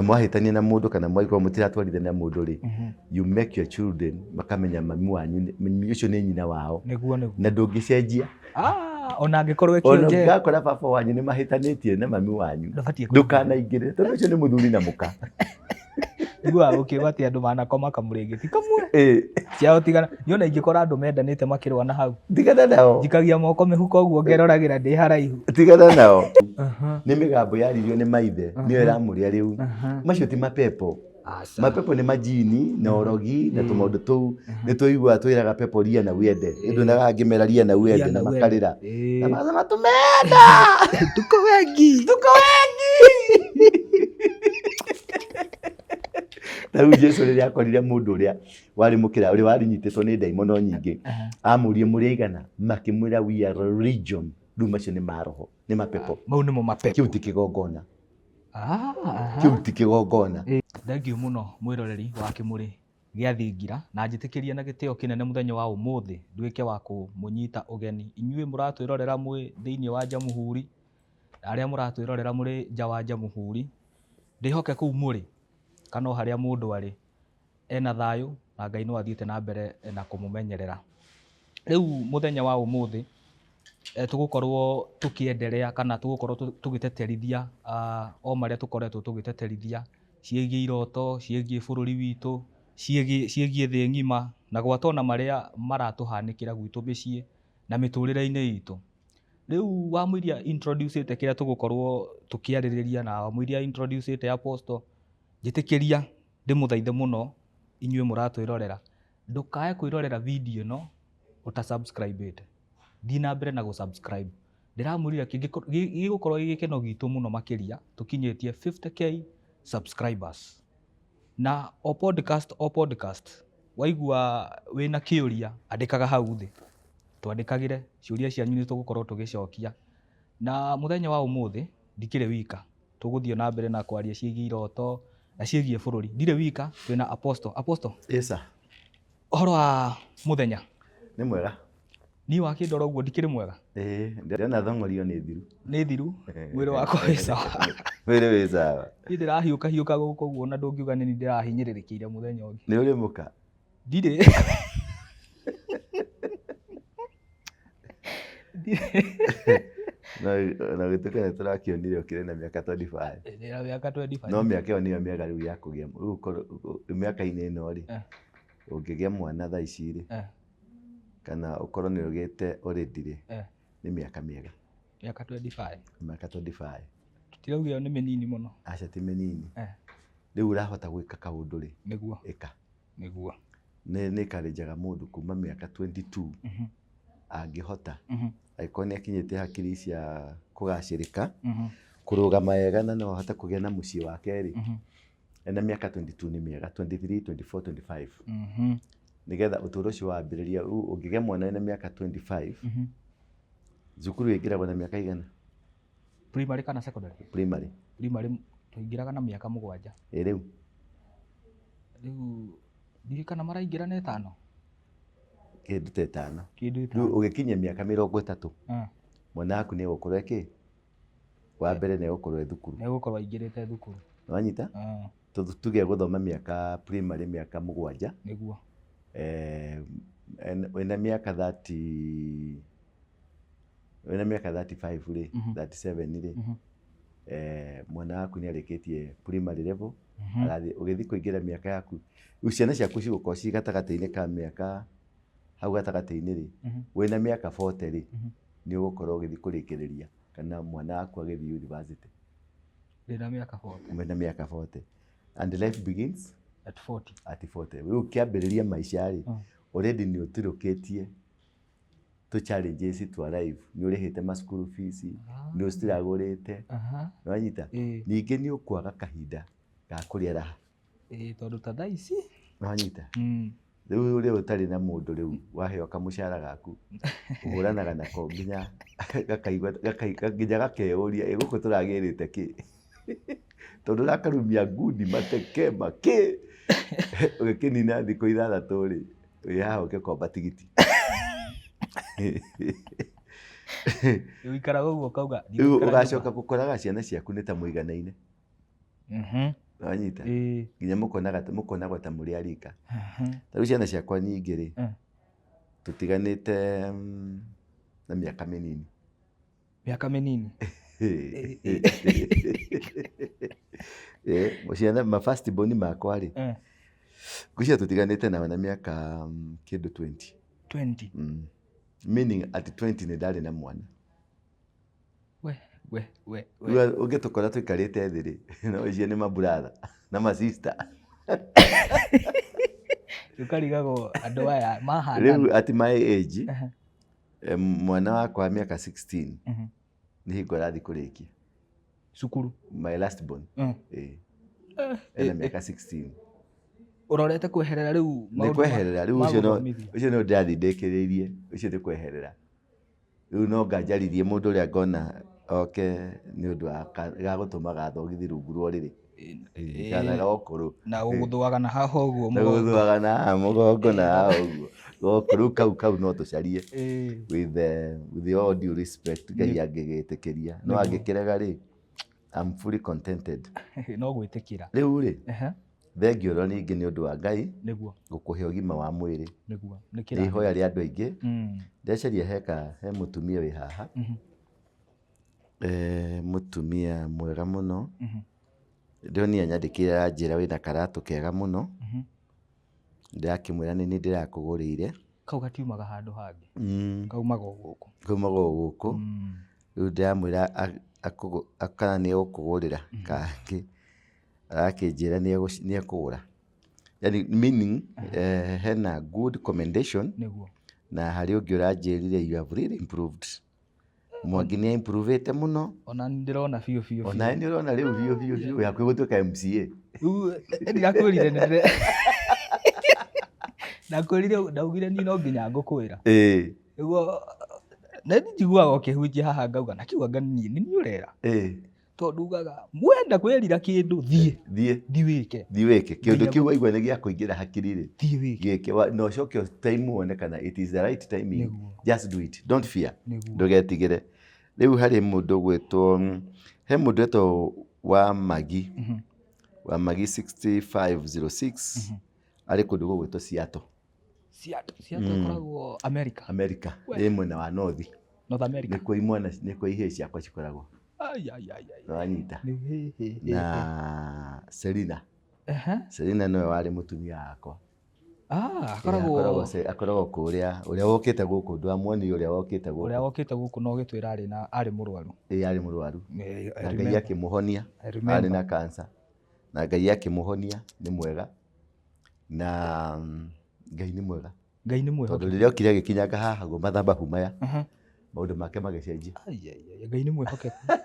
Mwahĩtania na mũndũ kana mwagĩkorwo mũtiratwarithania na mũndũ rĩ, you make your children makamenya mami wanyu mami ũcio nĩ nyina wao. Nĩguo, nĩguo. Na ndũngĩcenjia. Ah, ona angĩkorwo ekio Ona njera. ũngĩgakora baba wanyu nĩ mahĩtanĩtie na mami wanyu, Ndũbatiĩ kũingĩra. ndũkanaingĩre tondũ ũcio nĩ mũthuri na mũka. Iguaga gũkiuga atĩ andũ manakoma kamũrĩngĩti kamwe. Ĩ, Ciao tigana. Niĩ ona ingĩkora andũ mendanĩte makĩrũa na hau. Tigana nao. Njikagia moko mĩhuko ũguo ngeroragĩra ndĩ haraihu. Tigana nao. Nĩ mĩgambo yaririo nĩ maithe nĩyo ĩramũrĩa rĩu. Macio ti mapepo. Aca. Mapepo nĩ majini na ũrogi na tũmaũndũ tũu nĩ tũiguaga twĩraga pepo ria na wende. Nduonaga ngĩmera ria na wende Ria na na wende. makarĩra. Na magathema tumenda. Tuko wengi. Tuko wengi. Ta rĩu Jesu rĩrĩa akorire mũndũ ũrĩa warĩ mũkĩra ũrĩa warĩ nyitĩtwo nĩ ndaimono nyingĩ, amũrie mũrĩ aigana, makĩmwĩra, "We are legion." Rĩu macio nĩ maroho, nĩ mapepo. Mau nĩmo mapepo. Kĩu ti kĩgongona. Ah, aha. Kĩu ti kĩgongona. Thengiũ mũno mwĩroreri wa Kĩmũrĩ gĩa Thingira, na njĩtĩkĩrie na gĩtĩo kĩnene mũthenya wa ũmũthĩ nduĩke wa kũmũnyita ũgeni inyuĩ mũratwĩrorera mwĩ thĩinĩ wa Jamhuri na arĩa mũratwĩrorera mũrĩ nja wa Jamhuri. Ndĩhoke kũu mũrĩ kana o harĩa mũndũ arĩ ena thayũ na Ngai no athiĩte na mbere na kũmũmenyerera. Rĩu mũthenya wa ũmũthĩ tũgũkorwo tũkĩenderea kana tũgũkorwo tũgĩteterithia o marĩa tũkoretwo tũgĩteterithia ciĩgiĩ iroto, ciĩgiĩ bũrũri witũ, ciĩgiĩ thĩ ng'ima na gwata ona marĩa maratũhanĩkĩra gwitũ mĩciĩ na mĩtũrĩre-inĩ itũ. Rĩu wamũiria introduce ĩte kĩrĩa tũgũkorwo tũkĩarĩrĩria na wamũiria introduce ĩte Apostle, njĩtĩkĩria ndĩmũthaithe mũno inyuĩ mũratwĩrorera, ndũkae kwĩrorera video ĩno ũta subscribe ĩte. Thiĩ na mbere na gũ subscribe. Ndĩramwĩrire gĩgũkorwo gĩ gĩkeno gitũ mũno makĩria tũkinyĩtie 50K subscribers. Na o podcast o podcast waigua wĩna kĩũria andĩkaga hau thĩ, twandĩkagĩre ciũria cianyu nĩ tũgũkorwo tũgĩcokia. Na mũthenya wa ũmũthĩ ndikĩrĩ wika, tũgũthiĩ na mbere na kwaria ciĩgiĩ iroto na ciĩgiĩ bũrũri. Ndirĩ wika, twĩna Apostle. Apostle. Yes sir. Ũhoro wa mũthenya? Nĩ mwega. Niĩ wakĩndora ũguo ndikĩrĩ mwega? Ĩĩ, ndĩrona thong'orio nĩ thiru. Nĩ thiru, mwĩrĩ wakwa wĩ sawa. Mwĩrĩ wĩ sawa. Niĩ ndĩrahiũka hiũka gũkũ ũguo na ndũngiuga nĩ niĩ ndĩrahinyĩrĩrĩkĩire mũthenya ũngĩ. Nĩ ũrĩ mũka? Ndirĩ. Na gĩtuĩke nĩ tũrakĩonire ũkĩrĩ na mĩaka 25. Ndĩna mĩaka 25. No mĩaka ĩyo nĩyo mĩega rĩu ya kũgĩa rĩu mĩaka-inĩ ĩno rĩ, ũngĩgĩa mwana thaa ici rĩ, kana ũkorwo nĩ ũgĩte already rĩ, nĩ mĩaka mĩega. Mĩaka 25. Mĩaka 25. Tũtirauga ĩyo nĩ mĩnini mũno. Aca ti mĩnini. Rĩu ũrahota gwĩka kaũndũ rĩ, ĩka. Nĩguo. Nĩ encourage mũndũ kuma mĩaka 22 angĩhota, angĩkorwo nĩ akinyĩte hakiri cia kũgacĩrĩka, kũrũgama wega na no ahote kũgĩa na mũciĩ wake rĩ, ena mĩaka 22 nĩ mĩega, 23, 24, 25. Nĩgetha ũtũũro ũcio wambĩrĩria, rĩu ũngĩgĩa mwana wĩna mĩaka 25, thukuru ĩingĩragwo na mĩaka igana? Primary kana secondary? Primary. Primary tũingĩraga na mĩaka 7. Ĩ rĩu? Rĩu ndiũĩ kana maraingĩra na ĩtano. Kĩndũ ta ĩtano. Kĩndũ Rĩu ĩtano. Ũgĩkinyia mĩaka 30, mwana waku nĩ egũkorwo ĩkĩ? Wa mbere nĩ egũkorwo e thukuru. Nĩ egũkorwo aingĩrĩte thukuru. Nĩwanyita? Tuge gũthoma mĩaka primary mĩaka 7. Nĩguo. Wĩna mĩaka 30, wĩna mĩaka 35 rĩ, 37 rĩ, mwana waku nĩ arĩkĩtie primary level, arathiĩ ũgĩthiĩ kũingĩra mĩaka yaku, rĩu ciana ciaku cigũkorwo ciĩ gatagatĩ-inĩ ka mĩaka hau gatagatĩ-inĩ rĩ, wĩna mĩaka 40 rĩ, nĩ ũgũkorwo ũgĩthiĩ kũrĩkĩrĩria kana mwana waku agĩthiĩ university. Wĩna mĩaka 40. Wĩna mĩaka 40. And life begins at 40. At 40. Rĩu ũkĩambĩrĩria maica rĩ, already nĩ ũtirũkĩtie tũ challenges twa life, nĩ ũrĩhĩte ma school fees, nĩ ũciragũrĩte, nĩwanyita? Ningĩ nĩ ũkwaga kahinda ga kũrĩa raha. Ĩĩ, tondũ ta thaa ici. Nĩwanyita? Rĩu ũrĩa ũtarĩ na mũndũ rĩu waheo kamũcara gaku ũhũranaga nako nginya gakaigua nginya gakeyũria, ĩ gũkũ tũragĩrĩte kĩ? Tondũ ũrakarumia ngundi mateke makĩ ũgĩkĩnina thikũ 6 rĩ, wĩ haha ũgĩkomba tigiti. Ũikaraga ũguo ũkauga Rĩu ũgacoka gũkoraga ciana ciaku nĩ ta mũiganaine. Wanyita? Ĩĩ. Nginya mũkonagwo ta mũrĩ a rika. Ta rĩu ciana ciakwa nyingĩ rĩ, tũtiganĩte na mĩaka mĩnini. Mĩaka mĩnini. Ciana ma first born makwa rĩ, ngwĩciria tũtiganĩte nao na mĩaka kĩndũ 20. 20. Meaning at 20 nĩ ndarĩ na mwana. We, we, we, we. Rĩu ũngĩtũkora tũikarĩte thĩ rĩ, no icio nĩ maburatha na masista. Ũkarigagwo andũ aya mahana. Rĩu at my age, mwana wakwa wa mĩaka 16 nĩ hingo arathiĩ kũrĩkia cukuru. My last born. Ĩĩ. Ena mĩaka 16. Ũrorete kweherera rĩu Nĩ kweherera rĩu ũcio no ũcio no ndĩrathiĩ ndĩkĩrĩirie, ũcio nĩ kweherera. Rĩu no nganjarithie mũndũ ũrĩa ngona oke nĩ ũndũ wa ga gũtũma gathogithi rungu rwa ũrĩrĩ. Kana gokũrũ. Na gũgũthũaga na haha ũguo Na mũgongo. Gũgũthũaga na haha mũgongo na haha ũguo. Gokũrũ kau no tũcarie. With all due respect, Ngai angĩgĩtĩkĩria. No angĩkĩrega rĩ, I'm fully contented. No gwĩtĩkĩra. Rĩu rĩ, thengio ro ningĩ nĩ ũndũ wa Ngai gũkũhe ũgima wa mwĩrĩ. Nĩguo. Nĩ ihoya rĩa andũ aingĩ. Ndeciria he mũtumia wĩ haha. Mũtumia mwega mũno. Ndĩronire anyandĩkĩire aranjĩra wĩna karatũ kega mũno. Ndĩrakĩmwĩra nĩ niĩ ndĩrakũgũrĩire. Kau gatiumaga handũ hangĩ. Kaumaga o gũkũ. Kaumaga o gũkũ. Rĩu ndĩramwĩra kana nĩ egũkũgũrĩra kangĩ. Arakĩnjĩra nĩ ekũgũra. Yani meaning hena good commendation. Na harĩ ũngĩ ũranjĩrire you have really improved. Mwangi nĩ improvete mũno. Ona nĩ ndĩrona biũ biũ. Ona nĩ ũrona rĩu biũ biũ biũ hakuhĩ gũtuĩka MCA. Rĩu ndirakwĩrire nĩ ndĩre ndakwĩrire ndaugire niĩ no nginya ngũkwĩra. Nĩguo na niĩ njiguaga ũkĩhunjia haha ngauga na kĩu anga niĩ nĩ niĩ ũrera. Tondũ ugaga mwenda kwĩrira kĩndũ thiĩ. Thiĩ. Thiĩ wĩke. Thiĩ wĩke. Kĩndũ kĩu waigua nĩ gĩa kũingĩra hakiri rĩ. Thiĩ wĩke. Gĩke. Na ũcoke time wone kana it is the right timing. Just do it. Don't fear. Ndũgetigĩre. Rĩu harĩ mũndũ ũgwĩtwo, he mũndũ wetwo wa Magi. Wa Magi 6506 arĩ kũndũ gũgwĩtwo Seattle. Seattle. Seattle ĩkoragwo America. America. Ĩ mwena wa North. North America. Nĩkuo imwana, nĩkuo ihĩĩ ciakwa cikoragwo. Ai, ai, ai, ai. Nĩwanyita. Na Selina. Selina nĩwe warĩ mũtumia wakwa. Akoragwo Akoragwo kũrĩa, ũrĩa wokĩte gũkũ, ndwamuonire ũrĩa wokĩte gũkũ. Ũrĩa wokĩte gũkũ na ũgĩtwĩra arĩ mũrwaru. Ĩĩ arĩ mũrwaru. Na Ngai akĩmũhonia. Arĩ na cancer. Na Ngai akĩmũhonia, nĩ mwega. Na Ngai nĩ mwega. Ngai nĩ mwega. Tondũ rĩrĩa okire agĩkinyanga haha guo mathabahu maya, maũndũ make magĩcenjia. Ai, ai, ai, Ngai nĩ mwĩhokeku.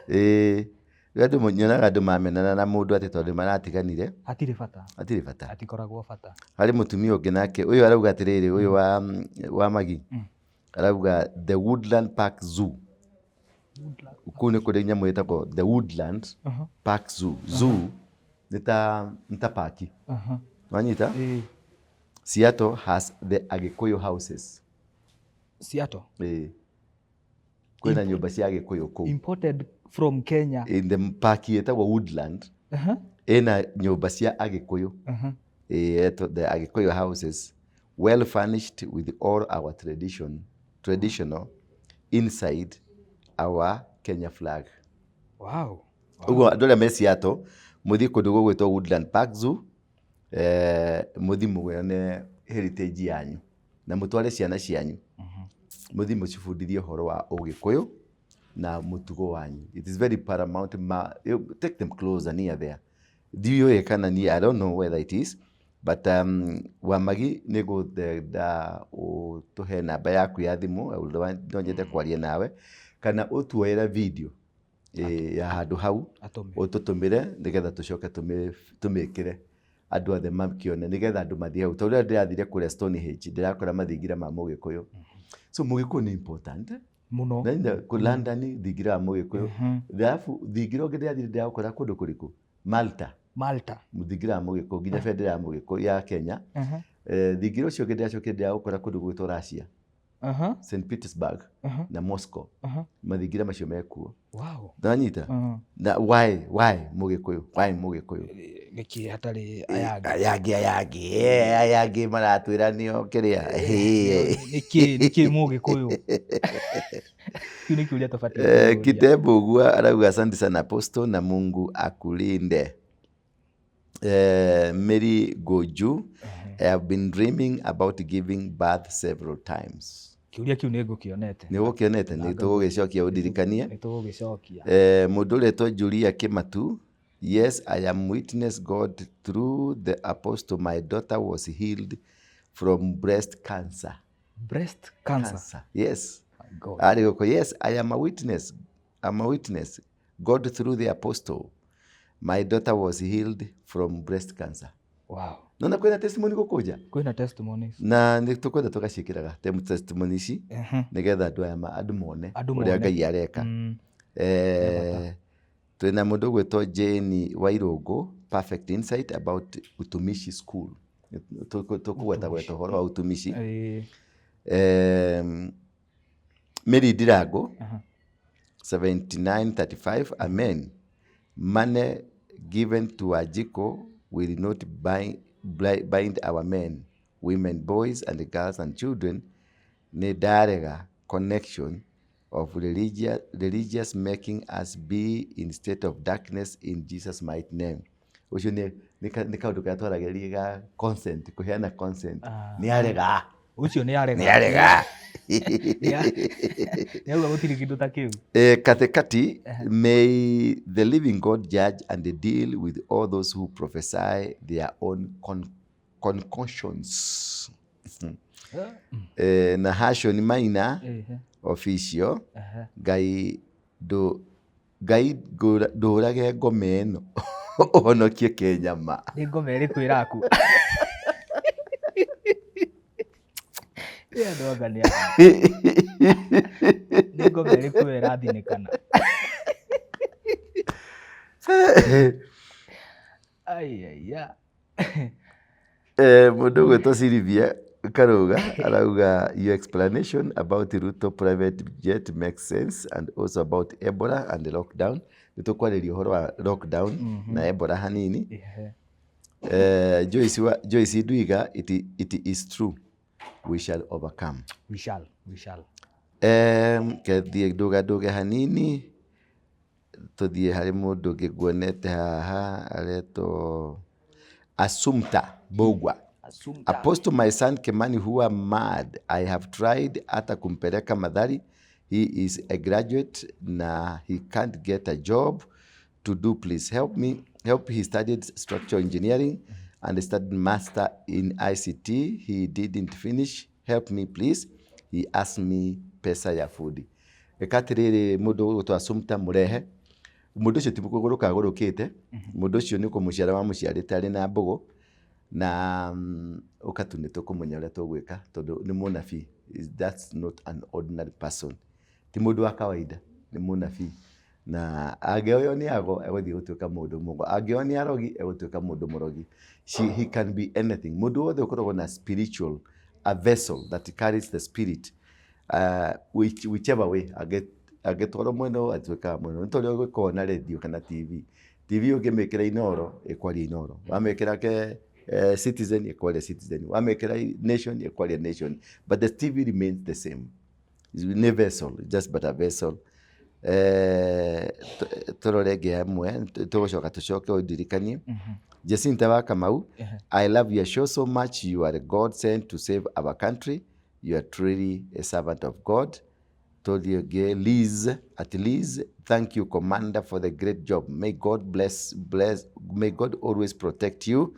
Ĩĩ. Rĩu andũ nyonaga andũ mamenana na mũndũ atĩ tondũ maratiganire. Hatirĩ bata. Hatirĩ bata. Hatikoragwo bata. Harĩ mũtumia ũngĩ nake, ũyũ arauga atĩrĩrĩ, ũyũ wa Magi, arauga The Woodland Park Zoo. Kũu nĩ kũrĩ nyamũ ĩtagwo The Woodland Park Zoo. Zoo nĩ ta park. Wanyita? Seattle has the Agĩkũyũ houses. Seattle? Ĩĩ. Kwĩna nyũmba cia Agĩkũyũ kũu. Imported from Kenya. In the park ĩtagwo Woodland. Ĩna nyũmba cia Agĩkũyũ. Ĩĩ, etwo the Agĩkũyũ houses, well furnished with all our traditional inside our Kenya flag. Wow. Ũguo andũ arĩa me Seattle, mũthiĩ kũndũ gũgwĩtwo Woodland Park Zoo, mũthiĩ mũgũrane heritage yanyu na mũtware ciana cianyu. Mũthiĩ mũcibundithie ũhoro wa Ũgĩkũyũ na mũtugo wanyu. It is very paramount. Take them closer near there. Ndiũĩ kana niĩ, I don't know whether it is, but Wamagi nĩ ngũenda ũtũhe namba yaku ya thimũ, no nyende kwaria nawe, kana ũtuoere video ya handũ hau, ũtũtũmĩre nĩgetha tũcoke tũmĩkĩre andũ othe makĩone, nĩgetha andũ mathiĩ hau. Tondũ rĩrĩa ndĩrathire kũrĩa Stonehenge, ndĩrakora mathingira ma Mũgĩkũyũ. So Mũgĩkũyũ nĩ important. Mũno. Na nĩ kũ London thingira wa Mũgĩkũyũ. Alafu thingira ũngĩ ndĩrathire ndĩraũkora kũndũ kũrĩkũ? Malta. Malta. Thingira wa Mũgĩkũyũ, nginya bendera ya Mũgĩkũyũ ya Kenya. Thingira ũcio ũngĩ ndĩracokire ndĩraũkora kũndũ gwĩtwo Russia. St Petersburg na Moscow. Mathingira macio mekuo. Wow. Nanyita? Na why Mũgĩkũyũ? Why Mũgĩkũyũ? Nĩkĩ hatarĩ aya angĩ? Aya angĩ, aya angĩ, aya angĩ maratwĩra nĩo kĩrĩa. Nĩkĩ Mũgĩkũyũ? Kĩu nĩ kĩũria tũbatiĩ kũũria. Kitembo ũguo arauga asante sana Apostle na Mungu akulinde. Mary Goju, I have been dreaming about giving birth several times. Kĩũria kĩu nĩ ngũkĩonete. Nĩ ũgũkĩonete, nĩ tũgũgĩcokia ũndirikanie. Nĩ tũgũgĩcokia. Mũndũ ũretwo Julia Kĩmatu, yes, I am witness God through the apostle, my daughter was healed from breast cancer. Breast cancer. Cancer. Yes. My God. Arĩ gũkũ, yes, I am a witness. I'm a witness. God through the apostle, my daughter was healed from breast cancer. Wow. Nona kwĩna testimony gũkũ nja? Kwĩna testimonies. Na nĩ tũkwenda tũgaciĩkĩraga testimony ici nĩgetha andũ aya andũ mone Andũ ũrĩa mone. Ngai areka. Twĩna mũndũ ũgwĩtwo Jane Wairũngũ, perfect insight about utumishi school. Tũkũgweta gweta ũhoro wa utumishi. Mary Ndirango, 7935, amen. Money given to Wanjikũ will not bind our men, women, boys and girls and children. Nĩ ndarega connection of religious making us be in state of darkness in Jesus mighty name. Ũcio nĩ kaũndũ karĩa twaragĩrĩria ga consent, kũheana consent. Nĩ arega. Ũcio nĩ arega. Nĩ arega. Nĩ auga gũtirĩ kĩndũ ta kĩu. Katikati, may the living God judge and deal with all those who prophesy their own concoctions. Na Hashon Maina official, Ngai ndũrage ngoma ĩno ũhonokie Kenya ma. Nĩ ngoma ĩrĩkũ ĩrakua? Ĩ andũ anga nĩ aya. Nĩ ngoma ĩrĩkũ ĩyo ĩrathinĩkana? Ai, ai, ai. Mũndũ ũgwĩtwo Sylvia Karuga arauga your explanation about Ruto private jet makes sense and also about Ebola and the lockdown. Nĩ tũkwarĩria ũhoro wa lockdown na Ebola hanini. Joyce Ndwiga, it is true. We shall overcome. We shall, we shall. Kethiĩ ndũga ndũge hanini tũthiĩ harĩ mũndũ ũngĩ nguonete haha aretwo Assumpta Mbugua. Assumpta. Apostle, my son Kimani huwa mad. I have tried hata kumpeleka Mathari. He is a graduate na he can't get a job to do. Please help me. Help. He studied structural engineering and studied master in ICT. He didn't finish. Help me please. He asked me pesa ya food. Eka atĩrĩrĩ, mũndũ ũgwĩtwo Assumpta mũrehe. Mũndũ ũcio ti kũgũrũka agũrũkĩte. Mũndũ ũcio nĩ kũmũciara wamũciarĩte arĩ na mbũgũ. Na ũka tu nĩ tũkũmenya ũrĩa tũgwĩka tondũ nĩ mũnabii. That's not an ordinary person. Ti mũndũ wa kawaida, nĩ mũnabii. Na angĩoywo nĩ ago, egũthiĩ gũtuĩka mũndũ mũgo. Angĩoywo nĩ arogi, egũtuĩka mũndũ mũrogi. He can be anything. Mũndũ wothe ũkoragwo na spiritual, a vessel that carries the spirit, whichever way, angĩtwarwo mwena ũyũ, atuĩkaga mwena ũyũ. Nĩ ta ũrĩa ũgĩkoragwo na radio kana TV. TV ũngĩmĩkĩra Inooro, ĩkwaria Inooro. Wamĩkĩra ke Citizen, ĩkwaria Citizen. Wamĩkĩra Nation, ĩkwaria Nation. But the TV remains the same. Nĩ vessel, just but a vessel. Tũrore ĩngĩ hamwe, tũgũcoka tũcoke ũndirikanie. Jacinta wa Kamau, I love your show so much. You are God sent to save our country. You are truly a servant of God. Tũthiĩ ũngĩ, Liz, at Liz, thank you, Commander, for the great job. May God bless, bless, may God always protect you.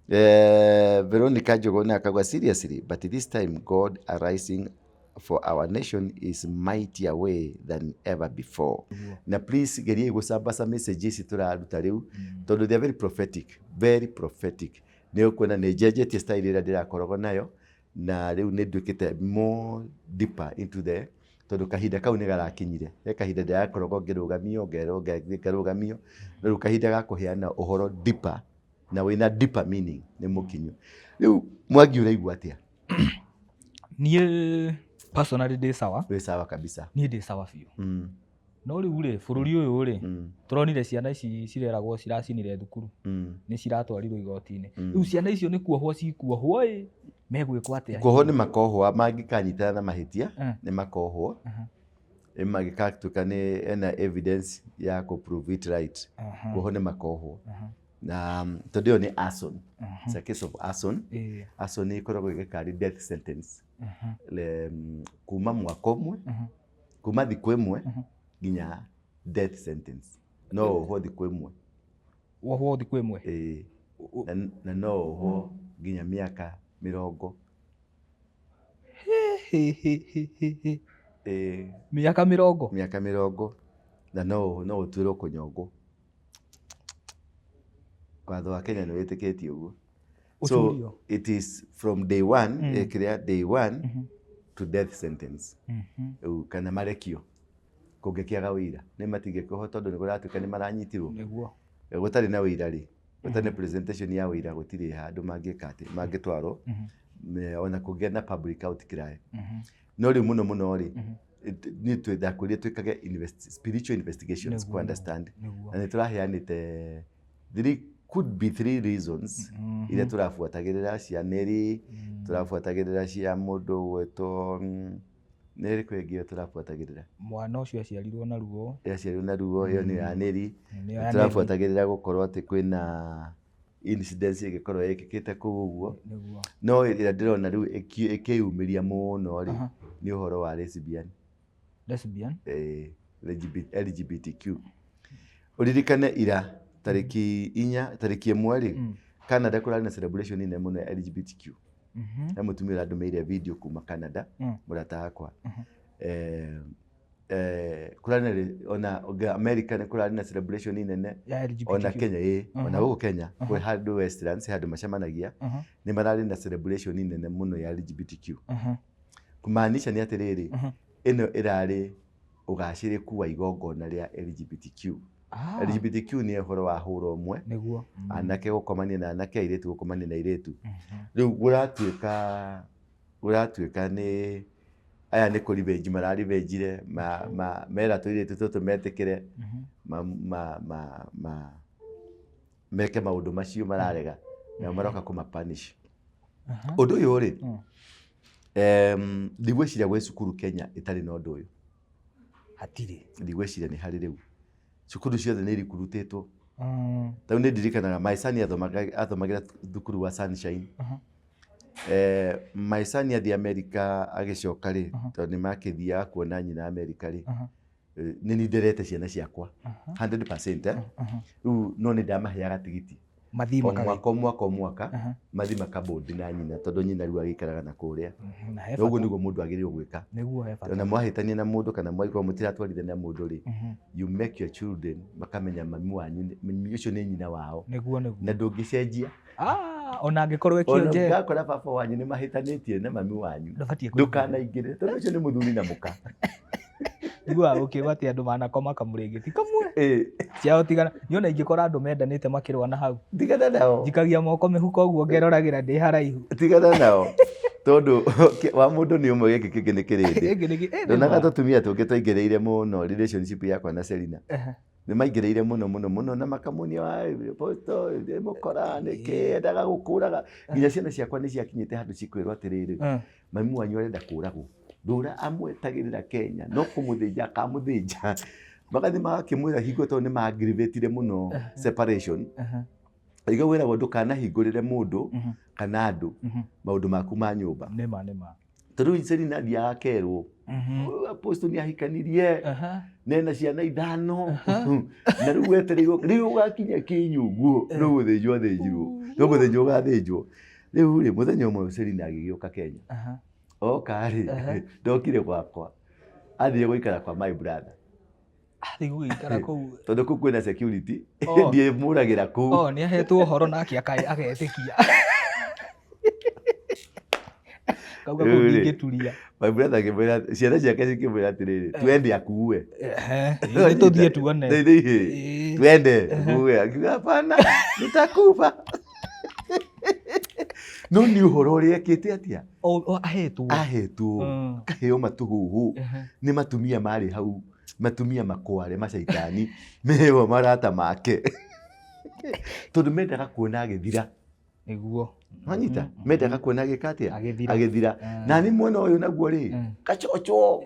Veronica Njuguna akauga seriously, but this time God arising for our nation is mightier way than ever before. Na please geria gũcambaca message ici tũraruta rĩu, tondũ they are very prophetic, very prophetic. Nĩ ũkuona nĩ njenjetie style ĩrĩa ndĩrakoragwo nayo, na rĩu nĩ nduĩkĩte more deeper into the, tondũ kahinda kau nĩ garakinyire. He kahinda ndĩrakoragwo ngĩrũgamio, ngerwo ngarũgamio, no rĩu kahinda ga kũheana ũhoro deeper na wĩna deeper meaning nĩ mũkinyu. Rĩu Mwangi ũraigua atĩa? Niĩ Personally ndĩ sawa. Wĩ sawa kabisa. Niĩ ndĩ sawa biũ. No rĩu rĩ, bũrũri ũyũ rĩ, tũronire ciana ici cireragwo ciracinire thukuru, nĩ ciratwarirwo igoti-inĩ. Rĩu ciana icio nĩ kuohwo cikuohwo ĩ, megwĩkwo atĩa? Kuohwo nĩ makohwo, mangĩkanyitana na mahĩtia nĩ makohwo. Mangĩgatuĩka nĩ ena evidence ya kũ prove it right, kuohwo nĩ makohwo. Na tondũ ĩyo nĩ arson, it's a case of arson. Arson ĩkoragwo ĩgĩkarĩ death sentence. Kuma mwaka ũmwe, kuma thikũ ĩmwe nginya death sentence. No wohwo thikũ ĩmwe. Wohwo thikũ ĩmwe? Ĩĩ. Na no wohwo nginya mĩaka 40. Ĩĩ. Mĩaka 40? Mĩaka 40. Na no ũtuĩrwo kũnyongwo. Watho wa Kenya nĩ wĩtĩkĩtie ũguo. So it is from day one, kĩrĩa day one to death sentence. Rĩu kana marekio kũngĩkĩaga ũira nĩ matingĩkĩohwo tondũ nĩ kũratuĩka nĩ maranyitirwo. Nĩguo. Gũtarĩ na ũira rĩ, gũtarĩ na presentation ya ũira gũtirĩ handũ mangĩka atĩ mangĩtwarwo, ona kũngĩa na public outcry. No rĩu mũno mũno rĩ, niĩ ndakwĩrire twĩkage spiritual investigations ku understand. Na nĩ tũraheanĩte three, could be three reasons iria tũrabuatagĩrĩra cia Neri, tũrabuatagĩrĩra cia mũndũ gwĩtwo nĩ ĩrĩkũ ĩngĩ ĩyo tũrabuatagĩrĩra? Mwana ũcio aciarirwo na ruo. Aciarirwo na ruo, ĩyo nĩ ya Neri. Tũrabuatagĩrĩra gũkorwo atĩ kwĩna incidents ĩngĩkorwo ĩkĩkĩte kũu ũguo. No ĩrĩa ndĩrona rĩu ĩkĩyumĩria mũno rĩ, nĩ ũhoro wa lesbian. Lesbian? LGBTQ. Ũririkane ira tarĩki 4, tarĩki 1 rĩ, Canada kũrarĩ na celebration nene mũno ya LGBTQ. He mũtumia ũrandũmĩire video kuma Canada, mũrata wakwa. Kũrarĩ na ona America nĩ kũrarĩ na celebration nene, ona Kenya ĩ, ona gũkũ Kenya kwĩ handũ Westlands handũ macemanagia, nĩ mararĩ na celebration nene mũno ya LGBTQ. Kumaanisha nĩ atĩrĩrĩ, ĩno ĩrarĩ ũgacĩrĩku wa igongona rĩa LGBTQ. LGBTQ nĩ ũhoro wa hũra ũmwe, anake gũkomania na anake, airĩtu gũkomania na airĩtu. Rĩu gũratuĩka nĩ aya nĩ kũ revenge mararevengire, mera tũirĩtu tũtũ metĩkĩre, meke maũndũ macio mararega, nao maroka kũma punish. Ũndũ ũyũ rĩ, ndigwĩciria gwĩ cukuru Kenya ĩtarĩ na ũndũ ũyũ. Hatirĩ. Ndigwĩciria nĩ harĩ rĩu. Cukuru ciothe nĩ irikurutĩtwo. Tarĩu nĩ ndirikanaga my son athomagĩra thukuru wa Sunshine. My son athiĩ America agĩcoka rĩ, tondũ nĩ makĩthiaga kuona nyina America rĩ, nĩ niĩ nderete ciana ciakwa 100%, Rĩu no nĩ ndamaheaga tigiti. Mathiĩ O mwaka, o mwaka, o mwaka, mathiĩ makabodi na nyina, tondũ nyina rĩu agĩikaraga na kũrĩa. Na ũguo nĩguo mũndũ agĩrĩirwo gwĩka. Nĩguo he bata. Ona mwahĩtania na mũndũ kana mwagĩkorwo mũtiratwarithania na mũndũ rĩ, you make your children makamenya mami wanyu, mami ũcio nĩ nyina wao. Nĩguo, nĩguo. Na ndũngĩcenjia. Ona angĩkorwo Ona ekĩonje. ũngakora baba wanyu nĩ mahĩtanĩtie na mami wanyu. Ndũbatiĩ kũingĩra. Ndũkanaingĩre, tondũ ũcio nĩ mũthuri na mũka. Iguaga gũkiuga atĩ andũ manakoma kamũrĩngĩti kamwe. Ciao tigana. Niĩ ona ingĩkora andũ mendanĩte makĩrũa na hau. Tigana nao. Njikagia moko mĩhuko ũguo ngeroragĩra ndĩ haraihu. Tigana nao. Tondũ wa mũndũ nĩ ũmwe, gĩkĩ kĩngĩ nĩ kĩrĩndĩ. Gĩkĩ nĩ kĩ-, Ndonaga nĩ ma. tũtumia tũngĩ twaingĩrĩire mũno relationship yakwa na Selina. Nĩ maingĩrĩire mũno mũno mũno na makamuonia posto nĩ mũkora nĩ kĩ endaga gũkũraga. Nginya ciana ciakwa nĩ ciakinyĩte handũ cikwĩrwo atĩrĩrĩ, mami wanyu arenda kũragwo. Ndũra amwetagĩrĩra Kenya no kũmũthĩnja akamũthĩnja. Magathiĩ magakĩmwĩra hingo tondũ nĩ ma-aggravated mũno separation. Iga wĩragwo ndũkanahingũrĩre mũndũ kana andũ maũndũ maku ma nyũmba. Nĩma, nĩma. Tondũ rĩu Selina athiaga akerwo, Apostle nĩ ahikanirie, nena ciana 5, na rĩu wetereirwo, rĩu ũgakinya kĩnyungu, no gũthĩnjwo athĩnjirwo, no gũthĩnjwo ũgathĩnjwo. Rĩu rĩ, mũthenya ũmwe Selina agĩgĩũka Kenya. Oka rĩ, ndokire gwakwa, athiĩ gũikara kwa my brother. Athiĩ gũgĩikara kũu. Tondũ kũu kwĩna security, ndiĩmũragĩra kũu. Nĩ ahetwo ũhoro nake agetĩkia. Kauga kũu Rĩu rĩ, ndingĩturia. My brother akĩmwĩra, ciana ciake cikĩmwĩra atĩrĩrĩ, twende akuue. Nĩ tũthiĩ tuone. Nĩ, nĩ, nĩ. Twende akuue. Akiuga hapana, nitakufa. No nĩ ũhoro ũrĩa ekĩte atĩa? Ahetwo. Ahetwo. Kaheo matũhũhũ nĩ matumia marĩ hau, matumia makware macaitani meho marata make. Tondũ mendaga kuona agĩthira. Nĩguo. Wanyita? Mendaga kuona agĩka atĩa? Agĩthira. Agĩthira. Na nĩ mwena ũyũ naguo rĩ, gacoco.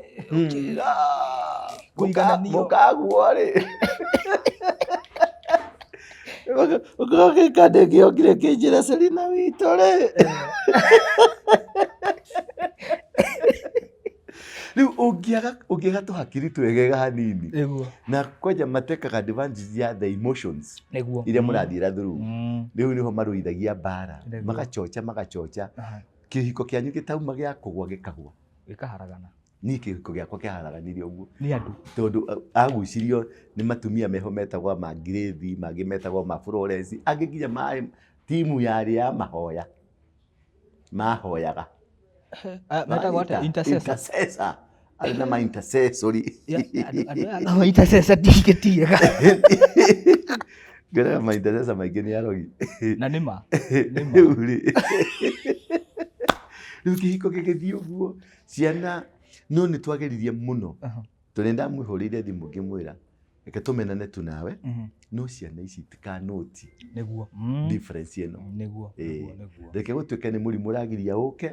Kũigananio. Mũkaguo rĩ. Ũgĩka ndĩngĩokire kĩnjĩra Selina witũ rĩ. Rĩu ũngĩaga ũngĩaga tũhakiri twegega hanini. Nĩguo. Na kwanja matekaga advantage ya the emotions. Nĩguo. Iria mũrathiĩra through. Rĩu nĩho marũithagia mbara. Nĩguo. Magachocha magachocha. Kĩhiko kĩanyu gĩtauma gĩa kũgwa gĩkagwa. Gĩkaharagana. Niĩ kĩhiko gĩakwa kĩaharaganirie ũguo. Nĩ andũ. Tondũ agucirio nĩ matumia meho metagwo ma Ngirĩthi, mangĩ metagwo ma Florence, angĩ nginya marĩ timu yarĩ ya mahoya. Mahoyaga. Metagwo atĩa? Intercessor. Intercessor. Arĩ na ma intercessory. Andũ aya no intercessor ndingĩtiga. Ngeraga ma intercessor maingĩ nĩ arogi. Na nĩ ma. Rĩu rĩ. Rĩu kĩhiko gĩgĩthiĩ ũguo, ciana no nĩ twageririe mũno. Tondũ nĩ ndamũhũrĩire thimũ ngĩmwĩra reke tũmenane tu nawe, no ciana ici itikanũti Nĩguo. Difference ĩno. Nĩguo. Nĩguo. Reke gũtuĩke nĩ mũrimũ ũragiria ũke,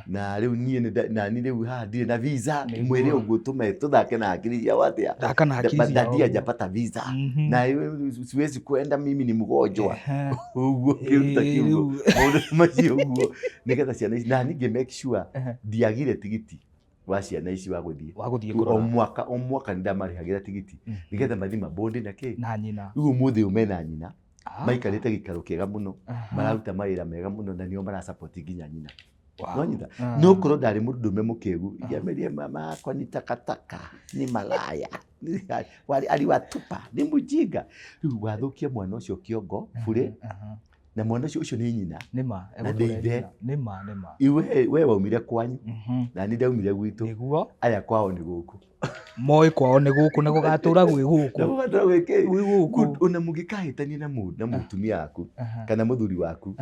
na rĩu niĩ nani rĩu haha ndirĩ na visa, mwĩre ũguo tũme tũthake na akili ciao atĩa. Thaka na akili ciao. Daddy hajapata visa. Na siwezi kuenda mimi ni mgonjwa. Ũguo kĩruta kiugo. Maũndũ macio ũguo nĩgetha ciana ici na ningĩ make sure ndiagire tigiti wa ciana ici wa gũthiĩ. Wa gũthiĩ O kũrora. mwaka o mwaka nĩ ndamarĩhagĩra tigiti nĩgetha mathiĩ mabonde na kĩ. Na nyina. Rĩu ũmũthĩ ũyũ mena nyina. Maikarĩte gĩikaro kĩega mũno, mararuta mawĩra mega mũno na nĩo marasupport nginya nyina. Nĩwanyita? No korwo ndarĩ mũndũrũme mũkĩgu, ingĩamenyire mama yakwa ni takataka, ni malaya, aliwatupa, ni mũjinga. Rĩu wathũkia mwana ũcio kĩongo burĩ, na mwana ũcio ũcio nĩ nyina. Nĩ ma. Na nĩ ithe. Nĩ ma, nĩ ma. We we waumire kwanyu, na niĩ ndaumire gwitũ. Nĩguo. Aya kwao nĩ gũkũ. Moĩ kwao nĩ gũkũ na gũgatũra gwĩ gũkũ. Na gũgatũra gwĩ kĩ? Gwĩ gũkũ. Ona mũngĩkahĩtania na mũtumia waku kana mũthuri waku,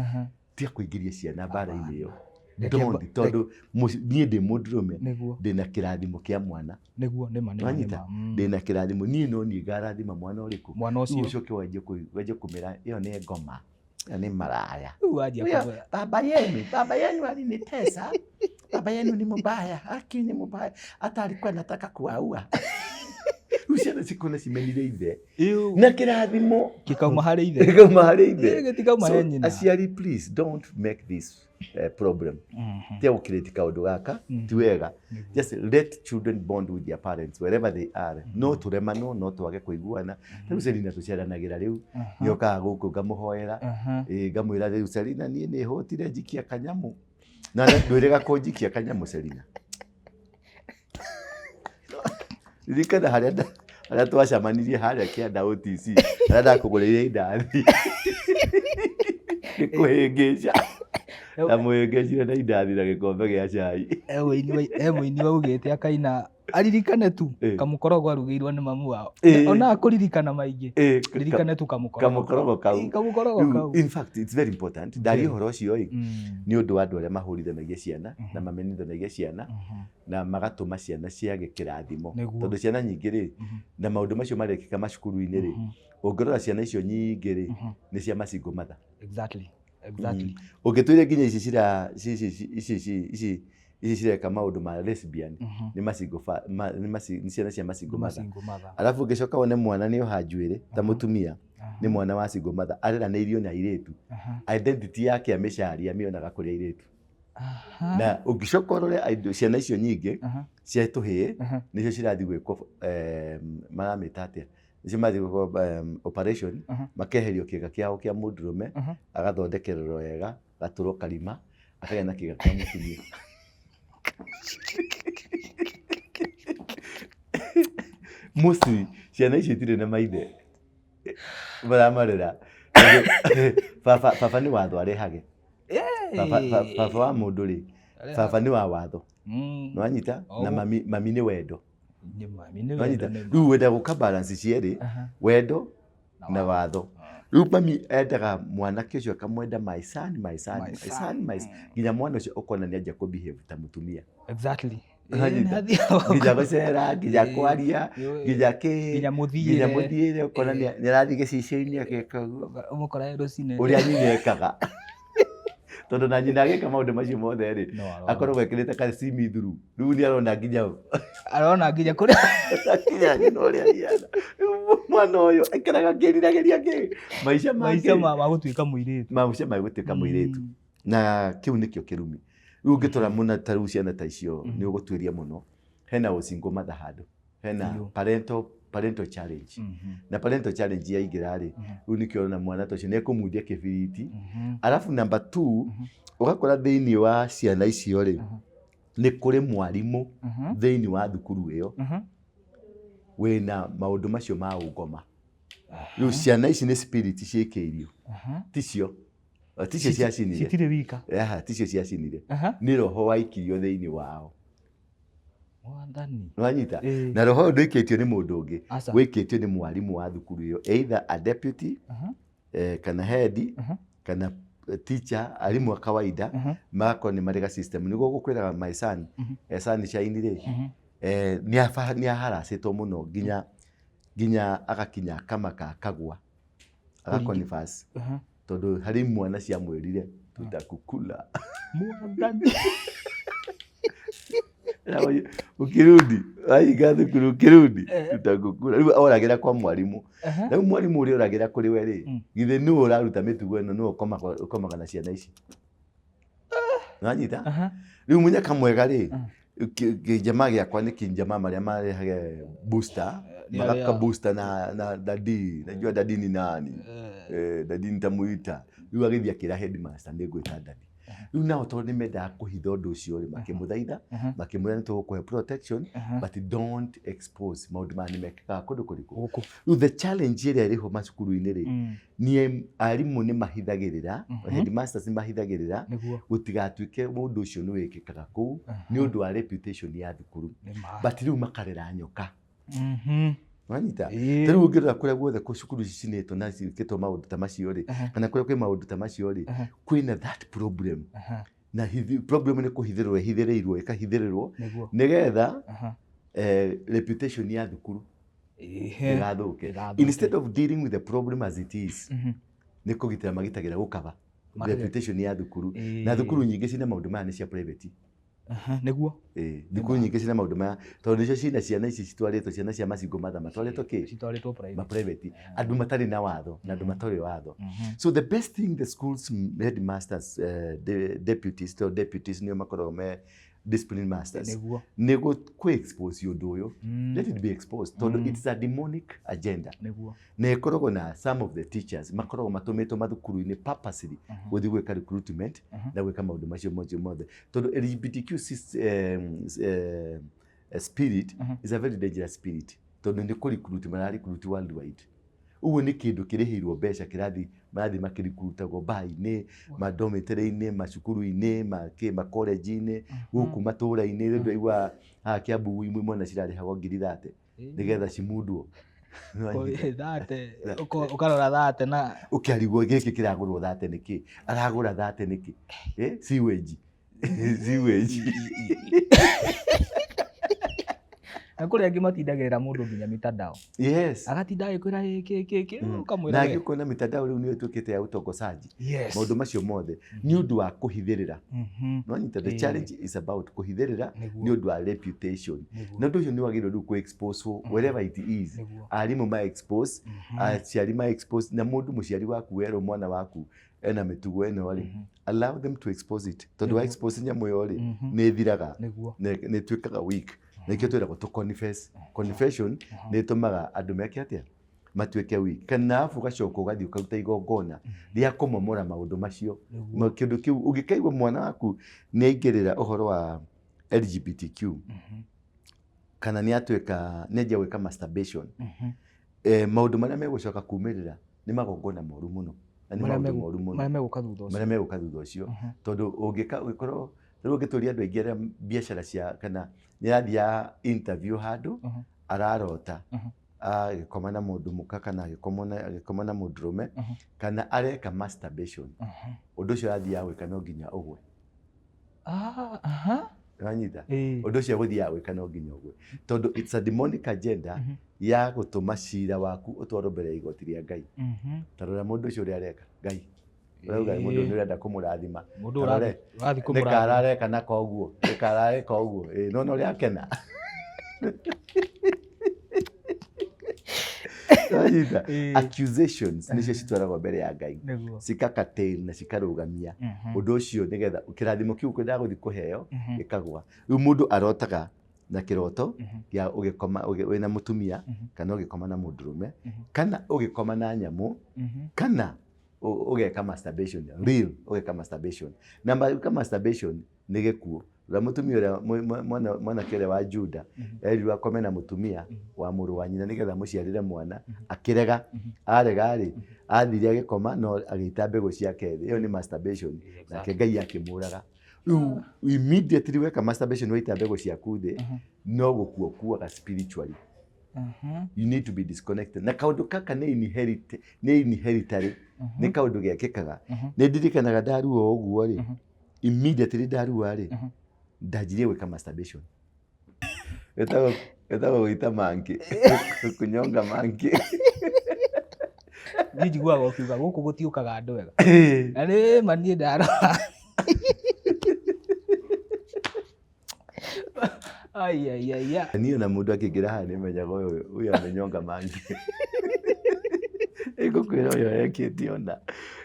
tiga kũingĩria ciana mbara-inĩ ĩyo. Don't, tondũ niĩ ndĩ mũndũrũme, ndĩna kĩrathimo kĩa mwana. Nĩguo, nĩ ma, nĩ ma, nĩ ma. Ndĩna kĩrathimo, niĩ no niĩ ngarathima mwana ũrĩkũ? Mwana ũcio. Rĩu ũcoke wanjie kũmĩra ĩyo nĩ ngoma, ĩyo nĩ maraya. Rĩu wanjia kũmwĩra. Baba yenu, baba yenu alinitesa. Baba yenu ni mubaya, haki ni mubaya. Hata alikuwa anataka kuwaua. Rĩu ciana cikona cimenire ithe. Na kĩrathimo Gĩkauma harĩ ithe. Gĩkauma harĩ ithe. Gĩtikauma he nyina. Aciari, please don't make this problem. Tiga gũkirĩti kaũndũ gaka, ti wega. Just let children bond with their parents wherever they are. No tũremanwo, no twage kũiguana. Rĩu Selina tũceranagĩra rĩu. Nĩokaga gũkũ ngamũhoera. Ngamwĩra rĩu Selina niĩ nĩhũtire njikia kanyamũ. Na ndwĩrĩga kũnjikia kanyamũ Selina. Ririkana harĩa harĩa twacemanirie harĩa kĩanda OTC, harĩa ndakũgũrĩire indathi. Ngĩkũhĩngĩca. Ndamũhĩngĩcire na indathi na gĩkombe gĩa cai. He mũini waugĩte akaina aririkane tu kamũkorogo arugĩirwo nĩ mamu wao. Ona akũririkana maingĩ. Ririkane tu kamũkorogo. Kamũkorogo kau. Kamũkorogo kau. In fact, it's very important. Ndaria ũhoro ũcio ĩ, nĩ ũndũ wa andũ arĩa mahũrithanagia ciana na mamenithanagia ciana na magatũma ciana ciage kĩrathimo. Tondũ ciana nyingĩ rĩ, na maũndũ macio marekĩka macukuru-inĩ rĩ, ũngĩrora ciana icio nyingĩ rĩ, nĩ cia ma single mother. Exactly. Exactly. Ũngĩtwĩre nginya ici cira ici ici ici ici ici cireka maũndũ ma lesbian nĩ ma single nĩ ciana cia ma single mother. Alafu ũngĩcoka wone mwana nĩ oha njuĩrĩ ta mũtumia nĩ mwana wa single mother areranĩirio na airĩtu. Identity yake amĩcaria amĩonaga kũrĩ airĩtu. Na ũngĩcoka ũrore ciana icio nyingĩ cia tũhĩĩ nĩcio cirathiĩ gwĩkwo maramĩta atĩa? Nĩcio marathiĩ gwĩkwo operation makeherio kĩga kĩao kĩa mũndũrũme agathondekererwo wega gatũrwo karima akagĩa na kĩga kĩa mũtumia. Mostly ciana icio itirĩ na maithe maramarera. Baba baba nĩ watho arehage. Baba wa mũndũ rĩ, baba nĩ wa watho. Nĩwanyita? Na mami mami nĩ wendo. Nĩwanyita? Rĩu wenda gũka balance cierĩ, wendo na watho. Rĩu mami endaga mwanake ũcio akamwenda my son, my son, My my son. son, my son, nginya mwana ũcio ũkona nĩ anjia kũ behave ta mũtumia. Exactly. Ũranyita? Ĩĩ, nĩ athiaga Nginya gũcera, nginya Ĩĩ. kwaria, nginya kĩ, nginya nginya mũthiĩre. mũthiĩre ũkona nĩ arathiĩ gĩcicio-inĩ ageka ũguo. Ũmũkora rũcinĩ. Ũrĩa nyina ekaga. Tondũ na nyina agĩka maũndũ macio mothe rĩ, No arona. akoragwo ekĩrĩte kacimi thuru. Rĩu nĩ arona nginya Arona nginya kũrĩa. nginya nyina ũrĩa ahiana. Rĩu mwana ũyũ aikaraga akĩriragĩria kĩ maica Maica make ma gũtuĩka mũirĩtu. maica ma gũtuĩka mũirĩtu. Na kĩu nĩkĩo kĩrumi. Rĩu ũngĩtwara mũno ta rĩu ciana ta icio nĩ ũgũtuĩria mũno. Hena ũcingũ mother handũ. Hena Biũ. parental challenge. Na parental challenge yaingĩra rĩ, rĩu nĩkĩo ũrona mwana ta ũcio nĩ ekũmundia kĩbiriti. Alafu number 2, ũgakora thĩinĩ wa ciana icio rĩ, nĩ kũrĩ mwarimũ thĩinĩ wa thukuru ĩyo wĩna maũndũ macio ma ũngoma. Rĩu ciana ici nĩ spirit ciĩkĩirio, ticio ticio ciacinire. Citirĩ wika. Aha, ticio ciacinire. Nĩ roho waikirio thĩinĩ wao. Mwathani. Nĩwanyita? Ĩĩ. Na roho ũyũ ndũikĩtio nĩ mũndũ ũngĩ, Aca. wĩkĩtio nĩ mwarimũ wa thukuru ĩyo, either a deputy, kana head, kana teacher, arimũ a kawaida, magakorwo nĩ marĩ ga system. Nĩguo gũkwĩraga my son, Sunshine rĩ, nĩ aharacĩtwo mũno nginya nginya agakinya akamaka akagwa, agaconverse. Tondũ harĩ mwana ciamwĩrire tutakukula. Mwathani. Ukirudi wahinga thukuru ukirudi tutakukula. Rĩu oragĩra kwa mwarimũ. Rĩu mwarimũ ũrĩa oragĩra kũrĩ we rĩ, githĩ nĩwe ũraruta mĩtugo ĩno, nĩwe ũkomaga na ciana ici. Nĩwanyita? Rĩu mũnyaka mwega rĩ, kĩnjamaa gĩakwa nĩ kĩnjamaa marĩa marehage booster, magaka booster na dadi, najua dadi ni nani, dadi nitamuita. Rĩu agĩthiĩ akĩra headmaster nĩ ngwĩta dadi. Rĩu nao tondũ nĩ mendaga kũhitha ũndũ ũcio rĩ, makĩmũthaitha, makĩmwĩra nĩ tũgũkũhe protection, but don't expose maũndũ maya nĩ mekĩkaga kũndũ kũrĩkũ. Gũkũ. Rĩu the challenge ĩrĩa ĩrĩ ho macukuru-inĩ rĩ, nĩ arimũ nĩ mahithagĩrĩra, headmasters nĩ mahithagĩrĩra, Nĩguo. gũtigatuĩke ũndũ ũcio nĩ wĩkĩkaga kũu, nĩ ũndũ wa reputation ya thukuru. Nĩ ma. But rĩu makarera nyoka. Wanyita? Ĩĩ. Ta rĩu ũngĩrora kũrĩa guothe cukuru cicinĩtwo na ciĩkĩtwo maũndũ ta macio rĩ, kana kũrĩa kwĩ maũndũ ta macio rĩ, kwĩna that problem. Na problem nĩ kũhithĩrĩrwo ĩhithĩrĩirwo, ĩkahithĩrĩrwo, Nĩguo. nĩgetha reputation ya thukuru ĩgathũke. Ĩgathũke. Instead of dealing with the problem as it is, nĩ kũgitĩra magitagĩra gũkaba reputation ya thukuru. Na thukuru nyingĩ cina maũndũ maya nĩ cia private. Nĩguo. Thukuru nyingĩ cina maũndũ maya tondũ nĩcio cina ciana ici citwarĩtwo, ciana cia macingo matha matwarĩtwo kĩ? Citwarĩtwo private. Ma private. Andũ matarĩ na watho na andũ matarĩ watho. So the best thing the schools headmasters, deputies, to deputies nĩo makoragwo me discipline masters. Nĩguo. Nĩ kũ expose ũndũ ũyũ. Let it be exposed tondũ it's a demonic agenda. Nĩguo. Na ĩkoragwo na some of the teachers makoragwo matũmĩtwo mathukuru-inĩ purposely gũthiĩ gwĩka recruitment na gwĩka maũndũ macio mothe mothe. Tondũ LGBTQ spirit is a very dangerous spirit. Tondũ nĩ kũ recruit mara recruit worldwide. Ũguo nĩ kĩndũ kĩrĩhĩirwo mbeca kĩrathiĩ marathiĩ makĩrikrutagwo bar-inĩ, ma dormitory-inĩ, macukuru-inĩ, ma college-inĩ, gũkũ matũra-inĩ. Rĩu ndĩraigua haha Kiambu imwe cirarĩhagwo ngiri 30 nĩgetha cimundwo. 30, ũkarora 30 na ũkĩarigwo gĩkĩ kĩragũrwo 30 nĩkĩ? Aragũra 30 nĩkĩ? Sewage. Sewage. Na kũrĩ angĩ matindagĩrĩra mũndũ nginya mitandao. Yes. Agatinda agĩkwĩra gĩkĩ gĩkĩ ũkamwĩra Na we. angĩ ũkona mitandao rĩu nĩyo ĩtuĩkĩte ya ũtongocaji. Yes. Maũndũ macio mothe nĩ ũndũ wa kũhithĩrĩra. Nĩwanyita? The challenge is about kũhithĩrĩra nĩ ũndũ wa reputation. Na ũndũ ũcio nĩ wagĩrĩirwo rĩu kũ expose wherever it is. Arimũ ma expose, aciari ma expose, na mũndũ mũciari waku werwo mwana waku ena mĩtugo ĩno rĩ, allow them to expose it. Tondũ wa expose nyamũ ĩyo rĩ, nĩ ĩthiraga, nĩ ĩtuĩkaga weak. Nĩkĩo twĩragwo tũ confess. Confession nĩ ĩtũmaga andũ meke atĩa? Matuĩke weak. Kana arabu ũgacoka ũgathiĩ ũkaruta igongona rĩa kũmomora maũndũ macio. Kĩndũ kĩu ũngĩkaigua mwana waku nĩ aingĩrĩra ũhoro wa LGBTQ, kana nĩ atuĩka nĩ anjia gwĩka masturbation, maũndũ marĩa megũcoka kumĩrĩra nĩ magongona moru mũno. Na nĩ maũndũ moru mũno. Marĩa megũka thutha ũcio. Marĩa megũka thutha ũcio. Tondũ ũngĩka ũngĩkorwo rĩu ũngĩtũria andũ aingĩ arĩa biacara cia kana nĩ arathiĩ interview handũ ararota. Agĩkoma na mũndũ mũka kana agĩkoma na mũndũrũme kana areka masturbation, ũndũ ũcio arathiaga gwĩka no nginya ũgwe. Ah, aha. Wanyita? Ũndũ ũcio agũthiaga gwĩka no nginya ũgwe, tondũ it's a demonic agenda ya gũtũma cira waku ũtwarwo mbere ya igoti rĩa Ngai. Ta rora mũndũ ũcio ũrĩa areka. Ngai ũrauga mũndũ nĩ ũrenda kũmũrathima. Mũndũ Ta rore, ũrathiĩ nĩ kũmũrathima. karareka na koguo, nĩ karareka ũguo. Ĩĩ, nĩwona ũrĩa akena. Wanyita? Accusations nĩcio citwaragwo mbere ya Ngai, cikakatail na cikarũgamia ũndũ ũcio nĩgetha kĩrathimo kĩu kwendaga gũthiĩ kũheo gĩkagwa. Rĩu mũndũ arotaga na kĩroto gĩa ũgĩkoma wĩna mũtumia kana ũgĩkoma na mũndũrũme kana ũgĩkoma na nyamũ kana ũgeka masturbation, real ũgeka masturbation. Na gwĩka masturbation nĩ gĩkuũ. Ũrĩa mũtumia ũrĩa mwanake ũrĩa wa Juda erirwo akome na mũtumia wa mũrũ wa nyina nĩgetha amũciarĩre mwana, akĩrega. Arega rĩ, athire agĩkoma no agĩita mbegũ ciake thĩ. Ĩyo nĩ masturbation. Nake Ngai akĩmũraga. Rĩu immediately weka masturbation waita mbegũ ciaku thĩ, no gũkua ũkuaga spiritually. You need to be disconnected. Na kaũndũ gaka nĩ inherit, nĩ inheritary, nĩ kaũndũ gekĩkaga. Nĩ ndirikanaga ndarua ũguo rĩ, immediately ndarua rĩ, ndanjirie gwĩka masturbation. Ĩtagwo gũita monkey, kunyonga monkey. Niĩ njiguaga ũkiuga gũkũ gũtiũkaga andũ ega. Na nĩ ma niĩ ndarora. Ai, ai, ai, ai. Niĩ ona mũndũ akĩingĩra haha nĩ menyaga ũyũ amenyonga monkey. Ĩngũkwĩra ũyũ ekĩte ona.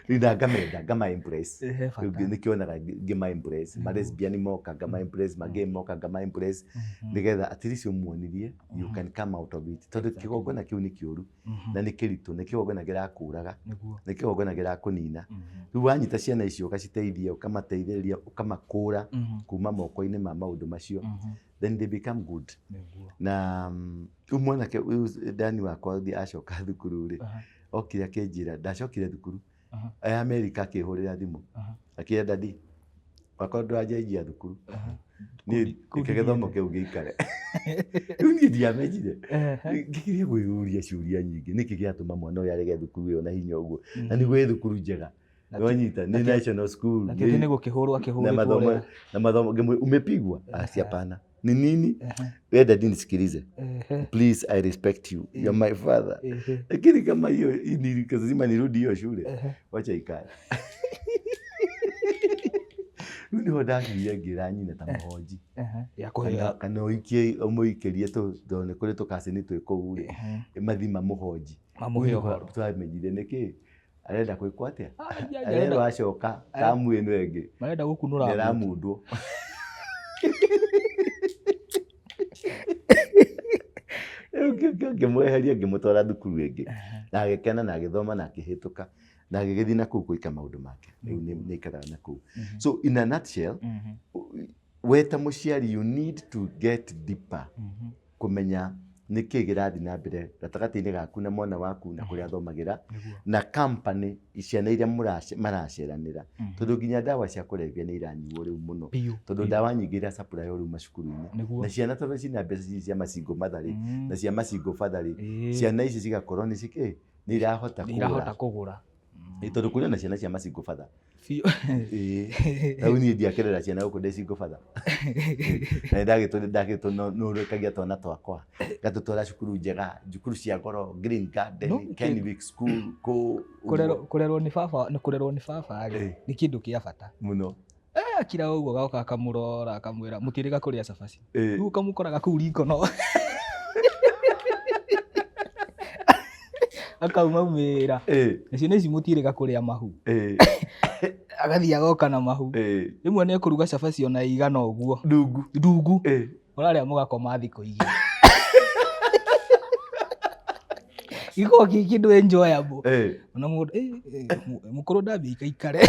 Rĩu na ngamenda, ngama impress. He bata. Rĩu nĩkĩonaga ngĩma impress. Ma lesbian moka ngama impress, ma gay moka ngama impress. Nĩgetha at least ũmuonirie you can come out of it. Tondũ kĩgongona kĩu nĩ kĩũru na nĩ kĩritũ, nĩ kĩgongona kĩrakũraga, nĩ kĩgongona kĩrakũnina. Rĩu wanyita ciana icio ũgaciteithia, ũkamateithĩrĩria, ũkamakũra kuma moko-inĩ ma maũndũ macio, then they become good. Na rĩu mwanake ũyũ Dani wakwa acoka thukuru rĩ, okire akĩnjĩra ndacokire thukuru, e Amerika akĩhũrĩra thimũ, akĩra daddy, wakwa ndũranjenjia thukuru, niĩ reke gĩthomo kĩu gĩikare. Rĩu niĩ ndiamenyire, ngĩgeria kwĩyũria ciũria nyingĩ, nĩkĩ gĩatũma mwana ũyũ arege thukuru ĩyo na hinya ũguo, na nĩguo ĩ thukuru njega, nĩwanyita, nĩ national school, Na ti atĩ nĩ gũkĩhũrwo na akĩhũrĩtwo mathomo ũrĩa. Na mathomo ngĩmwĩra umepigwa? Asi hapana. Ni nini? Wewe daddy nisikilize. Please, I respect you. You're my father. Lakini kama hiyo ni lazima nirudi hiyo shule. Wacha ikae. Rĩu nĩho ndakinyire ngĩra nyina ta mũhonji. Ya Kana kũheo. Kana ũikie ũmũikĩrie tondũ nĩ kũrĩ tũkacini twĩ kũu rĩ. Mathi mamũhonji. Mamũhe Rĩu nĩho ũhoro. twamenyire nĩkĩ arenda gwĩkwo atĩa. Ai, ai, Arerwo acoka tamu ĩno ĩngĩ. Marenda gũkunũra mbuti. Nĩaramundwo. Rĩu ngĩmweheria ngĩmũtwara thukuru ĩngĩ na agĩkena na agĩthoma na akĩhĩtũka na agĩgĩthiĩ na kũu gwĩka maũndũ make. Rĩu nĩ aikaraga na kũu. So in a nutshell, we ta mũciari you need to get deeper kũmenya nĩkĩ kĩrathiĩ na mbere gatagatĩ-inĩ gaku na mwana waku na kũrĩa athomagĩra na company ciana iria maraceranĩra, tondũ nginya ndawa cia kũrebia nĩ iranyuo rĩu mũno, tondũ ndawa nyingĩ irasupplywo rĩu macukuru-inĩ na ciana tondũ cina mbeca ici cia masingle mother rĩ na cia masingle father rĩ, ciana ici cigakorwo nĩ cikĩ nĩ irahota Nĩ irahota kũgũra. Kũgũra. Ĩ, tondũ kũrĩ na ciana cia masingle father. Biũ. Ĩĩ, rĩu niĩ ndiakĩrera ciana gũkũ ndĩ single father na nĩ ndagĩtwo nũrĩkagia twana twakwa ngatũtwara cukuru njega, cukuru cia goro, Green Garden, No, Kenwick School kũ. Kũrerwo nĩ baba, nĩ kũrerwo nĩ baba rĩ, nĩ kĩndũ kĩa bata. Mũno. Eh, akira ũguo agoka akamũrora akamwĩra mũtiĩrĩga kũrĩa cabaci. Rĩu ũkamũkoraga kũu riko no akauma umĩra. Na ciana ici mũtiĩrĩga kũrĩa mahu. Agathiĩ agoka na mahu. Rĩmwe nĩ ekũruga cabaci ona ĩigana ũguo. Ndungu. Ndungu. Ũrarĩa mũgakoma thikũ igĩrĩ. Gĩkoragwo kĩ kĩndũ enjoyable. Ona mũndũ mũkũrũ ndambia ikaikare.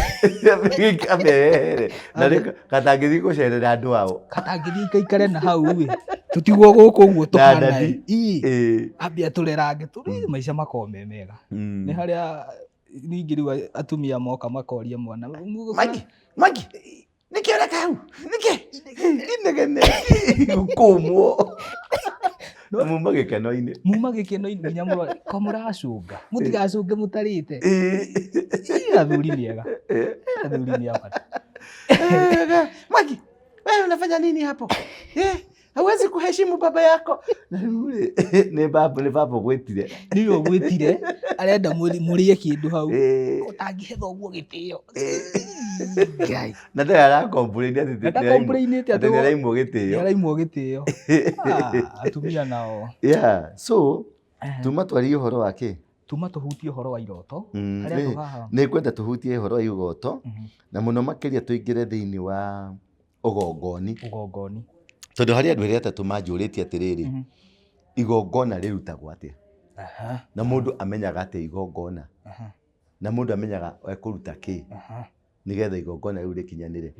Amehere na rĩ katangĩthiĩ gũcerera andũ ao. Katangĩthiĩ ikaikare na hau ĩ. Tũtigwo gũkũ ũguo Na tũhana daddy. ĩ. Ambia tũrerange tũrĩ maica makoragwo me mega. Nĩ harĩa ningĩ rĩu atumia moka makoria mwana. Magi, Magi, nĩkĩ ũreka hau? Nĩkĩ? Inegene kũmwo. Na muma gĩkeno-inĩ. Muma gĩkeno-inĩ nginya mũrore ko mũracũnga, mũtigacũnge mũtarĩte. Ĩ, athuri nĩ ega. Ĩ, athuri nĩ a bata. Mwangi, wewe unafanya nini hapo? Eh, hauwezi kuheshimu baba yako. Na rĩu rĩ, nĩ baba, nĩ baba ũgwĩtire. Nĩwe ũgwĩtire, arenda mũrĩe kĩndũ hau. Ĩ. Ũtangĩhe thoguo gĩtĩo. Ngai. Na ndarĩ arakomplain atĩ Na ndakomplainĩte atĩ atĩ nĩ araimwo gĩtĩo. Nĩ araimwo gĩtĩo. Ah, atumia nao. Yeah, so tuma twarie ũhoro wa kĩ? Tuma tũhutie ũhoro wa iroto. Harĩa andũ haha. Nĩ ngwenda tũhutie ũhoro wa iroto, na mũno makĩria tũingĩre thĩinĩ wa ũgongoni. Ũgongoni. Tondũ harĩ andũ erĩ atatũ manjũrĩtie atĩrĩrĩ, igongona rĩrutagwo atĩa? Na mũndũ amenyaga atĩa igongona? Na mũndũ amenyaga ekũruta kĩ? Nĩgetha igongona rĩu rĩkinyanĩre.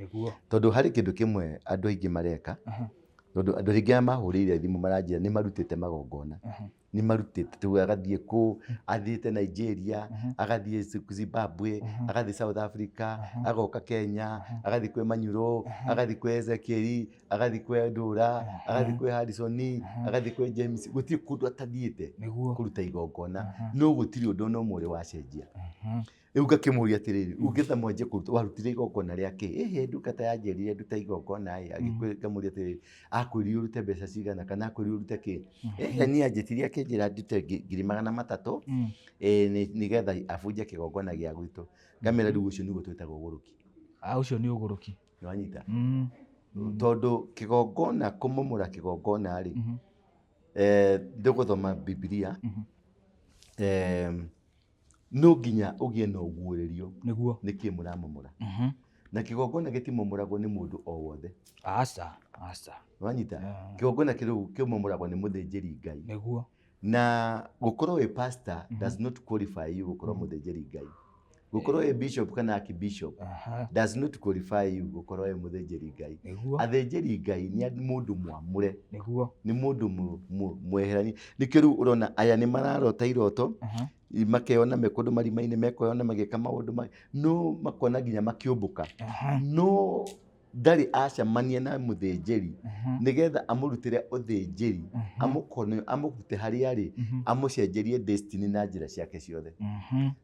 Tondũ harĩ kĩndũ kĩmwe andũ aingĩ mareka, tondũ andũ aingĩ arĩa mahũrĩire thimũ maranjĩra nĩ marutĩte magongona. Nĩ marutĩte, tuge agathiĩ kũ, athiĩte Nigeria, agathiĩ Zimbabwe, agathiĩ South Africa, agoka Kenya, agathiĩ kwĩ Manyuro, agathiĩ kwĩ Ezekiel, agathiĩ kwĩ Ndũra, agathiĩ kwĩ Harrison, agathiĩ kwĩ James, gũtirĩ kũndũ atathiĩte kũruta igongona, no gũtirĩ ũndũ ona ũmwe ũrĩ wacenjia. Rĩu ngakĩmũria atĩrĩrĩ, ũngĩta mwanjie kũruta, warutire igongona rĩa kĩ? Ĩhĩ, ndungata yanjĩrire ndute igongona ĩ, ngamũria atĩrĩrĩ, akwĩrire ũrute mbeca cigana kana akwĩrire ũrute kĩ? Ĩhĩ, niĩ anjĩtirie akĩnjĩra ndute 300,000, nĩgetha abunje kĩgongona gĩa gwitũ. Ngamĩra rĩu ũcio nĩguo twĩtaga ũgũrũki. Ah, ũcio nĩ ũgũrũki. Nĩwanyita? Tondũ kĩgongona, kũmomora kĩgongona rĩ, ndĩgũthoma Bibilia, no nginya ũgĩe na ũguũrĩrio nĩkĩ mũramomora. Na kĩgongona gĩtimomoragwo nĩ mũndũ o wothe. Aca, aca. Nĩwanyita? Kĩgongona kĩrĩu kĩmomoragwo nĩ mũthĩnjĩri Ngai. Na gũkorwo wĩ pastor does not qualify you gũkorwo mũthĩnjĩri Ngai. Gũkorwo wĩ bishop kana archbishop does not qualify you gũkorwo wĩ mũthĩnjĩri Ngai. Athĩnjĩri Ngai nĩ mũndũ mwamũre. Nĩ mũndũ mweherani. Nĩkĩo rĩu ũrona aya nĩ mararota iroto, makeyona me kũndũ marima-inĩ, mekeyona magĩka maũndũ no makona nginya makĩũmbũka. No ndarĩ acemania na mũthĩnjĩri nĩgetha amũrutĩre ũthĩnjĩri, amũrute harĩa arĩ, amũcenjerie destiny na njĩra ciake ciothe.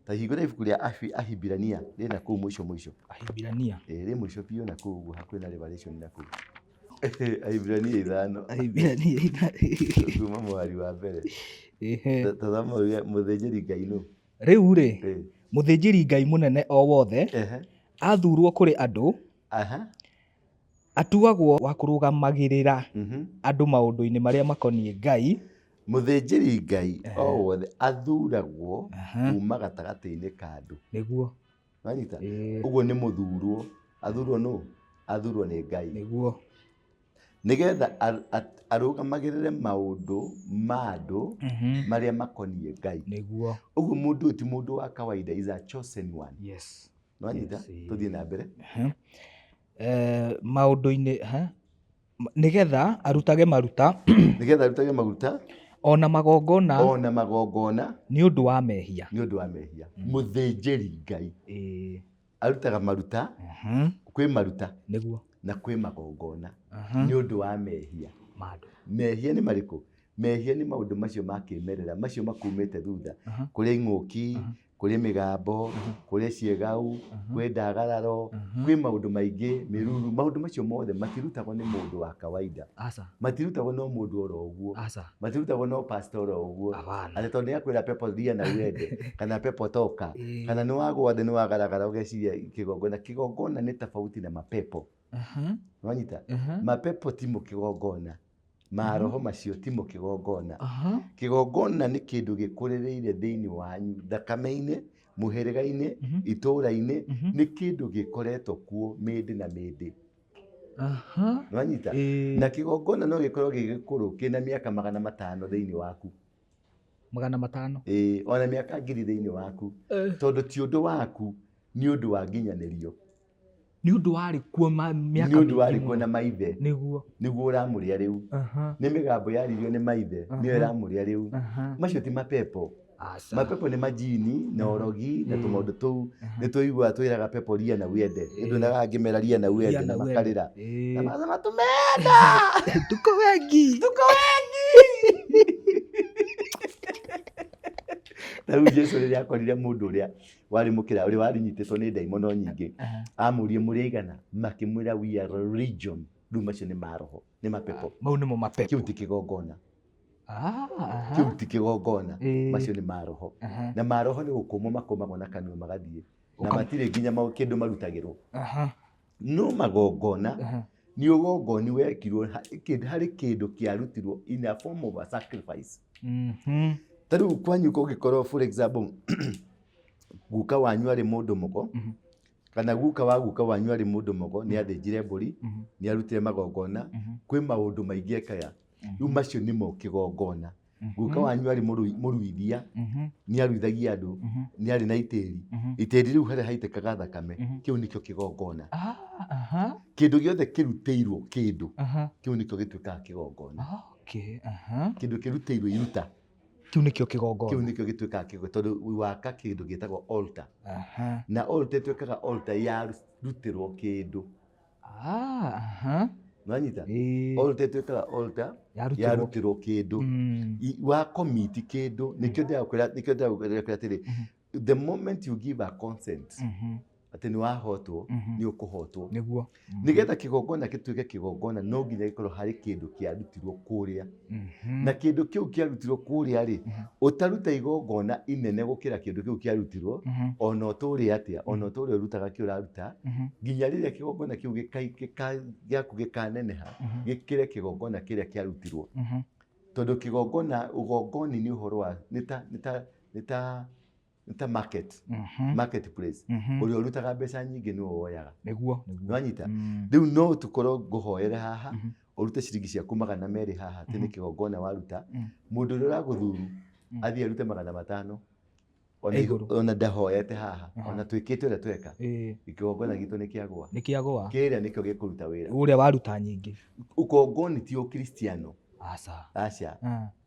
Ta hingũra ibuku rĩa Ahibirania rĩna kũu mũico mũico. Ahibirania. Ĩĩ, rĩ mũico biũ na kũu ũguo hakuhĩ na Revelation na kũu. Ahibirania 5. Ahibirania 5. Kuma mũhari wa mbere. Tazama ũrĩa mũthĩnjĩri Ngai nũ. Rĩu rĩ, mũthĩnjĩri Ngai mũnene o wothe athurwo kũrĩ andũ, atuagwo wa kũrũgamagĩrĩra andũ maũndũ-inĩ marĩa makoniĩ Ngai. Mũthĩnjĩri Ngai o wothe athuragwo kuma gatagatĩ-inĩ ka andũ. Wanyita? Ũguo nĩ mũthurwo. Athurwo nũ? Athurwo nĩ Ngai. Nĩgetha arũgamagĩrĩre maũndũ ma andũ marĩa makoniĩ Ngai. Ũguo mũndũ ũyũ ti mũndũ wa kawaida, is a chosen one. Nĩwanyita? Tũthiĩ na mbere. Maũndũ-inĩ, ha? Nĩgetha arutage maruta. Nĩgetha arutage maruta. Ona magongona. Ona magongona. Nĩ ũndũ wa mehia. Nĩ ũndũ wa mehia. Mũthĩnjĩri Ngai. Arutaga maruta. Kwĩ maruta. Na kwĩ magongona. Nĩ ũndũ wa mehia. Mandũ. Mehia nĩ marĩkũ? Mehia nĩ maũndũ macio ma kĩmerera, macio makumĩte thutha. Kũrĩ ing'ũki, kũrĩ mĩgambo, kũrĩ ciĩgau, kwĩ ndagararo, kwĩ maũndũ maingĩ, mĩruru, maũndũ macio mothe matirutagwo nĩ mũndũ wa kawaida. Matirutagwo no mũndũ oro ũguo. Matirutagwo no pastor oro ũguo. Atĩ tondũ nĩ akwĩra pepo ria na uende, kana pepo toka, kana nĩ wagwa thĩ nĩ wagaragara ũgeciria kĩgongona. Kĩgongona nĩ tofauti na mapepo. Nĩwanyita? Mapepo ti mo kĩgongona. Maroho macio ti mo kĩgongona. Kĩgongona nĩ kĩndũ gĩkũrĩrĩire thĩinĩ wanyu, thakame-inĩ, mũhĩrĩga-inĩ, itũũra-inĩ, nĩ kĩndũ gĩkoretwo kuo mĩndĩ na mĩndĩ. Nĩwanyita? Na kĩgongona no gĩkorwo gĩ gĩkũrũ kĩna mĩaka 500 thĩinĩ waku. 500? Ĩĩ, ona mĩaka 1000 thĩinĩ waku. Tondũ ti ũndũ waku, nĩ ũndũ wa nginyanĩrio. Nĩ ũndũ warĩ kuo mĩaka Nĩ ũndũ mĩingĩ warĩ kuo mũno. na maithe. Nĩguo ũramũrĩa rĩu. Nĩ mĩgambo yaririo nĩ maithe, nĩyo ĩramũrĩa rĩu. Macio ti mapepo. Mapepo nĩ majini na ũrogi na tũmaũndũ tũu. Nĩ tũiguaga twĩraga pepo ria na uende. Nĩ nduonaga ngĩmera ria na uende Ria na na uende. makarĩra. Na magathoma tumenda. Tuko wengi. Tuko wengi. Ta rĩu Jesu rĩrĩa akorire mũndũ ũrĩa warĩ mũkĩra, ũrĩa warĩ nyitĩtwo nĩ ndaimono nyingĩ, amũrie, "Mũrĩ aigana?" Makĩmwĩra, "We are legion." Rĩu macio nĩ maroho, nĩ mapepo. Mau nĩmo mapepo. Kĩu ti kĩgongona. Kĩu ti kĩgongona. Macio nĩ maroho. Na maroho nĩ gũkũmwo makũmagwo na kanua magathiĩ, na matirĩ nginya kĩndũ marutagĩrwo. No magongona nĩ ũgongoni wekirwo harĩ kĩndũ kĩarutirwo in a form of a sacrifice. Ta rĩu kwanyu kũngĩkorwo, for example, guka wanyu arĩ mũndũ mũgo, kana guka wa guka wanyu arĩ mũndũ mũgo, nĩ athĩnjire mbũri, nĩ arutire magongona, kwĩ maũndũ maingĩ ekaga. Rĩu macio nĩmo kĩgongona. Guka wanyu arĩ mũruithia, nĩ aruithagia andũ, nĩ arĩ na itĩri, itĩri rĩu harĩa haitĩkaga thakame, kĩu nĩkĩo kĩgongona. Kĩndũ gĩothe kĩrutĩirwo kĩndũ, kĩu nĩkĩo gĩtuĩkaga kĩgongona. Kĩndũ kĩrutĩirwo iruta, Kĩu nĩkĩo kĩu kĩgongona. Nĩkĩo gĩtuĩkaga kĩgongona, tondũ waka kĩndũ gĩtagwo altar, na altar ĩtuĩkaga altar yarutĩrwo kĩndũ. Nwanyita? Altar ĩtuĩkaga altar Yarutĩrwo. Yarutĩrwo kĩndũ. Wa commit kĩndũ, nĩkĩo ndĩrakwĩra atĩrĩ, the moment you give a consent atĩ nĩ wahotwo, nĩ ũkũhotwo. Nĩgetha kĩgongona gĩtuĩke kĩgongona, no nginya gĩkorwo harĩ kĩndũ kĩarutirwo kũrĩa, na kĩndũ kĩu kĩarutirwo kũrĩa rĩ, ũtaruta igongona inene gũkĩra kĩndũ kĩu kĩarutirwo, ona ũtũre atĩa, ona ũtũre ũrutaga kĩ ũraruta, nginya rĩrĩa kĩgongona kĩu gĩaku gĩkaneneha gĩkĩre kĩgongona kĩrĩa kĩarutirwo, tondũ kĩgongona, ũgongoni nĩ ũhoro wa nĩ ta market, marketplace. Ũrĩa ũrutaga mbeca nyingĩ nĩwe woyaga. Nĩguo. Nĩwanyita? Rĩu no tũkorwo ngũhoere haha, ũrute ciringi ciaku 200 haha, atĩ nĩ kĩgongona waruta. Mũndũ ũrĩa ũragũthuru athiĩ arute 500 ona E igũrũ. Ona ndahoete haha, ona twĩkĩte ũrĩa tweka, kĩgongona gitũ nĩ kĩagũa. Nĩ kĩagũa. Kĩrĩa nĩkĩo gĩkũruta wĩra. Ũrĩa waruta nyingĩ. Ũgongoni ti ũkristiano. Aca. Aca.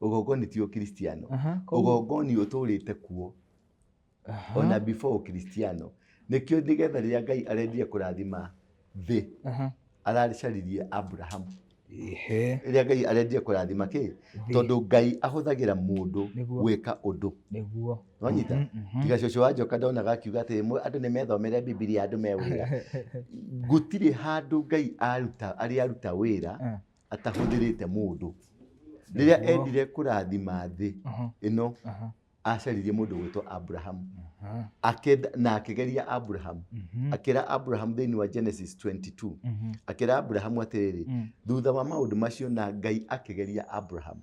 Ũgongoni ti ũkristiano. Koguo Ũgongoni ũtũrĩte kuo ona before ũkristiano. Nĩkĩo nĩgetha rĩrĩa Ngai arendire kũrathima thĩ, aracaririe Abrahamu. Rĩrĩa Ngai arendire kũrathima kĩ, Thĩ. tondũ Ngai ahũthagĩra mũndũ gwĩka ũndũ. Nwanyita? Tiga cũcũ wa njoka ndonaga akiuga atĩ andũ nĩ methomere Bibilia, andũ me wĩra. Gũtirĩ handũ Ngai aruta arĩ aruta wĩra atahũthĩrĩte mũndũ. Rĩrĩa endire kũrathima thĩ ĩno, acaririe mũndũ gwĩtwo Abrahamu. Akenda na akĩgeria Abrahamu. Akĩra Abrahamu thĩinĩ wa Genesis 22, akĩra Abrahamu atĩrĩrĩ, thutha wa maũndũ macio na Ngai akĩgeria Abrahamu.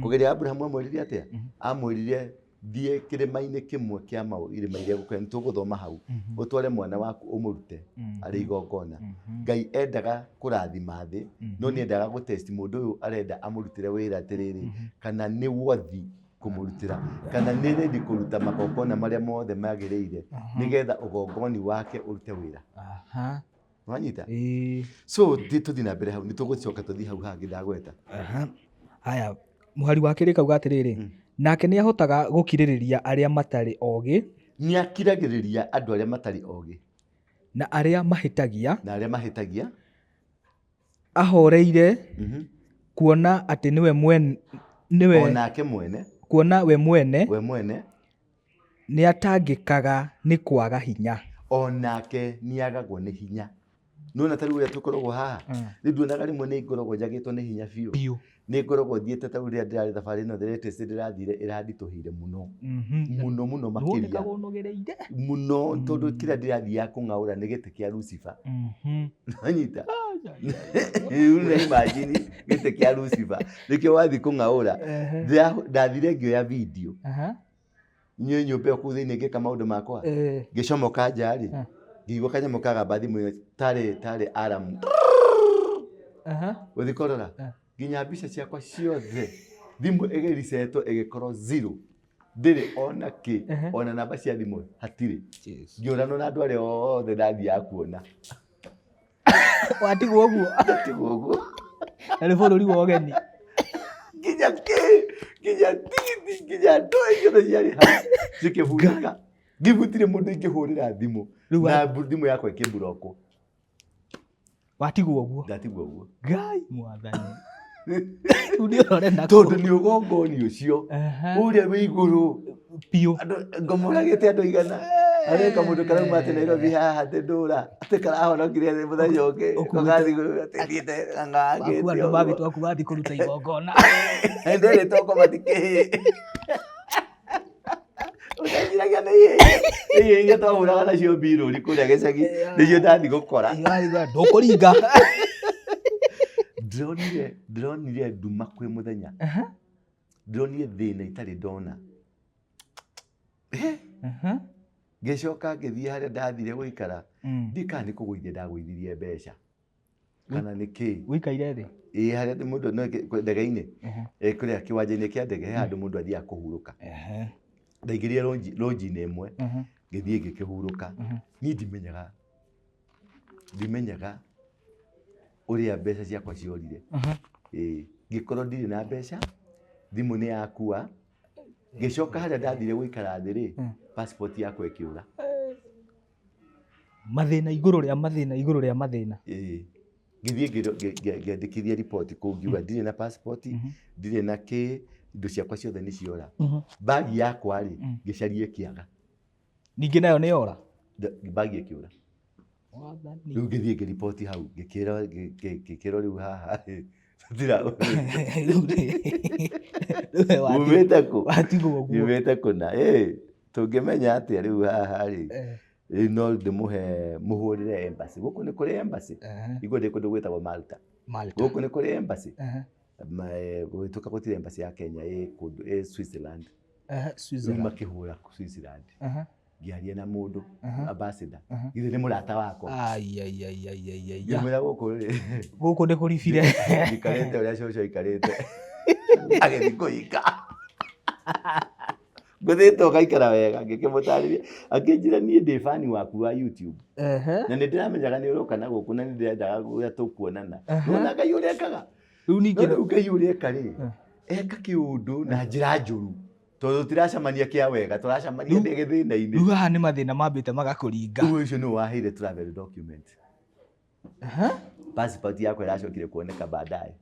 Kũgeria Abrahamu amwĩrire atĩa? Amwĩrire, "Thiĩ kĩrĩma-inĩ kĩmwe kĩa mau irĩma iria ngũkwĩra, nĩ tũgũthoma hau, ũtware mwana waku ũmũrute arĩ igongona." Ngai endaga kũrathima thĩ, no nĩ endaga gũtest mũndũ ũyũ arenda amũrutĩre wĩra atĩrĩrĩ, kana nĩ worthy kũmũrutĩra, kana nĩ ready kũruta magongona marĩa mothe magĩrĩire nĩgetha ũgongoni wake ũrute wĩra. Nwanyita? Ĩĩ. So tũthiĩ na mbere hau, nĩ tũgũcoka tũthiĩ hau hangĩ ndagweta. Haya, mũhari wa kerĩ kauga atĩrĩrĩ, nake nĩ ahotaga gũkirĩrĩria arĩa matarĩ ogĩ. Nĩ akiragĩrĩria andũ arĩa matarĩ ogĩ. Na arĩa mahĩtagia. Na arĩa mahĩtagia. Ahoreire, kuona atĩ nĩwe mwene, nĩwe O nake mwene. Kuona we mwene we mwene nĩ atangĩkaga nĩ kwaga hinya. O nake nĩ agagwo nĩ hinya. Nona ta rĩu ũrĩa tũkoragwo haha, rĩu nduonaga rĩmwe nĩ ngoragwo njagĩtwo nĩ hinya biũ. Biũ. Nĩ ngoragwo thiĩte, ta rĩu rĩrĩa ndĩrarĩ thabarĩ ĩno, the latest ndĩrathire ĩranditũhĩire mũno mũno mũno makĩria. Nĩwonekaga ũnogereire. Mũno, tondũ kĩrĩa ndĩrathiaga kũng'aũra nĩ gĩtĩ kĩa Lucifer. Nanyita? Rĩu nĩ imagine gĩtĩ kĩa Lucifer nĩkĩo wathiĩ kũng'aũra. Ndathire ngĩoya video niĩ nyũmba ĩyo kũu thĩinĩ ngĩka maũndũ makwa. Ngĩcomoka nja rĩ, ngĩigua kanyamũ kagamba thimũ-inĩ tarĩ alarm. Gũthiĩ kũrora, nginya mbica ciakwa ciothe, thimũ ĩgĩrisetwo ĩgĩkorwo zero, ndĩrĩ ona kĩ, ona namba cia thimũ hatirĩ. Ngĩũranwo na andũ arĩa othe ndathiaga kuona. Watigwo ũguo? Ndatigwo ũguo. Na nĩ bũrũri wa ũgeni. Nginya kĩ, nginya tigiti, nginya ndũĩ ciothe ciarĩ hau cikĩbunjĩka. Ngĩbutirĩ mũndũ ingĩhũrĩra thimũ. Rĩu Na thimũ yakwa ĩkĩmburokwo. Watigwo ũguo? Ndatigwo ũguo. Ngai mwathani, rĩu nĩ ũrore na Tondũ nĩ ũgongoni ũcio ũrĩa wĩ igũrũ. Biũ. Andũ ngomoragĩte andũ igana arĩ kamũndũ karauma atĩ Nairobi haha atĩ ndũra atĩ karahonokire thĩ mũthenya ũngĩ Ũkuĩte- ũgathiĩ atĩ thiĩte ng'ang'angĩte Waku andũ magĩtua waku wathiĩ kũruta igongona. Nderĩtwo ngoma ti kĩhĩĩ. Ũteciragia nĩ ihĩĩ. Ihĩĩ iria twahũraga nacio mbirũri kũrĩa gĩcagi nĩcio ndathiĩ gũkora. Ndũkũringa. Ndĩronire ndĩronire nduma kwĩ mũthenya. Ndĩronire thĩna itarĩ ndona. Ngĩcoka ngĩthiĩ harĩa ndathire gũikara. Ndiũĩ kana nĩ kũgũithia ndagũithirie mbeca. Kana nĩ kĩĩ. Ũikaire thĩ? Ĩĩ harĩa mũndũ no ndege-inĩ. Kũrĩa kĩwanja-inĩ kĩa ndege he handũ mũndũ athiaga kũhurũka. Ndaingĩrire lodge-inĩ ĩmwe, ngĩthiĩ ngĩkĩhurũka. Niĩ ndimenyaga ndimenyaga ũrĩa mbeca ciakwa ciorire. Ĩĩ ngĩkorwo ndirĩ na mbeca, thimũ nĩ yakua, ngĩcoka harĩa ndathire gũikara thĩ rĩ, passport yakwa ĩkĩũra. Mathĩna igũrũ rĩa mathĩna igũrũ rĩa mathĩna. Ĩĩ. Ngĩthiĩ ngĩandĩkithia riboti kũu ngiuga ndirĩ na passport, ndirĩ na kĩ, indo ciakwa ciothe nĩ ciora. Bagi yakwa rĩ, ngĩcaria ĩkĩaga. Ningĩ nayo nĩ yora? Bagi ĩkĩũra. Rĩu ngĩthiĩ ngĩriboti hau, ngĩkĩrwo ngĩkĩrwo rĩu haha rĩ, tũtira Umĩte kũ? Watigwo ũguo. Nyumĩte kũna. Ĩĩ, tũngĩmenya atĩa rĩu haha rĩ? Rĩu no ndĩmũhe mũhũrĩre embassy. Gũkũ nĩ kũrĩ embassy. Igua ndĩ kũndũ gwĩtagwo Malta. Malta. Gũkũ nĩ kũrĩ embassy. Gũgĩtuĩka gũtirĩ embassy ya Kenya ĩ kũndũ ĩ Switzerland. Rĩu Switzerland. makĩhũra Switzerland. Ngĩaria na mũndũ ambassador. Githĩ nĩ mũrata wakwa. Ai ai ai ai ai ai. Ngĩmwĩra gũkũ rĩ. Gũkũ nĩ kũribire. Njikarĩte ũrĩa cũcũ aikarĩte. Agĩthiĩ kũhinga. Ngũthĩte ũgaikara wega, ngĩkĩmũtarĩria. Akĩnjĩra niĩ ndĩ fan waku wa YouTube. Na nĩ ndĩramenyaga nĩ ũroka na gũkũ na nĩ ndĩrendaga ũrĩa tũkuonana. Nĩwona Ngai ũrĩa ekaga? Rĩu ningĩ No rĩu Ngai ũrĩa eka rĩ, eka kĩũndũ na njĩra njũru. Tondũ tũtiracemania kĩa wega, tũracemania ndĩ gĩthĩna-inĩ. Rĩu haha nĩ mathĩna mambĩte magakũringa. Rĩu ũcio nĩwe waheire travel document. Passport yakwa ĩracokire kuoneka baadaye.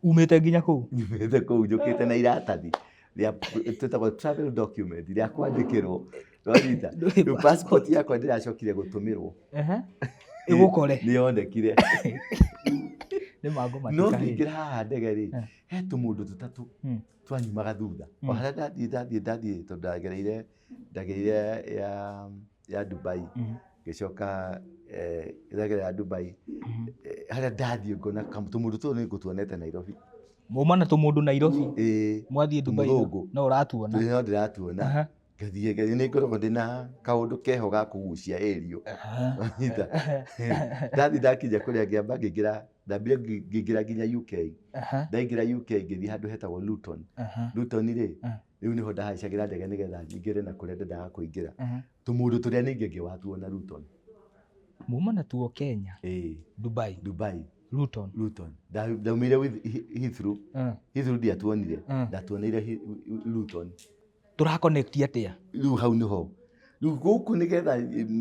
Umĩte nginya kũu? Nyumĩte kũu njũkĩte na iratathi rĩa twĩtagwo travel document rĩa kwandĩkĩrwo. Wanyita? Rĩu passport yakwa ndĩracokire gũtũmĩrwo. Ĩgũkore. Nĩ yonekire. Nĩ mangũ No matikarĩ. ngĩingĩra haha ndege rĩ, he tũmũndũ tũtatũ twanyumaga thutha. O harĩa ndathiĩ ndathiĩ ndathiĩ tondũ ndagereire ndagereire ya ya Dubai. Ngĩcoka ndagerera ya Dubai. Harĩa ndathiĩ ngona tũmũndũ tũtũ nĩ ngũtuonete Nairobi. Mauma na tũmũndũ Nairobi. Ĩĩ. Mwathiĩ Dubai Tũmũthũngũ. no ũratuona. No ndĩratuona. Ngathiĩ ngathiĩ nĩ ngoragwo ndĩna kaũndũ keho ga kũgucia ĩrio. Wanyita? Ndathiĩ ndakinya kũrĩa ngĩamba ngĩingĩra ndambire ngĩingĩra nginya UK. Ndaingĩra UK ngĩthiĩ handũ hetagwo Luton. Luton rĩ, rĩu nĩho ndahaicagĩra ndege nĩgetha nyingĩre na kũrĩa ndendaga kũingĩra. Tũmũndũ tũrĩa ningĩ ngĩwatuona Luton. Muma natuo Kenya. Ĩĩ. Dubai. Dubai. Luton. Luton. Ndaumire Heathrow. Heathrow ndiatuonire. Ndatuoneire Luton. Tũra connect atĩa? Rĩu hau nĩho. Rĩu gũkũ nĩgetha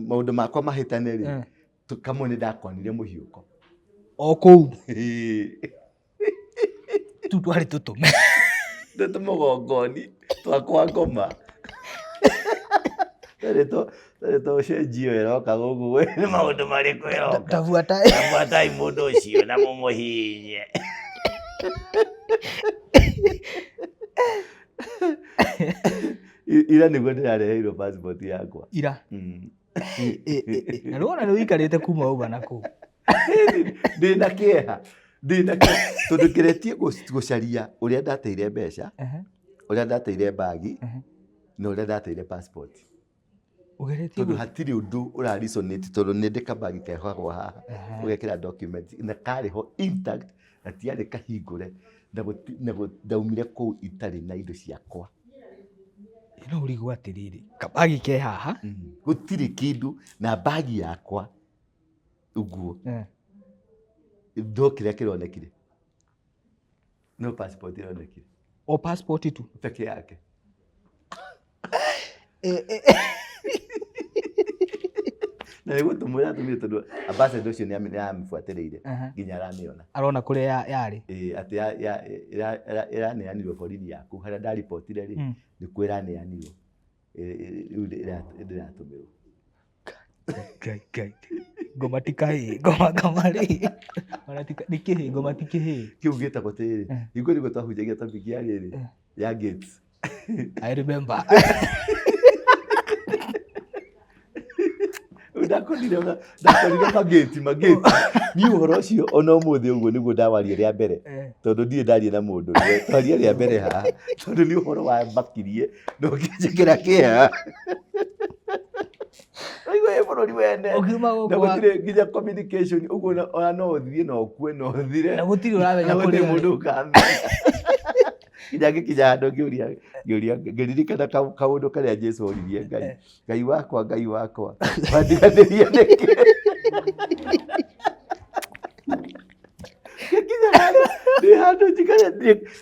maũndũ makwa mahĩtane rĩ, kamwe nĩ ndakonire mũhiũko. O kũu? Ĩĩ. Tu twarĩ tũtũme. Nĩ tũmũgongoni twa kwa ngoma. Twarĩ tũ cenjio ĩroka gũkũ nĩ maũndũ marĩkũ ĩroka? Tabuatai. Tabuatai mũndũ ũcio na mũmũhihinye. Ira nĩguo ndĩrareheirwo passport yakwa. Ira? Na rĩu ona nĩ ũikarĩte kuma wauma na kũu. Ndĩna kĩeha. Ndĩna kĩeha. Tondũ ngeretie gũcaria ũrĩa ndateire mbeca, ũrĩa ndateire mbagi, na ũrĩa ndateire passport. Ũgeretie Tondũ hatirĩ ũndũ ũra resonate tondũ nĩ ndĩ kabagi kehoagwo haha, ũgekĩra document na karĩ ho intact, gatiarĩ kahingũre, na ndaumire kũu itarĩ na indo ciakwa. No ũrigwo atĩrĩrĩ, kabagi ke haha? Gũtirĩ kĩndũ na mbagi yakwa ũguo. No kĩrĩa kĩronekire. No passport ĩronekire. O passport tu? Peke yake. Na nĩ gũtũmwo ĩratũmire tondũ ambassador ũcio nĩ aramĩbuatĩrĩire nginya aramĩona. Arona kũrĩa yarĩ. Ĩĩ, atĩ ĩraneanirwo borithi yaku harĩa ndaribotire rĩ, nĩkuo ĩraneanirwo. Rĩu ndĩratũmĩrwo. Ngai, Ngai. Ngoma ti kahĩĩ, ngoma ngoma rĩ. Ona ti nĩ kĩhĩĩ, ngoma ti kĩhĩĩ. Kĩu gĩtagwo atĩrĩrĩ, hingo nĩguo twahunjagia topic ya rĩrĩ, ya gates. I remember. Rĩu ndakorire ndakorire magĩti magĩti. Niĩ ũhoro ũcio ona ũmũthĩ ũguo nĩguo ndawaria rĩa mbere. Tondũ ndirĩ ndaria na mũndũ. Twaria rĩa mbere haha. Tondũ nĩ ũhoro wamakirie na ũkĩnjĩkĩra kĩeha. Ũraigua wĩ bũrũri wene. Ũkiuma gũkũ Na gũtirĩ nginya communication ũguo ona no ũthiĩ na ũkue na ũthire. Na gũtirĩ ũramenya Na gũtirĩ kũrĩa mũndũ ũkamenya. Nginya ngĩkinya handũ ngĩũria ngĩũria ngĩririkana kaũndũ karĩa Jesũ oririe Ngai. Ngai wakwa, Ngai wakwa, wandiganĩria nĩkĩ? Ngĩkinya handũ, ndĩ handũ njikare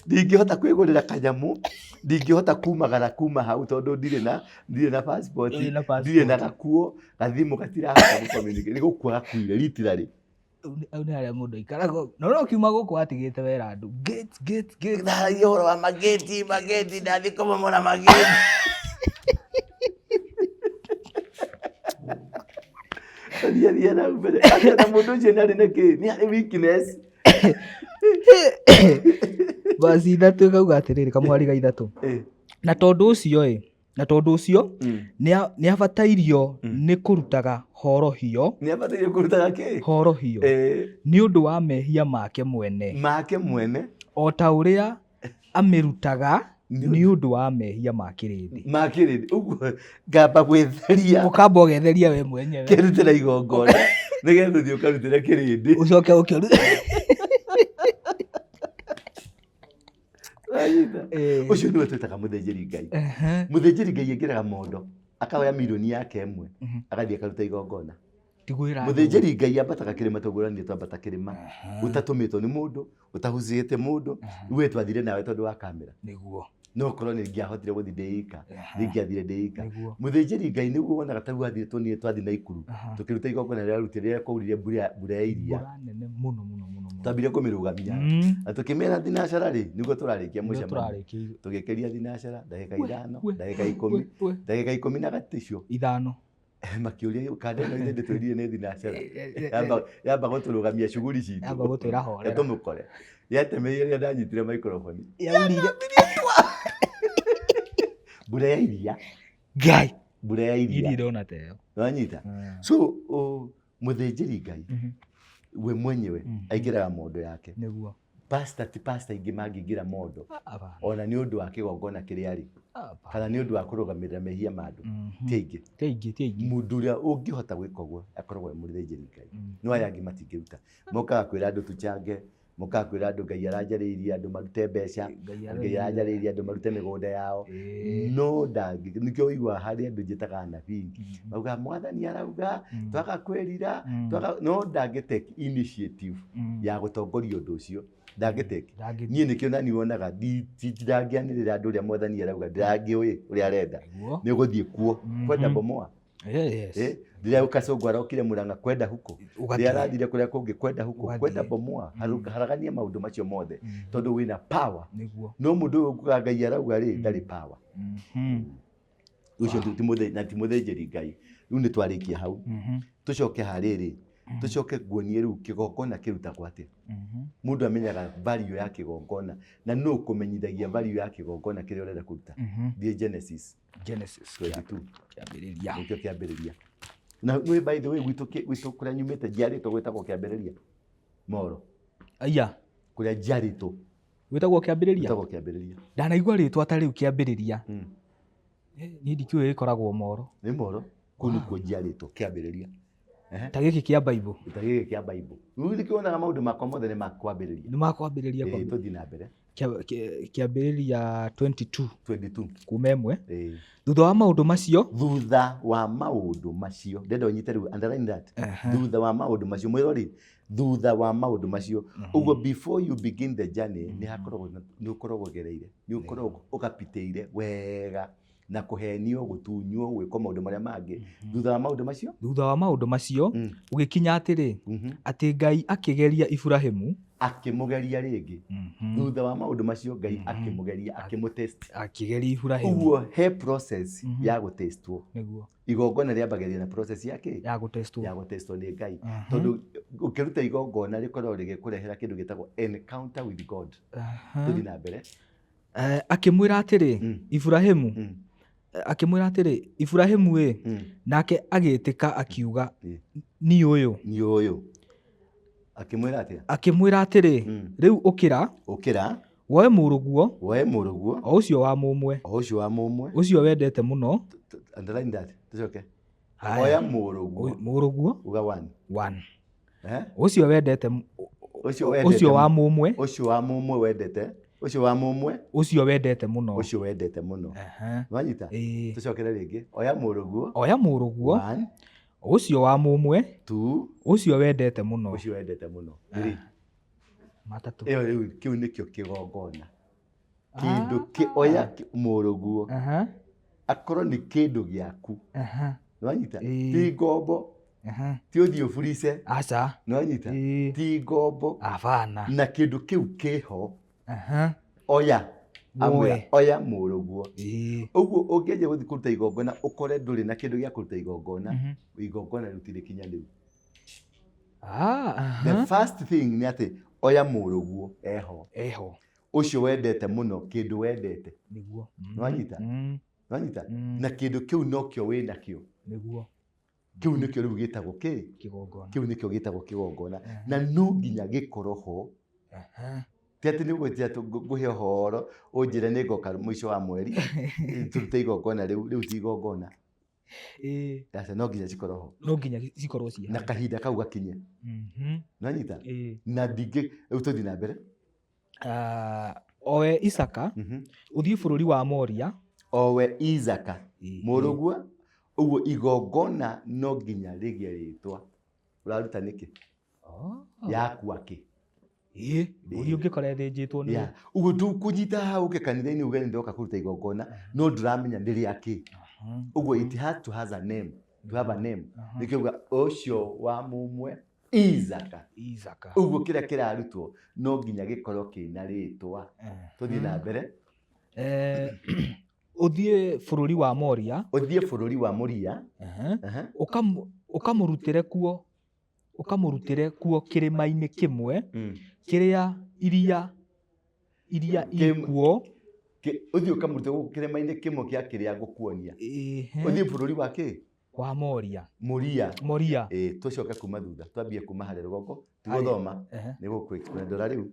ndingĩhota kwĩgũrĩra kanyamũ, ndingĩhota kumagara kuma hau tondũ ndirĩ na ndirĩ na passport, Ndũrĩ na passport. ndirĩ na gakuo, gathimũ gatirahota gũ communicate, nĩ gũkua gakuire literally. Hau nĩ harĩa mũndũ aikaraga. Na no ũkiuma gũkũ watigĩte wera andũ. Gate, gate, gate. Ndaragia ũhoro wa magĩti, magĩti, ndathiĩ kũmomora magĩti. Thiĩ thiĩ na mbere. Atĩ na mũndũ ũcio nĩ arĩ na kĩ? Nĩ arĩ weakness. Vaci ithatũ ĩkauga atĩrĩrĩ, kamũhari ga ithatũ. Na tondũ ũcio ĩ, na tondũ ũcio nĩ abatairio nĩ kũrutaga horohio. Nĩ abatairio kũrutaga kĩ? Horohio. Nĩ ũndũ wa mehia make mwene. Make mwene. O ta ũrĩa amĩrutaga nĩ ũndũ wa mehia ma kĩrĩndĩ. Ma kĩrĩndĩ. Ũguo ngamba gwĩtheria. Ũkamba ũgetheria we mwenyewe. Kĩrutĩra igongona. Nĩgetha ũthiĩ ũkarutĩre kĩrĩndĩ. Ũcoke ũkĩrute. Wanyita? Ũcio nĩwe twĩtaga mũthĩnjĩri Ngai. Mũthĩnjĩri Ngai aingĩraga mondo, akaoya mirioni yake ĩmwe, agathiĩ akaruta igongona. Tigwĩra andũ. Mũthĩnjĩri Ngai ambataga kĩrĩma tondũ niĩ twambata kĩrĩma. Ũtatũmĩtwo nĩ mũndũ, ũtahucĩte mũndũ, we twathire nawe tondũ wa kamera. Nĩguo. No korwo nĩ ingĩahotire gũthiĩ ndĩ ika, ndingĩathire ndĩ ika. Nĩguo. Mũthĩnjĩri Ngai nĩguo wonaga ta rĩu athire tũniĩ twathiĩ Naikuru, tũkĩruta igongona rĩrĩa rarutire rĩrĩa kwaurire mbura ya iria. Mbura nene mũno mũno mũno mũno. Twambire kũmĩrũgamia. Na tũkĩmĩra thinacara rĩ, nĩguo tũrarĩkia Nĩguo mũcemanio. tũrarĩkia. Tũgĩkĩria thinacara, ndagĩka ithano, we, ndagĩka ikũmi, we, we. ndagĩka ikũmi na gaticio. Ithano. Makĩũria kanda ĩno ithe ndĩtwĩrire nĩ thinacara. Yamba gũtũrũgamia shughuli citũ. Yamba gũtwĩra horera. Tũmũkore. Yatemeire rĩrĩa ndanyitire microphone. Yaurire. Mbura ya iria. Ngai. Mbura ya iria. Iria ndona ta ĩyo. Wanyita? So, mũthĩnjĩri Ngai, we mwenyewe aingĩraga mondo yake. Nĩguo. Pastor ti pastor ingĩ mangĩingĩra mondo. Hapana. Ona nĩ ũndũ wa kĩgongona kĩrĩa arĩ. Hapana. Kana nĩ ũndũ wa kũrũgamĩrĩra mehia ma andũ. Ti aingĩ. Ti aingĩ, ti aingĩ. Mũndũ ũrĩa ũngĩhota gwĩka ũguo akoragwo e mũthĩnjĩri Ngai. No aya angĩ matingĩruta. Mokaga kwĩra andũ tũchange, mokaga kwĩra andũ Ngai aranjarĩirie andũ marute mbeca, Ngai aranjarĩirie andũ marute mĩgũnda yao. No ndangĩ, nĩkĩo ũiguaga harĩ andũ njĩtaga anabii. Maugaga mwathani arauga, twaga kwĩrira, twaga, no ndangĩ take initiative ya gũtongoria ũndũ ũcio. Ndangĩ take. Niĩ nĩkĩo nani wonaga ndangĩanĩrĩra andũ ũrĩa mwathani arauga, ndangĩũĩ ũrĩa arenda. Nĩ ũgũthiĩ kuo, kwenda bomoa. Yes. Rĩrĩa Kasongo arokire Murang'a kwenda huko, Ũgathiĩ. rĩrĩa arathire kũrĩa kũngĩ kwenda huko, Ũgathiĩ. kwenda bomoa, haragania maũndũ macio mothe, tondũ wĩna power. Nĩguo. No mũndũ ũyũ ũkuga Ngai arauga rĩ, ndarĩ power. Ũcio na ti mũthĩnjĩri Ngai. Rĩu nĩ twarĩkia hau. Tũcoke harĩrĩ, tũcoke nguonie rĩu kĩgongona kĩrutagwo atĩa. Mũndũ amenyaga value ya kĩgongona, na nũ ũkũmenyithagia value ya kĩgongona kĩrĩa ũrenda kũruta. Thiĩ Genesis. Genesis 22. Kĩambĩrĩria. Nĩkĩo kĩambĩrĩria. Na nĩ by the way gwitũ gwitũ kũrĩa nyumĩte njiarĩtwo gwĩtagwo kĩambĩrĩria. Moro. Aya. Kũrĩa njiarĩtwo. Gwĩtagwo kĩambĩrĩria? Gwĩtagwo kĩambĩrĩria. Ndanaigua rĩtwa ta rĩu kĩambĩrĩria. Niĩ ndikĩũĩ gĩkoragwo Moro. Nĩ Moro. Kũu nĩkuo njiarĩtwo kĩambĩrĩria. Ta gĩkĩ kĩa Bible. Ta gĩkĩ kĩa Bible. Rĩu nĩkĩo wonaga maũndũ makwa mothe nĩ ma kwambĩrĩria. Nĩ ma kwambĩrĩria. Ĩĩ, tũthiĩ na mbere. Kĩambĩrĩria 22. 22. Kuma ĩmwe. Thutha wa maũndũ macio. Thutha wa maũndũ macio. Ndĩrenda ũnyite rĩu, underline that. Thutha wa maũndũ macio. Mwĩrori, thutha wa maũndũ macio. Ũguo before you begin the journey, nĩ hakoragwo na, nĩ ũkoragwo ũgereire. Nĩ ũkoragwo ũgapitĩire wega. Na kũhenio, gũtunywo, gwĩkwo maũndũ marĩa mangĩ. Thutha wa maũndũ macio? Thutha wa maũndũ macio, gũgĩkinya atĩrĩ, atĩ Ngai akĩgeria Iburahimu. Akĩmũgeria rĩngĩ. Thutha wa maũndũ macio Ngai akĩmũgeria, akĩmũtest. Akĩgeria Iburahimu. Ũguo he process ya gũtestwo. Nĩguo. Igongona rĩambagĩrĩria na process ya kĩ? Ya gũtestwo. Ya gũtestwo nĩ Ngai. Tondũ ũkĩruta igongona rĩkoragwo rĩgĩkũrehera kĩndũ gĩtagwo encounter with God. Tũthiĩ na mbere. Akĩmwĩra atĩrĩ, Iburahimu, akĩmwĩra atĩrĩ, Iburahimu ĩ, nake agĩĩtĩka akiuga, niĩ ũyũ. Niĩ ũyũ. Akĩmwĩra atĩa? Akĩmwĩra atĩrĩ, rĩu ũkĩra, Ũkĩra, woe mũrũguo, woe mũrũguo, o ũcio wa mũmwe, o ũcio wa mũmwe, ũcio wendete mũno. Underline that. Tũcoke. Haya. Oya mũrũguo. Mũrũguo. Uga one. One. Eh? Ũcio wendete, Ũcio wendete ũcio wa mũmwe. Ũcio wa mũmwe wendete. Ũcio wa mũmwe. Ũcio wendete mũno. Ũcio wendete mũno. Wanyita? Ĩĩ. Tũcokere rĩngĩ. Oya mũrũguo. Oya mũrũguo. One. Ũcio wa mũmwe. Two. Ũcio wendete mũno. Ũcio wendete mũno. Three. Matatũ. Ĩyo rĩu kĩu nĩkĩo kĩgongona. Kĩndũ kĩ oya mũrũguo. Akorwo nĩ kĩndũ gĩaku. Nĩwanyita? Ti ngombo. Ti ũthiĩ ũburice. Aca. Nĩwanyita? Ti ngombo. Abana. Na kĩndũ kĩu kĩho. Oya. Amwĩra, oya mũrũguo. Ũguo ũngĩanjia gũthiĩ kũruta igongona ũkore ndũrĩ na kĩndũ gĩa kũruta igongona, igongona rĩu ti rĩkinyanĩru. The first thing nĩ atĩ oya mũrũguo eho. Eho. Ũcio wendete mũno, kĩndũ wendete. Nĩguo. Nĩwanyita? Nĩwanyita? Na kĩndũ kĩu nokĩo wĩnakĩo. Nĩguo. Kĩu nĩkĩo rĩu gĩtagwo kĩ? Kĩgongona. Kĩu nĩkĩo gĩtagwo kĩgongona. Na no nginya gĩkorwo ho. Ti atĩ nĩ ũgwĩtia ngũhe ũhoro ũnjĩre nĩ ngoka mũico wa mweri tũrute igongona rĩu, rĩu ti igongona. Aca, no nginya cikorwo ho. No nginya cikorwo ciĩ Na kahinda kau gakinye. Nĩwanyita? Na ndingĩ, rĩu tũthiĩ na mbere. Owe Isaka, ũthiĩ bũrũri wa Moria. Owe Isaka, mũrũguo, ũguo igongona no nginya rĩgĩe rĩtwa. Ũraruta nĩkĩ? Yakua kĩ? Mbũri ũngĩkora ĩthĩnjĩtwo nĩ Ũguo ndũkũnyita haha ũke kanitha-inĩ uge nĩ ndoka kũruta igongona, no ndũramenya nĩ rĩa kĩ. Ũguo it has to has a name. To have a name. Nĩkĩo uga ũcio wa mũmwe Isaka. Isaka. Ũguo kĩrĩa kĩrarutwo no nginya gĩkorwo kĩna rĩtwa. Tũthiĩ na mbere. Ũthiĩ bũrũri wa Moria. Ũthiĩ bũrũri wa Moria. Ũkamũrutĩre kuo, ũkamũrutĩre kuo kĩrĩma-inĩ kĩmwe kĩrĩa iria iria ikuo. Ũthiĩ ũkamũrute gũkũ kĩrĩma-inĩ kĩmwe kĩa kĩrĩa ngũkuonia. Ũthiĩ bũrũri wa kĩ? Wa Moria. Moria. Moria. Tũcoke kuma thutha, twambie kuma harĩa rũgongo, tũgũthoma, nĩ gũkũ explain ndora rĩu.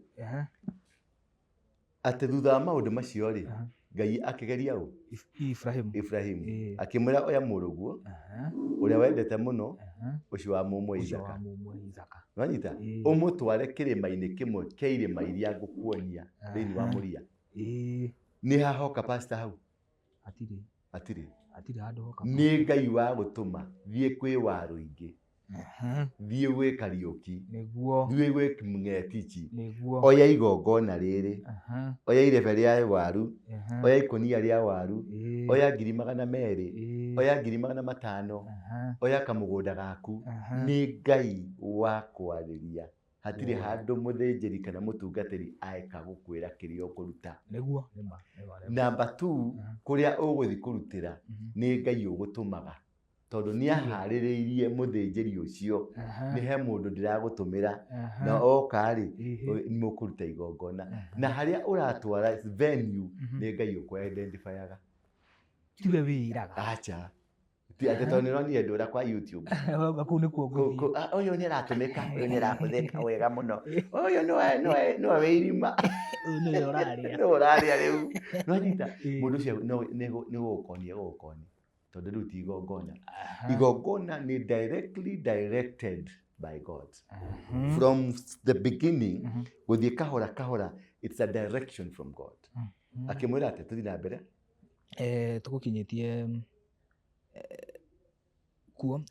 Atĩ thutha wa maũndũ macio rĩ, Ngai akĩgeria ũ? Ibrahimu. Ibrahimu. Akĩmwĩra oya mũrũguo, ũrĩa wendete mũno, ũcio wa mũmwe Isaka. Nĩwanyita? Ũmũtware kĩrĩma-inĩ kĩmwe kĩa irĩma iria ngũkuonia thĩinĩ wa Moria. Nĩ hahoka pastor hau? Hatirĩ. Hatirĩ. Hatirĩ handũ hoka. Nĩ Ngai wa gũtũma thiĩ kwĩ Warũingĩ. Thiĩ gwĩ Kariũki. Nĩguo. Thiĩ gwĩ Mũng'etichi. Nĩguo. Oya igongona rĩrĩ. Oya irebe rĩa waru. Oya ikũnia rĩa waru. Oya 200,000. Oya 500,000. Oya kamũgũnda gaku. Nĩ Ngai wa kwarĩria. Hatirĩ handũ mũthĩnjĩri kana mũtungatĩri aeka gũkwĩra kĩrĩa ũkũruta. Nĩguo, nĩma, nĩma, nĩma. Number 2, kũrĩa ũgũthiĩ kũrutĩra nĩ Ngai ũgũtũmaga. Tondũ nĩ aharĩrĩirie mũthĩnjĩri ũcio, nĩ he mũndũ ndĩragũtũmĩra, na oka rĩ, nĩ mũkũruta igongona. Na harĩa ũratwara venue, nĩ Ngai ũkũ-identifyaga. Tiwe wĩraga. Acha. Ti atĩ tondũ nĩ ũronire ndũra kwa YouTube. Ũrauga kũu nĩkuo ngũthiĩ. Ũyũ nĩ aratũmĩka, ũyũ nĩ arahũthĩka wega mũno. Ũyũ nĩwe wĩ irima. Ũyũ nĩwe ũrarĩa. Nĩwe ũrarĩa rĩu. Nĩwanyita? Mũndũ ũcio nĩ gũgũkonia egũgũkonia. Tondũ rĩu ti igongona. Igongona nĩ directly directed by God. From the beginning, gũthiĩ kahora kahora, it's a direction from God. Akĩmwĩra atĩ tũthiĩ na mbere. Tũgũkinyĩtie kuo.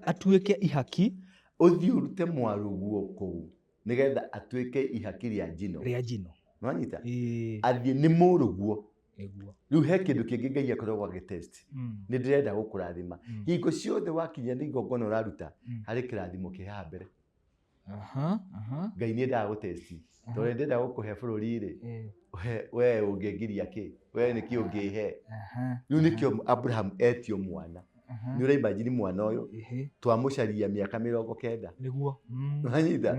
Atuĩke ihaki. Ũthiĩ ũrute mwarũguo kũu nĩgetha atuĩke ihaki rĩa njino. Rĩa njino. Nĩwanyita? Athiĩ nĩ mũrũguo. Nĩguo. Rĩu he kĩndũ kĩngĩ Ngai akoragwo agĩtest. Nĩ ndĩrenda gũkũrathima. Hingo ciothe wakinya nĩ igongona ũraruta, harĩ kĩrathimo kĩ haha mbere. Aha, aha. Ngai nĩ endaga gũtesti tondũ nĩ ndenda gũkũhe bũrũri rĩ, we ũngĩngiria kĩ, we nĩkĩ ũngĩhe? Rĩu nĩkĩo Abraham etio mwana. Nĩ ũraimagine mwana ũyũ twamũcaria mĩaka 90. Nĩguo. Wanyita?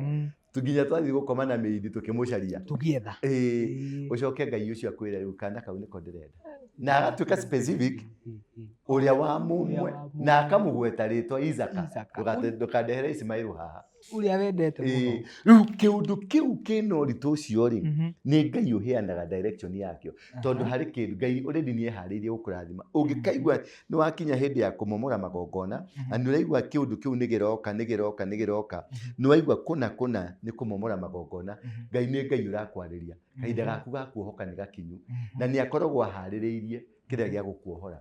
Nginya twathiĩ gũkoma na mĩindi tũkĩmũcaria. Tũgĩetha. Ĩĩ, ũcoke Ngai ũcio akwĩre rĩu kana kau nĩko ndĩrenda. Na agatuĩka specific ũrĩa wa mũmwe na akamũgweta rĩtwa Isaka. Isaka. Ndũkandehere Ismail haha. Ũrĩa wendete mũno. Rĩu kĩũndũ kĩu kĩna ũritũ ũcio rĩ, nĩ Ngai ũheanaga direction yakĩo, tondũ harĩ kĩndũ Ngai already nĩ eharĩirie gũkũrathima. Ũngĩkaigua nĩ wakinya hĩndĩ ya kũmomora magongona na nĩ ũraigua kĩũndũ kĩu nĩ gĩroka, nĩ gĩroka, nĩ gĩroka, nĩ waigua kũna kũna nĩ kũmomora magongona, Ngai nĩ Ngai ũrakwarĩria. Kahinda gaku ga kuohoka nĩ gakinyu, na nĩ akoragwo aharĩrĩirie kĩrĩa gĩa gũkuohora.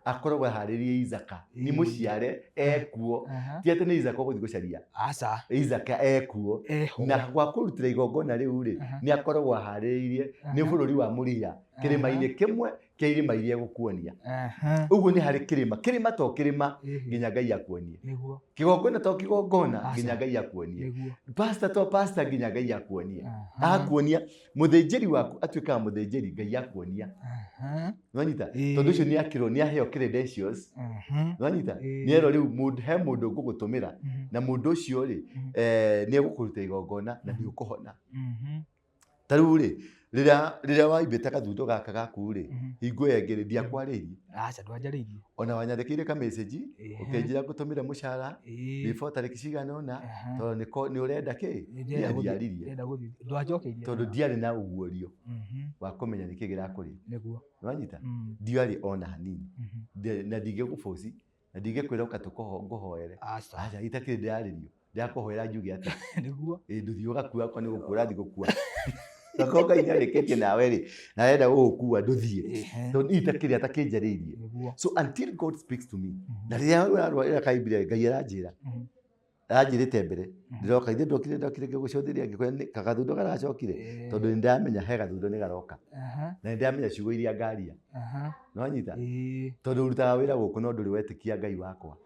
Akoragwo aharĩrĩirie Isaka, nĩ mũciare ekuo. Ti atĩ nĩ Isaka ũgũthiĩ gũcaria. Aca. Isaka ekuo. Eho. Na gwa kũrutĩra igongona rĩu rĩ, nĩ akoragwo aharĩrĩirie nĩ bũrũri wa Mũrĩa, kĩrĩma-inĩ kĩmwe kĩa irĩma iria egũkuonia. Ũguo nĩ harĩ kĩrĩma, kĩrĩma to kĩrĩma nginya Ngai akuonie. Kĩgongona to kĩgongona nginya Ngai akuonie. Pastor to pastor nginya Ngai akuonie. Akuonia mũthĩnjĩri waku atuĩkaga mũthĩnjĩri Ngai akuonia. Nĩwanyita? Tondũ ũcio nĩakĩrwo, nĩaheo credentials. Nĩwanyita? Nĩerwo rĩu he mũndũ ngũgũtũmĩra na mũndũ ũcio rĩ, nĩegũkũruta igongona na nĩũkũhona. Ta rĩu rĩ, rĩrĩa waimbĩte gathundo gaka gaku rĩ, hingo ĩyo ĩngĩ rĩ, ndiakwarĩirie. Aca, ndwanjarĩirie. Ona wanyandĩkĩire ka message, ũkĩnjĩra ngũtũmĩre mũcara before tarĩki cigana ũna, tondũ nĩ ũrenda kĩ? Nĩ Ndiaririe. Ndĩrenda gũthiĩ. Ndwanjokeirie. Tondũ ndiarĩ na ũguũrio wa kũmenya nĩkĩ kĩrakũrĩa. Nĩwanyita? Ndiarĩ ona hanini. Na ndingĩgũbũci, na ndingĩkwĩra ũka ngũhoere. Aca. Aca, itakĩrĩ ndĩrarĩrio. Ndĩrakũhoera njuge atĩa? Nĩguo. Ĩ, ndũthiĩ ũgakua, okorwo nĩ gũkua ũrathiĩ gũkua. Okorwo Ngai nĩarĩkĩtie nawe rĩ, na arenda gũgũkua ndũthiĩ. Tondũ niĩ itakĩrĩ atakĩnjarĩirie. Nĩguo. So until God speaks to me, na rĩrĩa ũrarwara kaimbire Ngai aranjĩra. Aranjĩrĩte mbere. Ndĩroka, ithe ndokire, ndokire ngĩgũcũthĩrĩria ngĩkwĩra nĩ kagathundo karacokire. Tondũ nĩ ndamenya he gathundo nĩ garoka. Na nĩ ndamenya ciugo iria ngaria. Nĩwanyita? Tondũ ũrutaga wĩra gũkũ no ndũrĩ wetĩkia Ngai wakwa.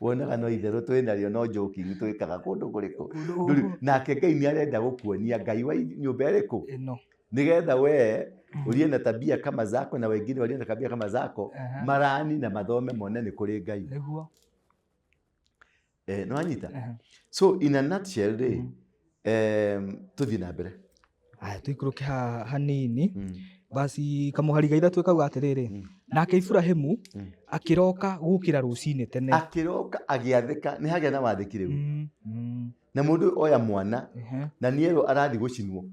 Wonaga no itherũ twĩ narĩo no joking twĩkaga kũndũ kũrĩkũ. Ndũrĩ, nake Ngai nĩ arenda gũkuonia Ngai wa nyũmba ĩrĩkũ? Ĩno. Nĩgetha we ulie na tabia kama zako na wengine walio na tabia kama zako marani na mathome mone nĩ kũrĩ Ngai. Nĩguo. Nĩwanyita? So in a nutshell rĩ, tũthiĩ na mbere. Aya, tũikũrũke haha hanini. Basi kamũhari ga ithatũ kauga atĩrĩrĩ, nake Iburahĩmu akĩroka gũkĩra rũcinĩ tene. Akĩroka agĩathĩka, nĩ hagĩa na wathĩki rĩu. Na mũndũ oya mwana, na nĩerwo arathiĩ gũcinwo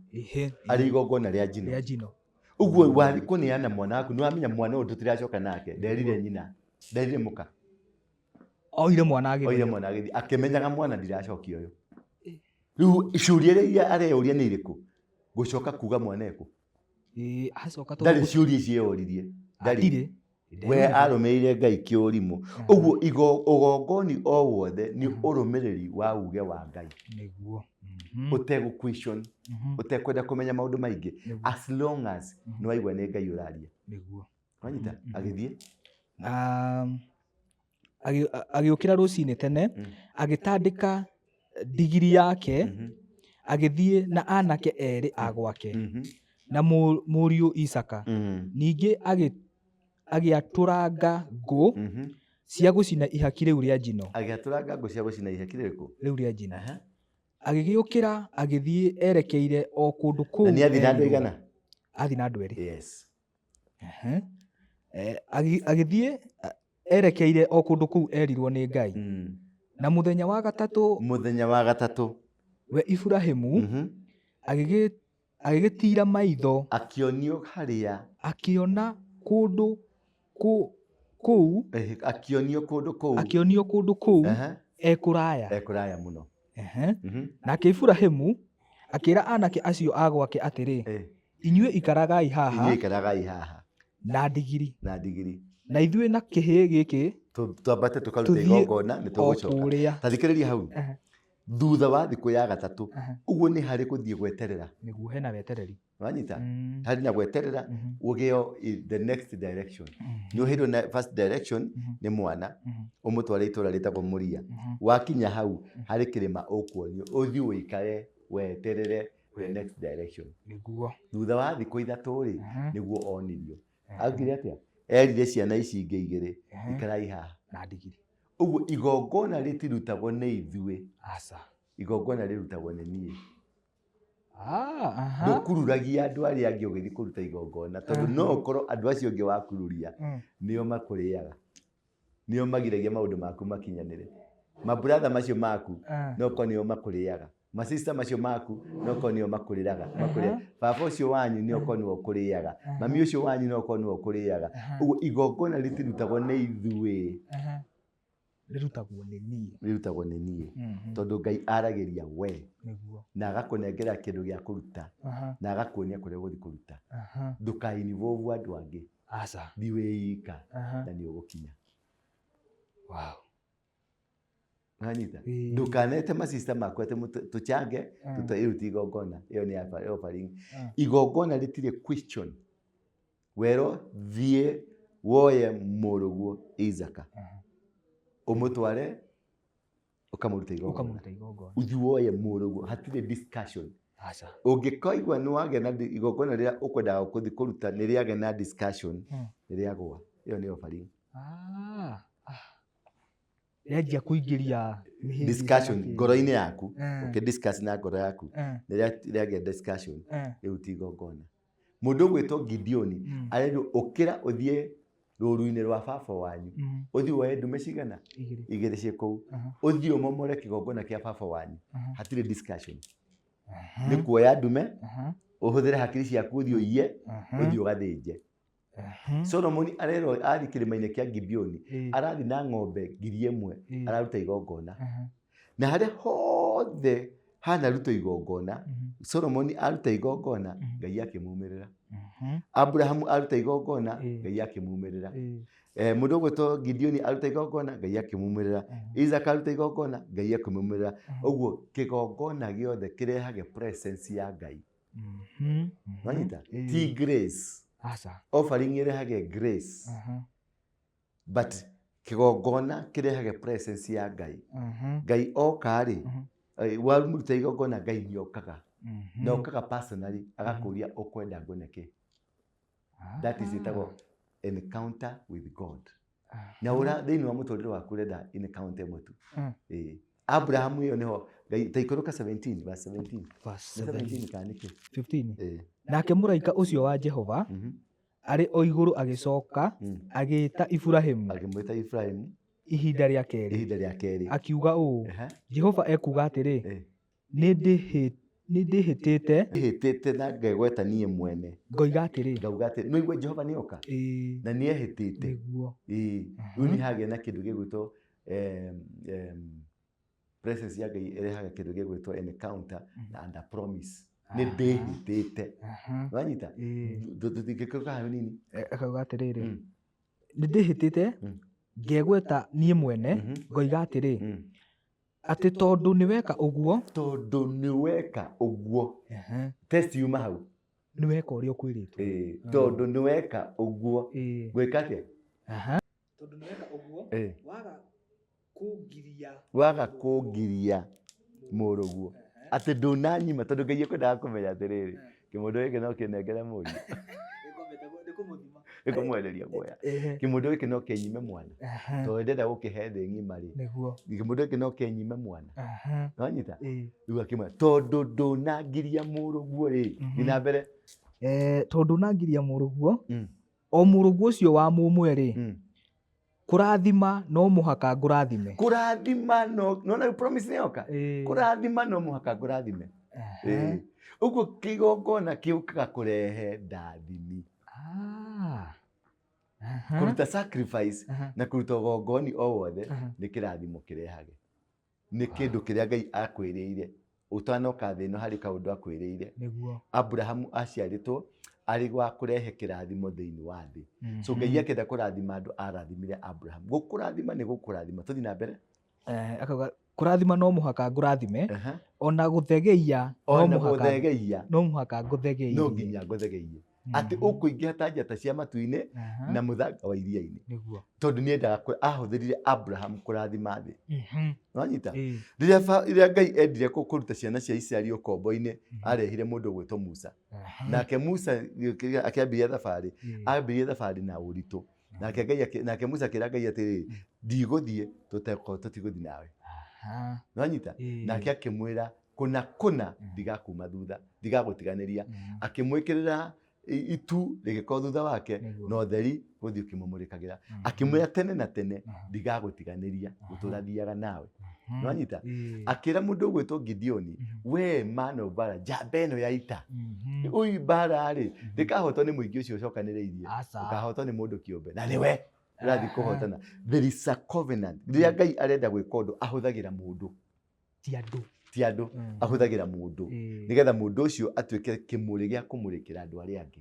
arĩ igongona rĩa njino. Rĩa njino. Ũguo wathiĩ kũneana mwana waku, nĩ wamenya mwana ũyũ tũtiracoka nake, nderire nyina, nderire mũka. Oire mwana agĩthiĩ. Oire mwana agĩthiĩ, akĩmenyaga mwana ndiracokia ũyũ. Rĩu ciũria iria areyũria nĩ irĩkũ? Gũcoka kuga mwana ekũ? Ĩĩ, acoka tondũ Ndarĩ ciũria ici eyũririe. Ndarĩ. Atirĩ. We arũmĩrĩire Ngai kĩũrimũ. Ũguo ũgongoni o wothe nĩ ũrũmĩrĩri wa uge wa Ngai. Nĩguo. Ũtegũ question, ũtekwenda kũmenya maũndũ maingĩ. As long as nĩ waigua nĩ Ngai ũraria. Nĩguo. Wanyita? Agĩthiĩ. Agĩũkĩra rũcinĩ tene, agĩtandĩka ndigiri yake, agĩthiĩ na anake erĩ a gwake, na mũriũ Isaka. Ningĩ agĩatũranga ngũ cia gũcina ihaki rĩu rĩa njino. Agĩatũranga ngũ cia gũcina ihaki rĩrĩkũ? Rĩu rĩa njino. Agĩgĩũkĩra agĩthiĩ erekeire o kũndũ kũu. Na nĩ athiĩ na andũ aigana? Athiĩ na andũ erĩ. Yes. Agĩthiĩ erekeire o kũndũ kũu erirwo nĩ Ngai. Na mũthenya wa gatatũ, Mũthenya wa gatatũ. We Iburahĩmu agĩgĩtiira maitho. Akĩonio harĩa. Akĩona kũndũ kũu. Akĩonio kũndũ kũu. Akĩonio kũndũ kũu e kũraya. E kũraya mũno. Nake Iburahĩmu akĩĩra anake acio a gwake atĩrĩ, inyuĩ ikaragai haha. Inyuĩ ikaragai haha. Na ndigiri. Na ndigiri. Na ithuĩ na kĩhĩĩ gĩkĩ Twambate tũkarute tũthiĩ igongona nĩ o tũgũcoka. kũrĩa. Ta thikĩrĩria hau. Thutha wa thikũ ya gatatũ. Ũguo nĩ harĩ gũthiĩ gweterera. Nĩguo, hena wetereri. Wanyita? Harĩ na gweterera ũgĩo the next direction. Nĩ ũheirwo na first direction nĩ mwana, ũmũtware itũra rĩtagwo Mũria. Wakinya hau harĩ kĩrĩma ũkuonio, ũthiĩ ũikare weterere the next direction. Nĩguo. Thutha wa thikũ 3 rĩ, nĩguo onirio. Augire atĩa? Erire ciana ici ingĩ igĩrĩ, ikarai haha. Na ndigiri. Ũguo igongona rĩtirutagwo nĩ ithuĩ. Aca. Igongona rĩrutagwo nĩ niĩ. Ndũkururagia andũ arĩa angĩ ũgĩthiĩ kũruta igongona, tondũ no ũkorwo andũ acio angĩ wakururia nĩo makũrĩaga, nĩo magiragia maũndũ maku makinyanĩre. Maburatha macio maku no ũkorwo nĩo makũrĩaga, masista macio maku no ũkorwo nĩo makũrĩraga, makũrĩaga. Baba ũcio wanyu nĩ ũkorwo nĩwe ũkũrĩaga, mami ũcio wanyu no ũkorwo nĩwe ũkũrĩaga. Ũguo igongona rĩtirutagwo nĩ ithuĩ, rĩrutagwo nĩ niĩ. Rĩrutagwo nĩ niĩ, tondũ Ngai aragĩria we na agakũnengera kĩndũ gĩa kũruta na agakuonia kũrĩa ũgũthiĩ kũruta. Ndũka involve andũ angĩ. Aca. Thiĩ wĩika na nĩ ũgũkinya. Wow. Wanyita? Ndũkanete masista maku atĩ tũchange, tũtirute igongona. Ĩyo nĩ offering. Igongona rĩtirĩ question. Werwo thiĩ woye mũrũguo Isaka, ũmũtware ũkamũrute igongona. Ũkamũruta igongona. Ũthiĩ woye mũrũguo, hatirĩ discussion. Aca. Ũngĩkaigua nĩ wagĩa na igongona rĩrĩa ũkwendaga gũthiĩ kũruta nĩ rĩagĩa na discussion, nĩ rĩagũa. Ĩyo nĩ offering. Rĩanjia kũingĩria mĩhĩnga Discussion ĩcio. Ngoro-inĩ yaku, ũkĩ discuss na ngoro yaku, nĩ rĩagĩa discussion, rĩu ti igongona. Mũndũ ũgwĩtwo Gideoni arerwo ũkĩra ũthiĩ rũru-inĩ rwa baba wanyu, ũthiĩ woe ndume cigana? Igĩrĩ. Igĩrĩ ciĩ kũu, ũthiĩ ũmomore kĩgongona kĩa baba wanyu. Hatirĩ discussion. Nĩ kuoya ndume, ũhũthĩre hakiri ciaku, ũthiĩ ũiye, ũthiĩ ũgathĩnje. Solomoni arerwo athiĩ kĩrĩma-inĩ kĩa Gibeoni, arathiĩ na ng'ombe 1000, araruta igongona. Na harĩa hothe hanarutwo igongona, Solomoni aruta igongona, Ngai akĩmumĩrĩra. Abrahamu aruta igongona, Ngai akĩmumĩrĩra. Mũndũ ũgwĩtwo Gideoni aruta igongona, Ngai akĩmumĩrĩra. Isaka aruta igongona, Ngai akĩmumĩrĩra. Ũguo kĩgongona gĩothe kĩrehage presence ya Ngai. Wanyita? Ti grace. Aca. Offering ĩrehage grace. But kĩgongona kĩrehage presence ya Ngai. Ngai oka rĩ, wamũruta igongona, Ngai nĩ okaga. Na okaga personally agakũria, ũkwenda ngũne kĩ? That is ĩtagwo encounter with God. Na ũra thĩinĩ wa mũtũrĩre waku ũrenda encounter ĩmwe tu. Ĩĩ. Abraham ĩyo nĩho Ngai ta ikũrũka 17 verse 17. Verse Nĩ 17. 17 kana nĩkĩ? 15. Ĩĩ. Nake mũraika ũcio wa Jehova arĩ o igũrũ agĩcoka agĩĩta Iburahimu Akĩmwĩta Ibrahim ihinda rĩa kerĩ, ihinda rĩa kerĩ. Akiuga ũũ, Jehova ekuuga atĩrĩ, nĩ ndĩhĩtĩte Hĩtĩte na ngegweta niĩ mwene. Ngoiga atĩrĩ. Ngauga atĩrĩ, nĩ ũigua Jehova nĩ oka na nĩ ehĩtĩte. Nĩguo. Ĩĩ. Rĩu nĩ hagĩa na kĩndũ gĩgwĩtwo presence ya Ngai ĩrehaga kĩndũ gĩgwĩtwo encounter na under promise. Nĩ ndĩhĩtĩte. Wanyita? Ĩĩ. Tũtingĩkĩruka hanini. Akauga atĩrĩrĩ, nĩ ndĩhĩtĩte ngegweta niĩ mwene, ngoiga atĩrĩ, atĩ tondũ nĩ weka ũguo, Tondũ nĩ weka ũguo. Test yuma hau. Nĩ weka ũrĩa ũkwĩrĩtwo. Ĩĩ, tondũ nĩ weka ũguo. Gwĩka atĩa? Tondũ nĩ weka ũguo, waga kũngiria Waga kũngiria mũrũguo atĩ ndũnanyima, tondũ Ngai ekwendaga kũmenya atĩrĩrĩ, kĩmũndũ gĩkĩ no kĩnengere mũriũ, ĩkũmwenderia guoya, kĩmũndũ gĩkĩ no kĩnyime mwana, tondũ ndenda gũkĩhe thĩ ng'ima rĩ, kĩmũndũ gĩkĩ no kĩnyime mwana. Wanyita? Rĩu akĩmwĩra, tondũ ndũnangiria mũrũguo rĩ, thiĩ na mbere. Tondũ ndũnangiria mũrũguo, o mũrũguo ũcio wa mũmwe rĩ, kũrathima no mũhaka ngũrathime. Kũrathima no nona promise nĩ yoka. Kũrathima no mũhaka ngũrathime. Ĩĩ. Ũguo kĩgongona kĩũkaga kũrehe ndathimi. Kũruta sacrifice na kũruta ũgongoni o wothe nĩ kĩrathimo kĩrehage. Nĩ kĩndũ kĩrĩa Ngai akwĩrĩire ũtanoka thĩ ĩno, harĩ kaũndũ akwĩrĩire. Abrahamu aciarĩtwo arĩ wa kũrehe kĩrathimo thĩinĩ wa thĩ. So Ngai akĩenda kũrathima andũ, arathimire Abraham. Gũkũrathima nĩ gũkũrathima. Tũthiĩ na mbere. Akauga Kũrathima no mũhaka ngũrathime, ona gũthegeia no Ona mũhaka gũthegeia no mũhaka ngũthegeirie. No nginya ngũthegeirie, atĩ ũkũingĩha ta njata cia matu-inĩ na mũthanga wa iria-inĩ. Tondũ nĩendaga ahũthĩrire Abraham kũrathima thĩ. Wanyita? Rĩrĩa rĩrĩa Ngai endire kũruta ciana cia Isiraeli ũkombo-inĩ, arehire mũndũ ũgwĩtwo Musa. Nake Musa akĩambĩrĩria thabarĩ, ambĩrĩria thabarĩ na ũritũ. Nake Ngai nake Musa akĩra Ngai atĩrĩrĩ, ndigũthiĩ tũtekorwo tũtigũthiĩ nawe. Nwanyita? Nake akĩmwĩra kũna kũna ndigakuma thutha, ndigagũtiganĩria. Akĩmwĩkĩrĩra itu rĩgĩkorwo thutha wake na ũtheri gũthiĩ ũkĩmũmũrĩkagĩra. Akĩmwĩra tene na tene ndigagũtiganĩria, gũtũra thiaga nawe. Nwanyita? Akĩra mũndũ ũgwĩtwo Gideoni, we man of valor, njamba ĩno ya ita, ũyũ mbara rĩ ndĩkahotwo nĩ mũingĩ ũcio ũcokanĩrĩirie, ũkahotwo nĩ mũndũ kĩũmbe na nĩwe ũrathiĩ kũhotana. There is a covenant. Rĩrĩa Ngai arenda gwĩka ũndũ ahũthagĩra mũndũ. Ti andũ. Ti andũ. Ahũthagĩra mũndũ nĩgetha mũndũ ũcio atuĩke kĩmũrĩ gĩa kũmũrĩkĩra andũ arĩa angĩ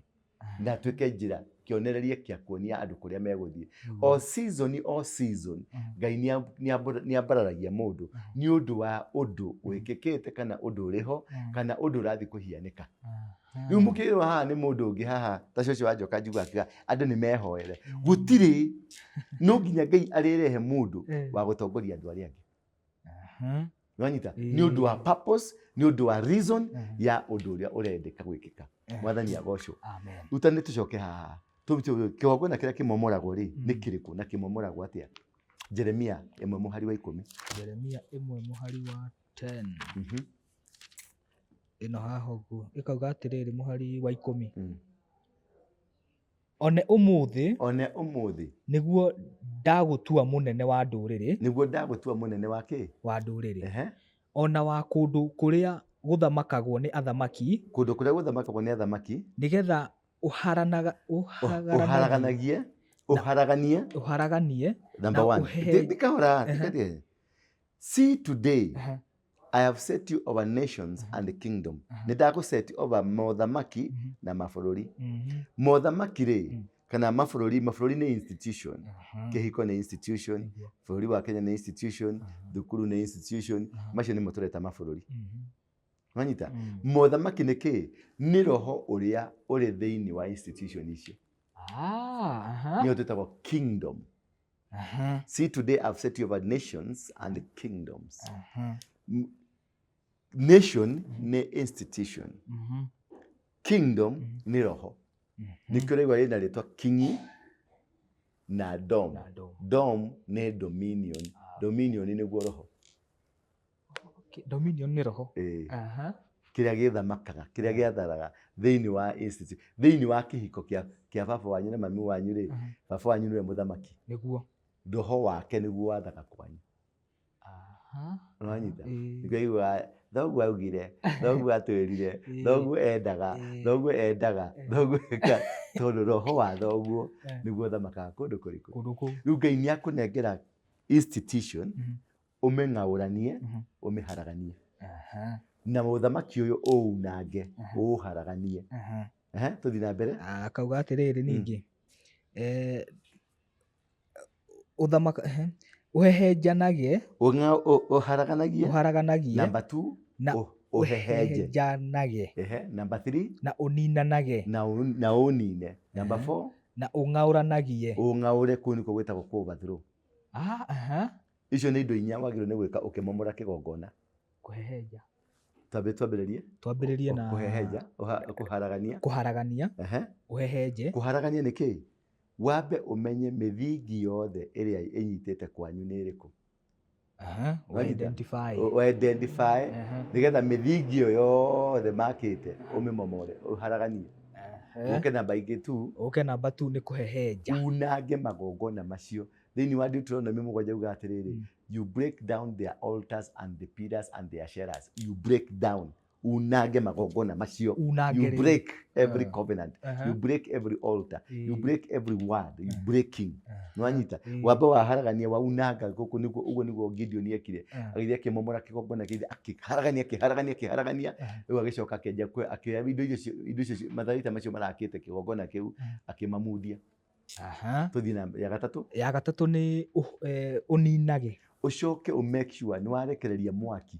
na atuĩke njĩra kĩonereria kĩa kuonia andũ kũrĩa megũthiĩ. O season, o season, Ngai nĩambararagia mũndũ nĩ ũndũ wa ũndũ wĩkĩkĩte kana ũndũ ũrĩho kana ũndũ ũrathiĩ kũhianĩka. Rĩu mũkĩrwo haha nĩ mũndũ ũngĩ haha ta cũcũ wa njoka njigua akiuga andũ nĩ mehoere. Gũtirĩ, no nginya Ngai arĩrehe mũndũ wa gũtongoria andũ arĩa angĩ. Nĩwanyita? Nĩ ũndũ wa purpose, nĩ ũndũ wa reason ya ũndũ ũrĩa ũrendeka gwĩkĩka. Mwathani agocwo. Amen. Rĩu ta nĩ tũcoke haha. Kĩgongona kĩrĩa kĩmomoragwo rĩ, nĩ kĩrĩkũ na kĩmomoragwo atĩa? Jeremia 1 mũhari wa 10. Jeremia 1 mũhari wa 10. Ĩno haha ũguo ĩkauga atĩrĩrĩ, mũhari wa 10. One ũmũthĩ, One ũmũthĩ, nĩguo ndagũtua mũnene wa ndũrĩrĩ, nĩguo ndagũtua mũnene wa kĩ? Wa ndũrĩrĩ. Ona wa kũndũ kũrĩa gũthamakagwo nĩ athamaki, Kũndũ kũrĩa gũthamakagwo nĩ athamaki, nĩgetha ũharaganagie, ũharaganie, ũharaganie, Number na 1. Ndikahora, ndikahora. See today, I have set you over nations and kingdom. Nĩ ndagũ set over mothamaki na mabũrũri. Mothamaki rĩ, kana mabũrũri, mabũrũri nĩ institution. Kĩhiko nĩ institution, bũrũri wa Kenya nĩ institution, thukuru nĩ institution, macio nĩmo tũreta mabũrũri. Wanyita? Mothamaki nĩ kĩ? Nĩ roho ũrĩa ũrĩ thĩinĩ wa institution icio. Nĩyo twĩtagwo kingdom. See today I've set you over nations and kingdoms. Nation nĩ institution. Kingdom nĩ roho. Nĩkĩo ũraigua rĩna rĩtwa kingi na dom. Na dom. Dom nĩ dominion. Dominion nĩguo roho. Okay. Dominion nĩ roho. Ĩĩ. Kĩrĩa gĩthamakaga, kĩrĩa gĩatharaga thĩinĩ wa institute, thĩinĩ wa kĩhiko kĩa baba wanyu na mami wanyu rĩ, baba wanyu nĩwe mũthamaki. Nĩguo. Roho wake nĩguo wathaga kwanyu. Ũranyita? Nĩkĩo aiguaga thoguo augire, thoguo atwĩrire, thoguo endaga, thoguo endaga, thoguo eka, tondũ roho wa thoguo nĩguo ũthamakaga kũndũ kũrĩkũ? Kũndũ kũu. Rĩu Ngai nĩ akũnengera institution, ũmĩng'aũranie, ũmĩharaganie. Na mũthamaki ũyũ ũunange, ũũharaganie. Tũthiĩ na mbere. Akauga atĩrĩrĩ ningĩ, ũthamaka, ũhehenjanage, Ũharaganagie. Ũharaganagie. Number 2, Na ũhehenje. ũhehenjanage. Number 3, Na ũninanage. Na ũnine. Number 4, Na ũng'aũranagie. Ũng'aũre, kũu nĩkuo gwĩtagwo kũ overthrow. Icio nĩ indo inya wagĩrĩirwo nĩ gwĩka ũkĩmomora kĩgongona. Kũhehenja. Twambe twambĩrĩrie? Twambĩrĩrie na Kũhehenja, kũharagania. Kũharagania. Ũhehenje. Kũharagania nĩ kĩĩ? Wambe ũmenye mĩthingi yothe ĩrĩa ĩnyitĩte kwanyu nĩ ĩrĩkũ. Wanyita? Identify. Identify. Nĩgetha mĩthingi ĩyo yothe makĩte ũmĩmomore, ũharaganie. Ũke namba ingĩ tu. Ũke namba 2 nĩ kũhehenja. Unange magongona macio. Thĩinĩ wa Deuteronomy 7 uga atĩrĩrĩ, you break down their altars and the pillars and their asherahs. You break down. Unange magongona macio. Unange You rĩ. break every covenant. You break every altar. You break every word. You breaking. Nwanyita? Wamba waharagania waunanga gũkũ nĩguo, ũguo nĩguo Gideon ekire. Agĩthiĩ akĩmomora kĩgongona kĩu, akĩharagania, akĩharagania, akĩharagania. Rĩu agĩcoka akĩanjia akĩoya indo icio, indo icio, matharaita macio marakĩte kĩgongona kĩu, akĩmamundia. Tũthiĩ na ya gatatũ. Ya gatatũ nĩ ũninage. Ũcoke ũ make sure nĩ warekereria mwaki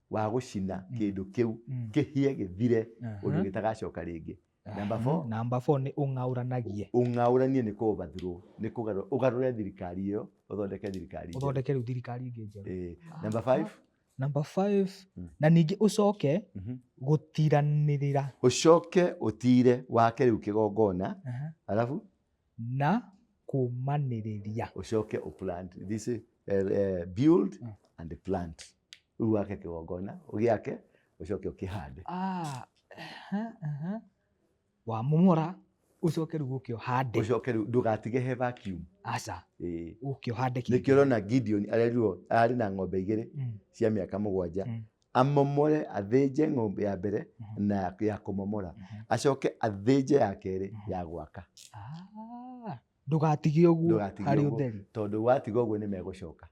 wa gũcina kĩndũ kĩu, kĩhĩe gĩthire ũndũ gĩtagacoka rĩngĩ. Number four. Number four nĩ ũng'aũranagie. Ũng'aũranie nĩ kũ overthrow, nĩ kũgarũra, ũgarũre thirikari ĩyo, ũthondeke thirikari njerũ. Ũthondeke rĩu thirikari ĩngĩ njerũ. Ĩĩ. Number five. Number five, na ningĩ ũcoke gũtiranĩrĩra. Ũcoke ũtire wake rĩu kĩgongona, alafu Na kũmanĩrĩria. Ũcoke ũ plant this, build and plant. Rĩu wake kĩgongona, ũgĩake, ũcoke ũkĩhande. Ah, aha, aha. Wamomora, ũcoke rĩu ũke ũhande. Ũcoke rĩu ndũgatige he vacuum. Aca. Ĩĩ. Ũke ũhande kĩndũ. Nĩkĩo ũrona Gideon arerirwo arĩ na ng'ombe igĩrĩ cia mĩaka 7. Amomore, athĩnje ng'ombe ya mbere na ya kũmomora, acoke athĩnje ya kerĩ ya gwaka. Ah, ndũgatige ũguo Ndũgatige harĩ ũguo, ũtheri. Tondũ watiga ũguo nĩ megũcoka.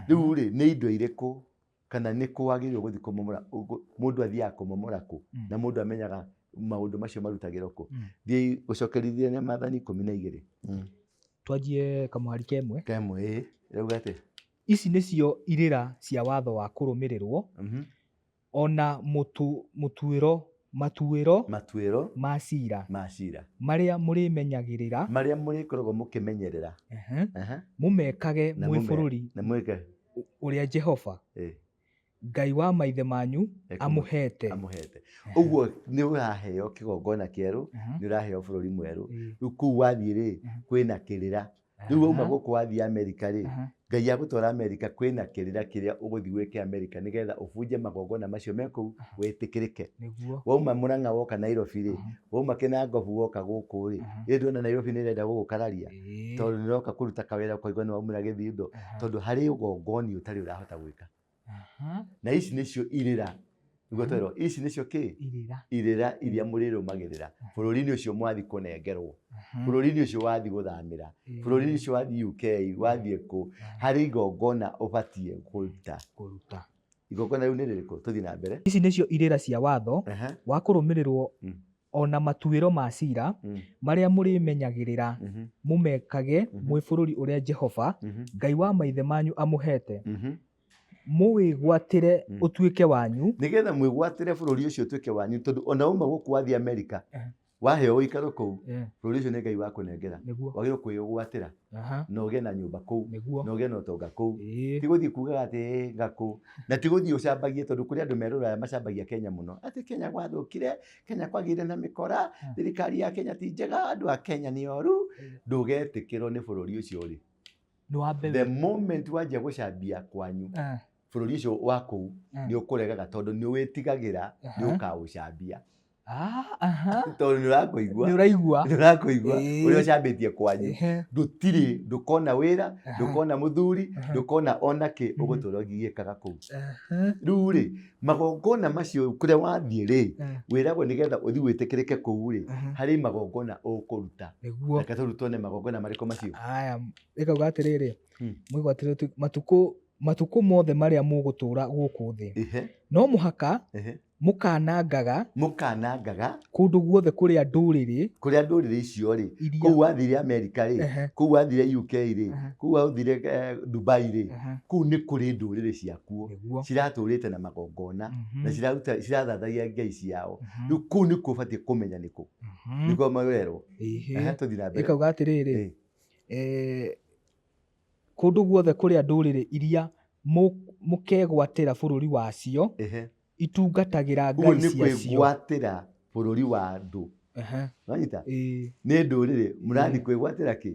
Rĩu rĩ, nĩ indo irĩkũ kana nĩ kũ wagĩrĩirwo gũthiĩ kũmomora? Mũndũ athiaga kũmomora kũ? Na mũndũ amenyaga maũndũ macio marutagĩrwo kũ? Thiĩ ũcokerithie na maathani 12. Twanjie kamũhari kemwe. Kemwe, ĩĩ. Ĩrauga atĩa? Ici nĩcio irĩra cia watho wa kũrũmĩrĩrwo, o na mũtuĩro, matuĩro, Matuĩro ma cira, ma cira, marĩa mũrĩmenyagĩrĩra, marĩa mũrĩkoragwo mũkĩmenyerera, mũmekage Na mwĩ mũme- bũrũri na mwĩke ũrĩa Jehova Ngai wa maithe manyu amũheete. Amũheete. Ũguo nĩ ũraheo kĩgongona kĩerũ, nĩ ũraheo bũrũri mwerũ. Rĩu kũu wathiĩ rĩ, kwĩna kĩrĩra. Rĩu wauma gũkũ wathiĩ Amerika rĩ, Ngai agũtwara Amerika kwĩna kĩrĩra kĩrĩa ũgũthiĩ wĩke Amerika nĩgetha ũbunje magongona macio me kũu wĩtĩkĩrĩke. Wauma Mũrang'a woka Nairobi rĩ, wauma Kĩnangobu woka gũkũ rĩ, ĩ ndũrona Nairobi nĩ ĩrenda gũgũkararia tondũ nĩ ũroka kũruta kawĩra ũkaigua nĩ waumĩra gĩthindo tondũ harĩ ũgongoni ũtarĩ ũrahota gwĩka. Na ici nĩcio irĩra nĩguo twerwo ici nĩcio kĩ? Irĩra. Irĩra iria mũrĩrũmagĩrĩra bũrũri-inĩ ũcio mwathi kũnengerwo, bũrũri-inĩ ũcio wathi gũthamĩra, bũrũri-inĩ ũcio wathi UK, wathiĩ kũ, harĩ igongona ũbatiĩ kũruta. Kũruta. Igongona rĩu nĩ rĩrĩkũ? Tũthiĩ na mbere. Ici nĩcio irĩra cia watho wa kũrũmĩrĩrwo o na matuĩro ma cira marĩa mũrĩmenyagĩrĩra mũmekage mwĩ bũrũri ũrĩa Jehova Ngai wa maithe manyu amũheete, mũwĩgwatĩre ũtuĩke wanyu. Nĩgetha mwĩgwatĩre bũrũri ũcio ũtuĩke wanyu, tondũ ona wauma gũkũ wathiĩ Amerika, waheo ũikaro kũu, bũrũri ũcio nĩ Ngai wakũnengera, wagĩrĩirwo kwĩũgwatĩra na ũgĩe na nyũmba kũu, na ũgĩe na ũtonga kũu. Ti gũthiĩ kugaga atĩ ĩ ngakũ, na ti gũthiĩ ũcambagie, tondũ kũrĩ andũ me rũraya macambagia Kenya mũno, atĩ Kenya gwathũkire, Kenya kwagĩire na mĩkora, thirikari ya Kenya ti njega, andũ a Kenya nĩ oru. Ndũgetĩkĩrwo nĩ bũrũri ũcio ũrĩ. Nĩ wambe The moment wanjia gũcambia kwanyu, bũrũri ũcio wa kũu nĩ ũkũregaga, tondũ nĩ wĩtigagĩra nĩ ũkaũcambia. Tondũ nĩ ũrakũigua. Nĩ ũraigua. Nĩ ũrakũigua ũrĩa ũcambĩtie kwanyu. Ndũtirĩ, ndũkona wĩra, ndũkona mũthuri, ndũkona ona kĩ, ũgũtũra ũgiĩkaga kũu. Rĩu rĩ, magongona macio kũrĩa wathiĩ rĩ, wĩragwo nĩgetha ũthiĩ wĩtĩkĩrĩke kũu rĩ, harĩ magongona ũkũruta. Reke tũrute tuone magongona marĩkũ macio. Aya, ĩkauga atĩrĩrĩ, mwĩgwatĩre matukũ, matukũ mothe marĩa mũgũtũũra gũkũ thĩ. No mũhaka mũkanangaga Mũkanangaga kũndũ guothe kũrĩa ndũrĩrĩ, kũrĩa ndũrĩrĩ icio rĩ, iria kũu wathire Amerika rĩ, kũu wathire UK rĩ, kũu wathire Dubai rĩ, kũu nĩ kũrĩ ndũrĩrĩ ciakuo ciratũrĩte na magongona na cirathathaia ngai ciao. Rĩu kũu nĩkuo ũbatiĩ kũmenya nĩkũ. Nĩkuo marerwo. Tũthiĩ na mbere. Ĩkauga atĩrĩrĩ, kũndũ guothe kũrĩa ndũrĩrĩ iria mũkegwatĩra bũrũri wacio, itungatagĩra Ũguo ngai nĩ ciacio. kwĩgwatĩra bũrũri wa andũ. Wanyita? Nĩ ndũrĩrĩ mũrathiĩ kwĩgwatĩra kĩ?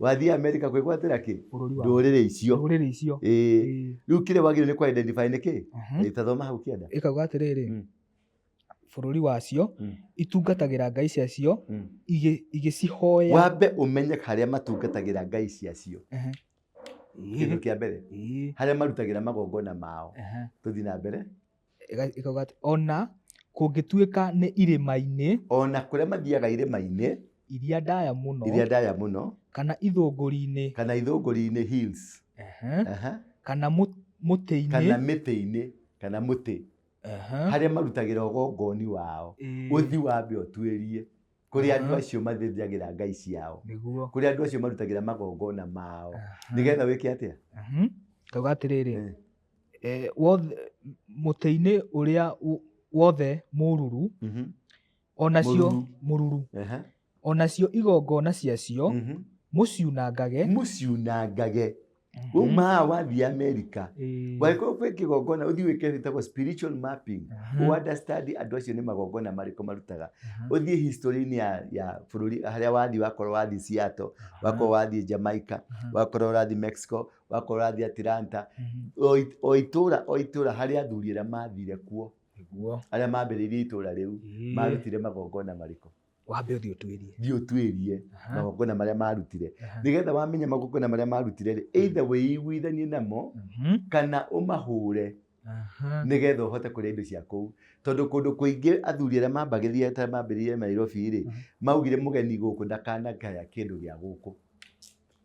Wathiĩ Amerika kwĩgwatĩra kĩ? Bũrũri wa Ndũrĩrĩ icio. Ndũrĩrĩ icio. Rĩu kĩrĩa wagĩrĩirwo nĩ kũ identify nĩ kĩ? Ta thoma hau kĩanda. Ĩkauga atĩrĩrĩ, bũrũri wacio, itungatagĩra ngai ciacio, igĩcihoya. Wambe ũmenye harĩa matungatagĩra ngai ciacio. Kĩndũ kĩa mbere. Harĩa marutagĩra magongona mao. Tũthiĩ na mbere. Ĩkauga atĩ, ona kũngĩtuĩka nĩ irĩma-inĩ, Ona kũrĩa mathiaga irĩma-inĩ, iria ndaya mũno, iria ndaya mũno, kana ithũngũri-inĩ, kana ithũngũri-inĩ hills, kana mũtĩ-inĩ, kana mĩtĩ-inĩ, kana mũtĩ, harĩa marutagĩra ũgongoni wao, ũthiĩ wambe ũtuĩrie kũrĩa andũ acio mathĩnjagĩra ngai ciao, kũrĩa andũ acio marutagĩra magongona mao, nĩgetha wĩke atĩa? Kauga atĩrĩrĩ, wothe mũtĩ-inĩ ũrĩa wothe mũruru, onacio Mũruru. Mũruru, onacio igongona ciacio mũciunangage. Mũciunangage. Wauma haha wathiĩ Amerika, wangĩkorwo kwĩ kĩgongona, ũthiĩ wĩke gĩtagwo spiritual mapping, ũ understand andũ acio nĩ magongona marĩkũ marutaga. Ũthiĩ history-inĩ ya bũrũri harĩa wathiĩ, wakorwo wathiĩ Seattle, wakorwo wathiĩ Jamaica, wakorwo ũrathiĩ Mexico, wakorwo ũrathiĩ Atlanta, o itũra o itũra harĩ athuri arĩa mathire kuo, arĩa mambĩrĩirie itũra rĩu, marutire magongona marĩkũ. Wambe ũthiĩ ũtuĩrie. Thiĩ ũtuĩrie magongona marĩa marutire, nĩgetha wamenya magongona marĩa marutire rĩ, either wĩiguithanie namo kana ũmahũre, nĩgetha ũhote kũrĩa indo cia kũu, tondũ kũndũ kũingĩ athuri arĩa mambagĩrĩria, ta mambĩrĩirie Nairobi rĩ, maugire mũgeni gũkũ ndakanagaya kĩndũ gĩa gũkũ.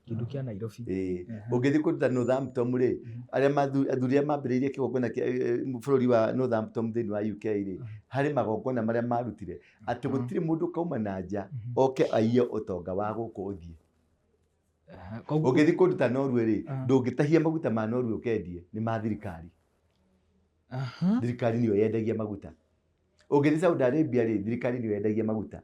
Kĩndũ kĩa Nairobi. Ĩĩ. Ũngĩthiĩ kũndũ ta Northampton rĩ, arĩa athuri arĩa mambĩrĩirie kĩgongona kĩa bũrũri wa Northampton thĩinĩ wa UK rĩ, harĩ magongona marĩa marutire atĩ gũtirĩ mũndũ ũkauma na nja oke aiye ũtonga wa gũkũ ũthiĩ. Koguo Ũngĩthiĩ kũndũ ta Norway rĩ, ndũngĩtahia maguta ma Norway ũkendie, nĩ ma thirikari. Thirikari nĩyo yendagia maguta. Ũngĩthiĩ Saudi Arabia rĩ, thirikari nĩyo yendagia maguta.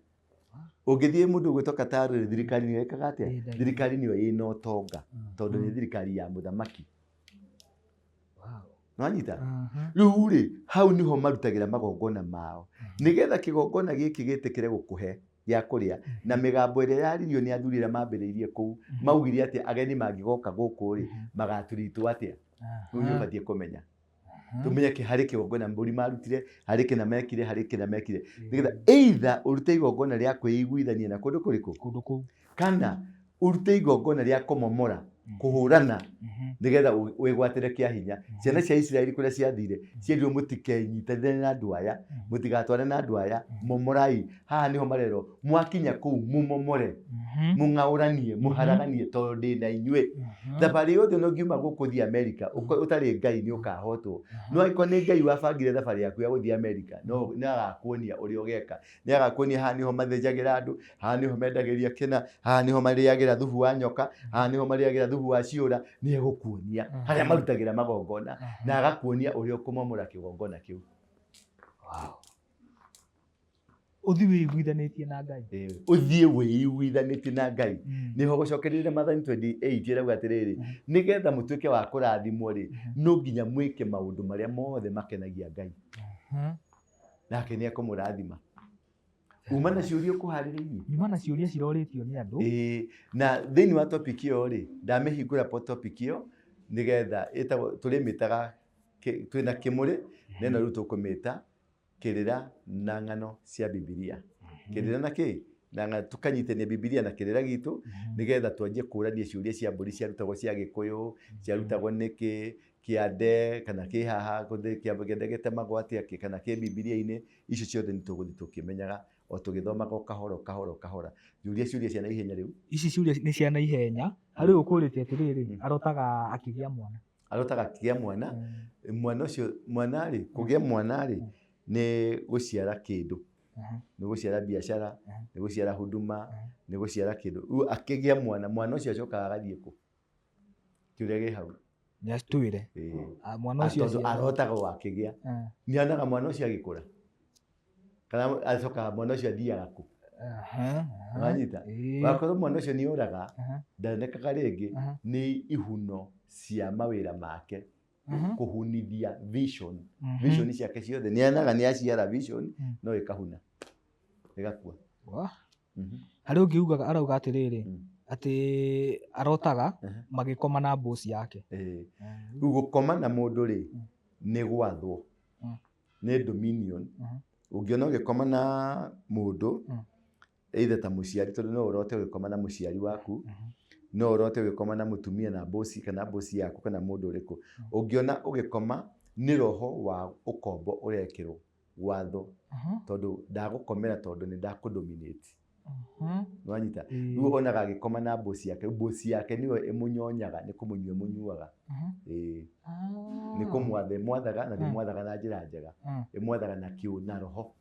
Ũngĩthiĩ mũndũ ũgwĩtwo Qatar rĩ, thirikari nĩyo ĩkaga atĩa? Yendagia. Thirikari nĩyo ĩna ũtonga, tondũ nĩ thirikari ya mũthamaki. Nĩwanyita? Rĩu rĩ, hau nĩho marutagĩra magongona mao, nĩgetha kĩgongona gĩkĩ gĩtĩkĩre gũkũhe gĩa kũrĩa. Na mĩgambo ĩrĩa yaririo nĩ athuri arĩa mambĩrĩirie kũu, maugire atĩ ageni mangĩgoka gũkũ rĩ, magaturitwo atĩa? Rĩu nĩ ũbatiĩ kũmenya. Tũmenye harĩ kĩgongona mbũri marutire, harĩ kĩna mekire, harĩ kĩna mekire, nĩgetha either ũrute igongona rĩa kwĩiguithania na kũndũ kũrĩkũ, Kũndũ kũu, kana ũrute igongona rĩa kũmomora, kũhũrana, nĩgetha wĩgwatĩre kĩa hinya. Ciana cia Isiraeli kũrĩa ciathire, cierirwo mũtikenyitanĩre na andũ aya, mũtigatwarane na andũ aya, momorai. Haha nĩho marerwo mwakinya kũu mũmomore, mũng'aũranie, mũharaganie, tondũ ndĩ na inyuĩ. Thabarĩ yothe ona ũngiuma gũkũ ũthiĩ Amerika ũtarĩ Ngai nĩ ũkahotwo. No angĩkorwo nĩ Ngai wabangire thabarĩ yaku ya gũthiĩ Amerika, no nĩ agakuonia ũrĩa ũgeka. Nĩ agakuonia haha nĩho mathĩnjagĩra andũ, haha nĩho mendagĩria kĩna, haha nĩho marĩagĩra thubu wa nyoka, haha nĩho marĩagĩra thubu wa ciũra. Nĩ egũkuonia harĩa marutagĩra magongona, na agakuonia ũrĩa ũkũmomora kĩgongona kĩu. Wow. Ũthiĩ wĩiguithanĩtie na Ngai. Ũthiĩ wĩiguithanĩtie na Ngai. Nĩho gũcokereria Maathani 28 ĩrauga atĩrĩrĩ, nĩgetha mũtuĩke wa kũrathimwo rĩ, no nginya mwĩke maũndũ marĩa mothe makenagia Ngai. Nake nĩ ekũmũrathima. Uma na ciũria ũkũharĩrĩirie? Nyuma na ciũria cirorĩtio nĩ andũ. Ĩĩ, na thĩinĩ wa topic ĩyo rĩ, ndamĩhingũra po topic ĩyo nĩgetha ĩtagwo, tũrĩmĩtaga twĩna kĩmũrĩ, na ĩno rĩu tũkũmĩta kĩrĩra na ng'ano cia Bibilia. Kĩrĩra na kĩ? Na ng'ano, tũkanyitania Bibilia na kĩrĩra gitũ, nĩgetha twanjie kũrania ciũria cia mbũri ciarutagwo cia Gĩkũyũ, ciarutagwo nĩkĩ, kĩande kana kĩ haha, kĩande gĩtemagwo atĩa, kana kĩ Bibilia-inĩ, icio ciothe nĩ tũgũthiĩ tũkĩmenyaga o tũgĩthomaga o kahora o kahora o kahora. Ciũria ciũria cia naihenya rĩu. Ici ciũria nĩ cia naihenya. Harĩ ũkũrĩte atĩrĩrĩ, arotaga akĩgĩa mwana. Arotaga akĩgĩa mwana. Mwana ũcio, mwana rĩ, kũgĩa mwana rĩ, nĩ gũciara kĩndũ. Nĩ gũciara biacara, nĩ gũciara huduma, nĩ gũciara kĩndũ. Rĩu akĩgĩa mwana, mwana ũcio acokaga agathiĩ kũ? Kĩũria kĩ hau. Nĩ atwĩre. Mwana ũcio Tondũ arotaga o akĩgĩa. Nĩ onaga mwana ũcio agĩkũra. Kana acokaga mwana ũcio athiaga kũ? Wanyita? Wakorwo mwana ũcio nĩ oraga, ndonekaga rĩngĩ, nĩ ihuno cia mawĩra make. Kũhunithia vision. Vision ciake ciothe. Nĩ onaga nĩ aciara vision, no ĩkahuna. Ĩgakua. Harĩ ũngĩ ugaga, arauga atĩrĩrĩ, atĩ arotaga magĩkoma na boss yake. Rĩu gũkoma na mũndũ rĩ, nĩ gwathwo. Nĩ dominion. Ũngĩona ũgĩkoma na mũndũ, either ta mũciari, tondũ no ũrote ũgĩkoma na mũciari waku, no ũrote ũgĩkoma na mũtumia na boss, kana boss yaku, kana mũndũ ũrĩkũ. Ũngĩona ũgĩkoma, nĩ roho wa ũkombo ũrekĩrwo watho, tondũ ndagũkomera tondũ nĩ ndakũdominate. Nĩwanyita? Rĩu onaga agĩkoma na boss yake, boss yake nĩyo ĩmũnyonyaga, nĩ kũmũnyua ĩmũnyuaga. Ĩĩ. Nĩ kũmwatha ĩmwathaga, na ndĩmwathaga na njĩra njega. Ĩmwathaga na kĩũ na roho.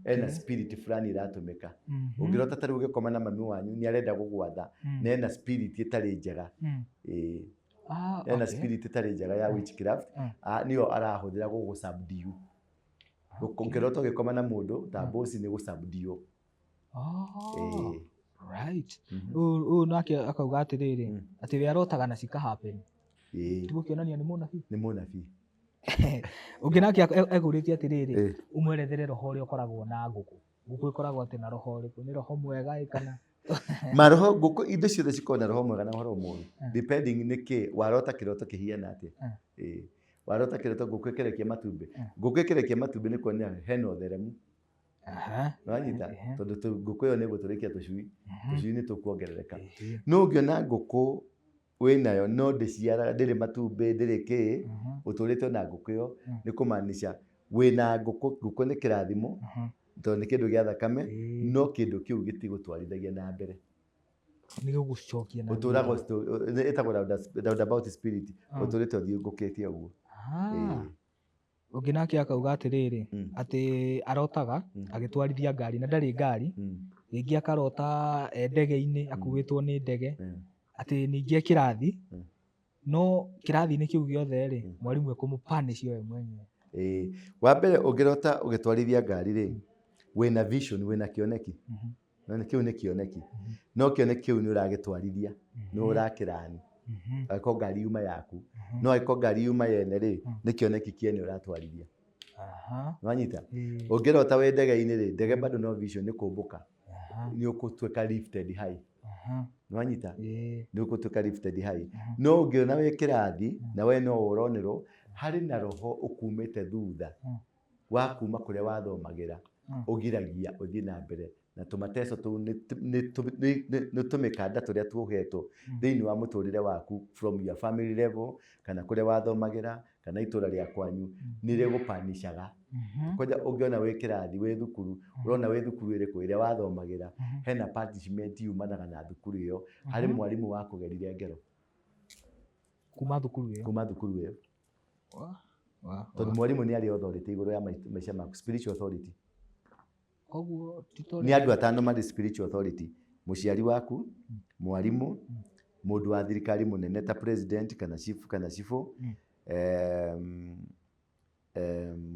Ena spirit fulani ĩratũmĩka. Ũngĩrota ta rĩu ũgĩkoma na mami wanyu, nĩ arenda gũgwatha, na ena spirit ĩtarĩ njega. Ĩĩ. Ena spirit ĩtarĩ njega ya witchcraft, nĩyo arahũthĩra gũgũ subdue. Ũngĩrota ũgĩkoma na mũndũ ta boss, nĩ gũ subdue. Oh, right. Ũyũ nake akauga atĩrĩrĩ, atĩ we arotaga na cika happen. Tigũkĩonania nĩ mũnabii? Nĩ mũnabii. Ũngĩ nake egũrĩtie atĩrĩrĩ, ũmwerethere roho ũrĩa ũkoragwo na ngũkũ. Ngũkũ ĩkoragwo atĩ na roho ũrĩkũ? Nĩ roho mwega ĩ kana? Maroho, ngũkũ, indo ciothe cikoragwo na roho mwega na roho mũru, depending nĩ kĩ warota, kĩroto kĩhiana atĩa. Warota kĩroto ngũkũ ĩkĩrekia matumbĩ, ngũkũ ĩkĩrekia matumbĩ nĩ kuonania hena ũtheremu. Nĩwanyita? Tondũ ngũkũ ĩyo nĩ ĩgũtũrĩkia tũcui, tũcui nĩ tũkuongerereka. No ũngĩona ngũkũ wĩnayo no ndĩciaraga, ndĩrĩ matumbĩ, ndĩrĩ kĩ, ũtũrĩte na ngũkũ ĩyo, nĩ kũmaanisha wĩna ngũkũ. Ngũkũ nĩ kĩrathimo, tondũ nĩ kĩndũ gĩa thakame, no kĩndũ kĩu gĩtigũtwarithagia na mbere. Nĩ gũgũcokia na ũtũraga ĩtagwo roundabout spirit, ũtũrĩte ũthiũngũkĩte ũguo. Ũngĩ nake akauga atĩrĩrĩ, atĩ arotaga agĩtwarithia ngari na ndarĩ ngari, rĩngĩ akarota e ndege-inĩ, akuĩtwo nĩ ndege, atĩ ningĩ e kĩrathi, no kĩrathi-inĩ kĩu gĩothe rĩ, mwarimũ ekũmũ-punish we mwenyewe. Ĩĩ. Wa mbere, ũngĩrota ũgĩtwarithia ngari rĩ, wĩna vision, wĩna kĩoneki. No nĩ kĩu nĩ kĩoneki. No kĩoneki kĩu nĩ ũragĩtwarithia, nĩ ũrakĩrani. Angĩkorwo ngari yuma yaku. No angĩkorwo ngari yuma yene rĩ, nĩ kĩoneki kĩene ũratwarithia. Nĩwanyita? Ũngĩrota wĩ ndege-inĩ rĩ, ndege bado no vision, nĩ kũmbũka. Nĩ ũgũtuĩka lifted high. Nĩwanyita? Nĩ ũgũtuĩka lifted high. No ũngĩona wĩ kĩrathi na we no ũronerwo, harĩ na roho ũkumĩte thutha wa kuma kũrĩa wathomagĩra, ũgiragia ũthiĩ na mbere, na tũmateco tũu nĩ tũmĩkanda tũrĩa tuohetwo thĩinĩ wa mũtũrĩre waku from your family level, kana kũrĩa wathomagĩra, kana itũra rĩa kwanyu, nĩ rĩgũpanishaga. Kwanja ũngĩona wĩ kĩrathi, wĩ thukuru, ũrona wĩ thukuru ĩrĩkũ ĩrĩa wathomagĩra, hena punishment yumanaga na thukuru ĩyo, harĩ mwarimũ wakũgerire ngero. Kuma thukuru ĩyo. Kuma thukuru ĩyo. Tondũ mwarimũ nĩ arĩ authority igũrũ ya maica maku, spiritual authority. Koguo ti ta Nĩ andũ atano marĩ spiritual authority: mũciari waku, mwarimũ, mũndũ wa thirikari mũnene ta president kana chief kana cibũ,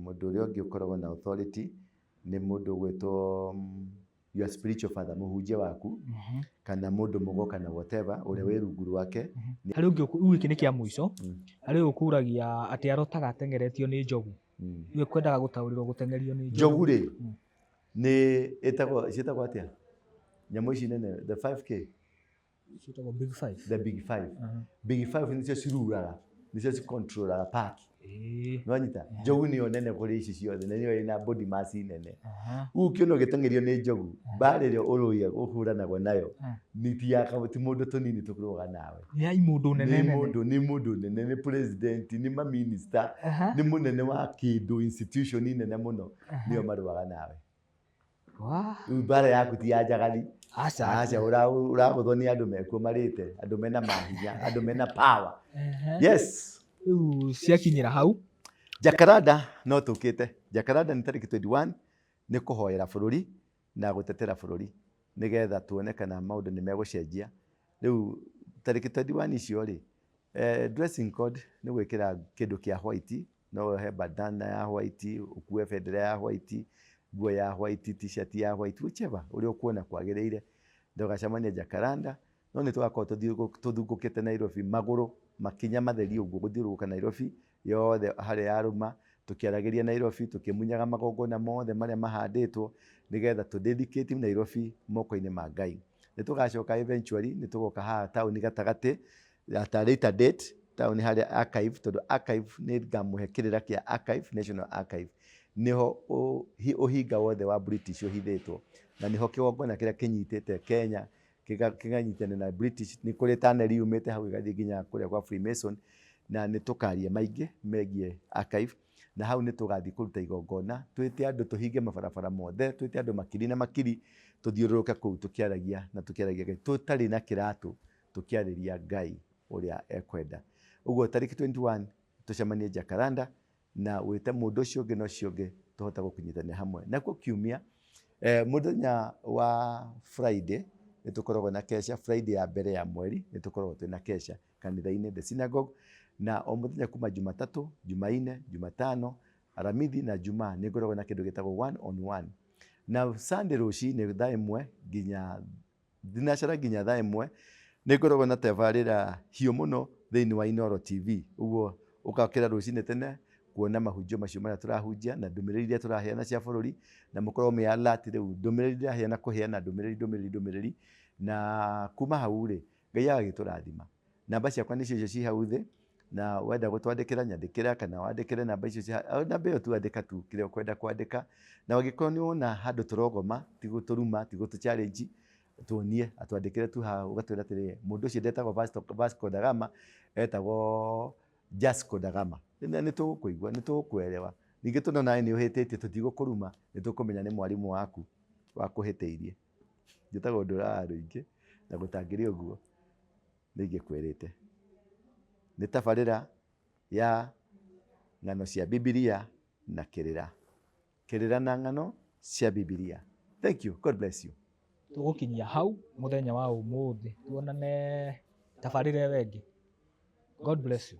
mũndũ ũrĩa ũngĩ ũkoragwo na authority nĩ mũndũ ũgwĩtwo your spiritual father, mũhunjia waku, kana mũndũ mũgo kana whatever ũrĩa wĩ rungu rwake. Harĩ ũngĩ, rĩu gĩkĩ nĩ kĩa mũico, harĩ ũyũ ũkũragia atĩ arotaga ateng'eretio nĩ njogu. Rĩu ekwendaga gũtaũrĩrwo gũteng'erio nĩ njogu rĩ, nĩ ĩtagwo, ciĩtagwo atĩa nyamũ ici nene, the 5K? Ciĩtagwo Big Five. The Big Five. Big Five nĩcio ciruraga, nĩcio cicontrolaga park. Nĩwanyita? Njogu nĩyo nene kũrĩ ici ciothe na nĩyo ĩna body mass nene. Rĩu ũkĩona ũgĩteng'erio nĩ njogu, mbara ĩrĩa ũrũia ũhũranagwo nayo nĩ ti ya ti mũndũ tũnini tũkũrũaga nawe. Nĩ ya imũndũ nene nĩ nene. Mũndũ nĩ mũndũ nene, nĩ president, nĩ maminista, nĩ mũnene wa kĩndũ, institution nene mũno, nĩyo marũaga nawe. Rĩu mbara yaku ti ya njagathi. Aca. Aca, ũragũthwo nĩ andũ mekuo marĩte, andũ mena mahinya, andũ mena power. Yes. Rĩu ciakinyĩra hau. Jacaranda no tũkĩte. Jacaranda nĩ tarĩki 21, nĩ kũhoera bũrũri na gũtetera bũrũri nĩgetha tuone kana maũndũ nĩ megũcenjia. Rĩu tarĩki 21 icio rĩ, dressing code nĩ gwĩkĩra kĩndũ kĩa white, no wohe bandana ya white, ũkue bendera ya white, nguo ya white, T-shirt ya white, whichever ũrĩa ũkuona kwagĩrĩire. Ndũgacemanie Jacaranda, no nĩ tũgakorwo tũthungũkĩte Nairobi magũrũ makinya matheri ũguo, gũthiũrũrũka Nairobi yothe harĩa yarũma, tũkĩaragĩria Nairobi, tũkĩmunyaga magongona mothe marĩa mahandĩtwo nĩgetha tũ dedicate Nairobi moko-inĩ ma Ngai. Nĩ tũgacoka eventually, nĩ tũgoka haha taũni gatagatĩ at a later date, taũni harĩa archive, tondũ archive nĩ ngamũhe kĩrĩra kĩa archive, National Archive, nĩho ũhinga wothe wa British ũhithĩtwo, na nĩho kĩgongona kĩrĩa kĩnyitĩte Kenya kĩganyitana na British, nĩ kũrĩ tunnel yumĩte hau ĩgathiĩ nginya kũrĩa kwa Freemason, na nĩ tũkaria maingĩ megiĩ archive, na hau nĩ tũgathiĩ kũruta igongona, twĩte andũ, tũhinge mabarabara mothe, twĩte andũ makiri na makiri, tũthiũrũrũke kũu tũkĩaragia na tũkĩaragia Ngai, tũtarĩ na kĩratũ, tũkĩarĩria Ngai ũrĩa ekwenda. Ũguo tarĩki 21 tũcemanie Jacaranda, na wĩte mũndũ ũcio ũngĩ na ũcio ũngĩ, tũhote gũkinyitanĩra hamwe. Nakuo kiumia, mũthenya wa Friday nĩ Nĩ tũkoragwo na kesha Friday ya mbere ya mweri, nĩ tũkoragwo twĩna kesha kanitha-inĩ The Synagogue, na o mũthenya kuma Jumatatũ, Jumaine, Jumatano, Aramithi na Jumaa nĩ ngoragwo na kĩndũ gĩtagwo one on one. Na Sunday rũcinĩ thaa 1 nginya thinacara nginya thaa 1 nĩ ngoragwo na tabarĩra hiũ mũno thĩinĩ wa Inooro TV. Ũguo ũgokĩra rũcinĩ tene kuona mahunjio macio marĩa tũrahunjia na ndũmĩrĩri iria tũraheana cia bũrũri, na mũkorwo mwĩ alert rĩu ndũmĩrĩri ndĩraheana kũheana ndũmĩrĩri ndũmĩrĩri ndũmĩrĩri, na kuma hau rĩ, Ngai agagĩtũrathima. Namba ciakwa nĩcio icio ci hau thĩ, na wenda gũtwandĩkĩra nyandĩkĩra, kana wandĩkĩre namba icio ci hau, namba ĩyo tu andĩka tu kĩrĩa ũkwenda kwandĩka, na ũngĩkorwo nĩ wona handũ tũrogoma, ti gũtũruma, ti gũtũ challenge, tuonie, twandĩkĩre tu haha ũgatwĩra atĩrĩrĩ, mũndũ ũcio ndetagwo Vasco da Gama, etagwo Jasco da Gama. Na nĩ tũgũkũigua, nĩ tũgũkũerewa. Ningĩ tondũ nawe nĩ ũhĩtĩtie tũtigũkũruma, nĩ tũkũmenya nĩ mwarimũ waku wakũhĩtĩirie. Njĩtagwo Ndũra wa Rũingĩ, na gũtangĩrĩ ũguo nĩ ingĩkwĩrĩte. Nĩ tabarĩra ya ng'ano cia Bibilia na kĩrĩra. Kĩrĩra na ng'ano cia Bibilia. Thank you. God bless you. Tũgũkinyia hau mũthenya wa ũmũthĩ, tuonane tabarĩra ĩyo ĩngĩ. God bless you.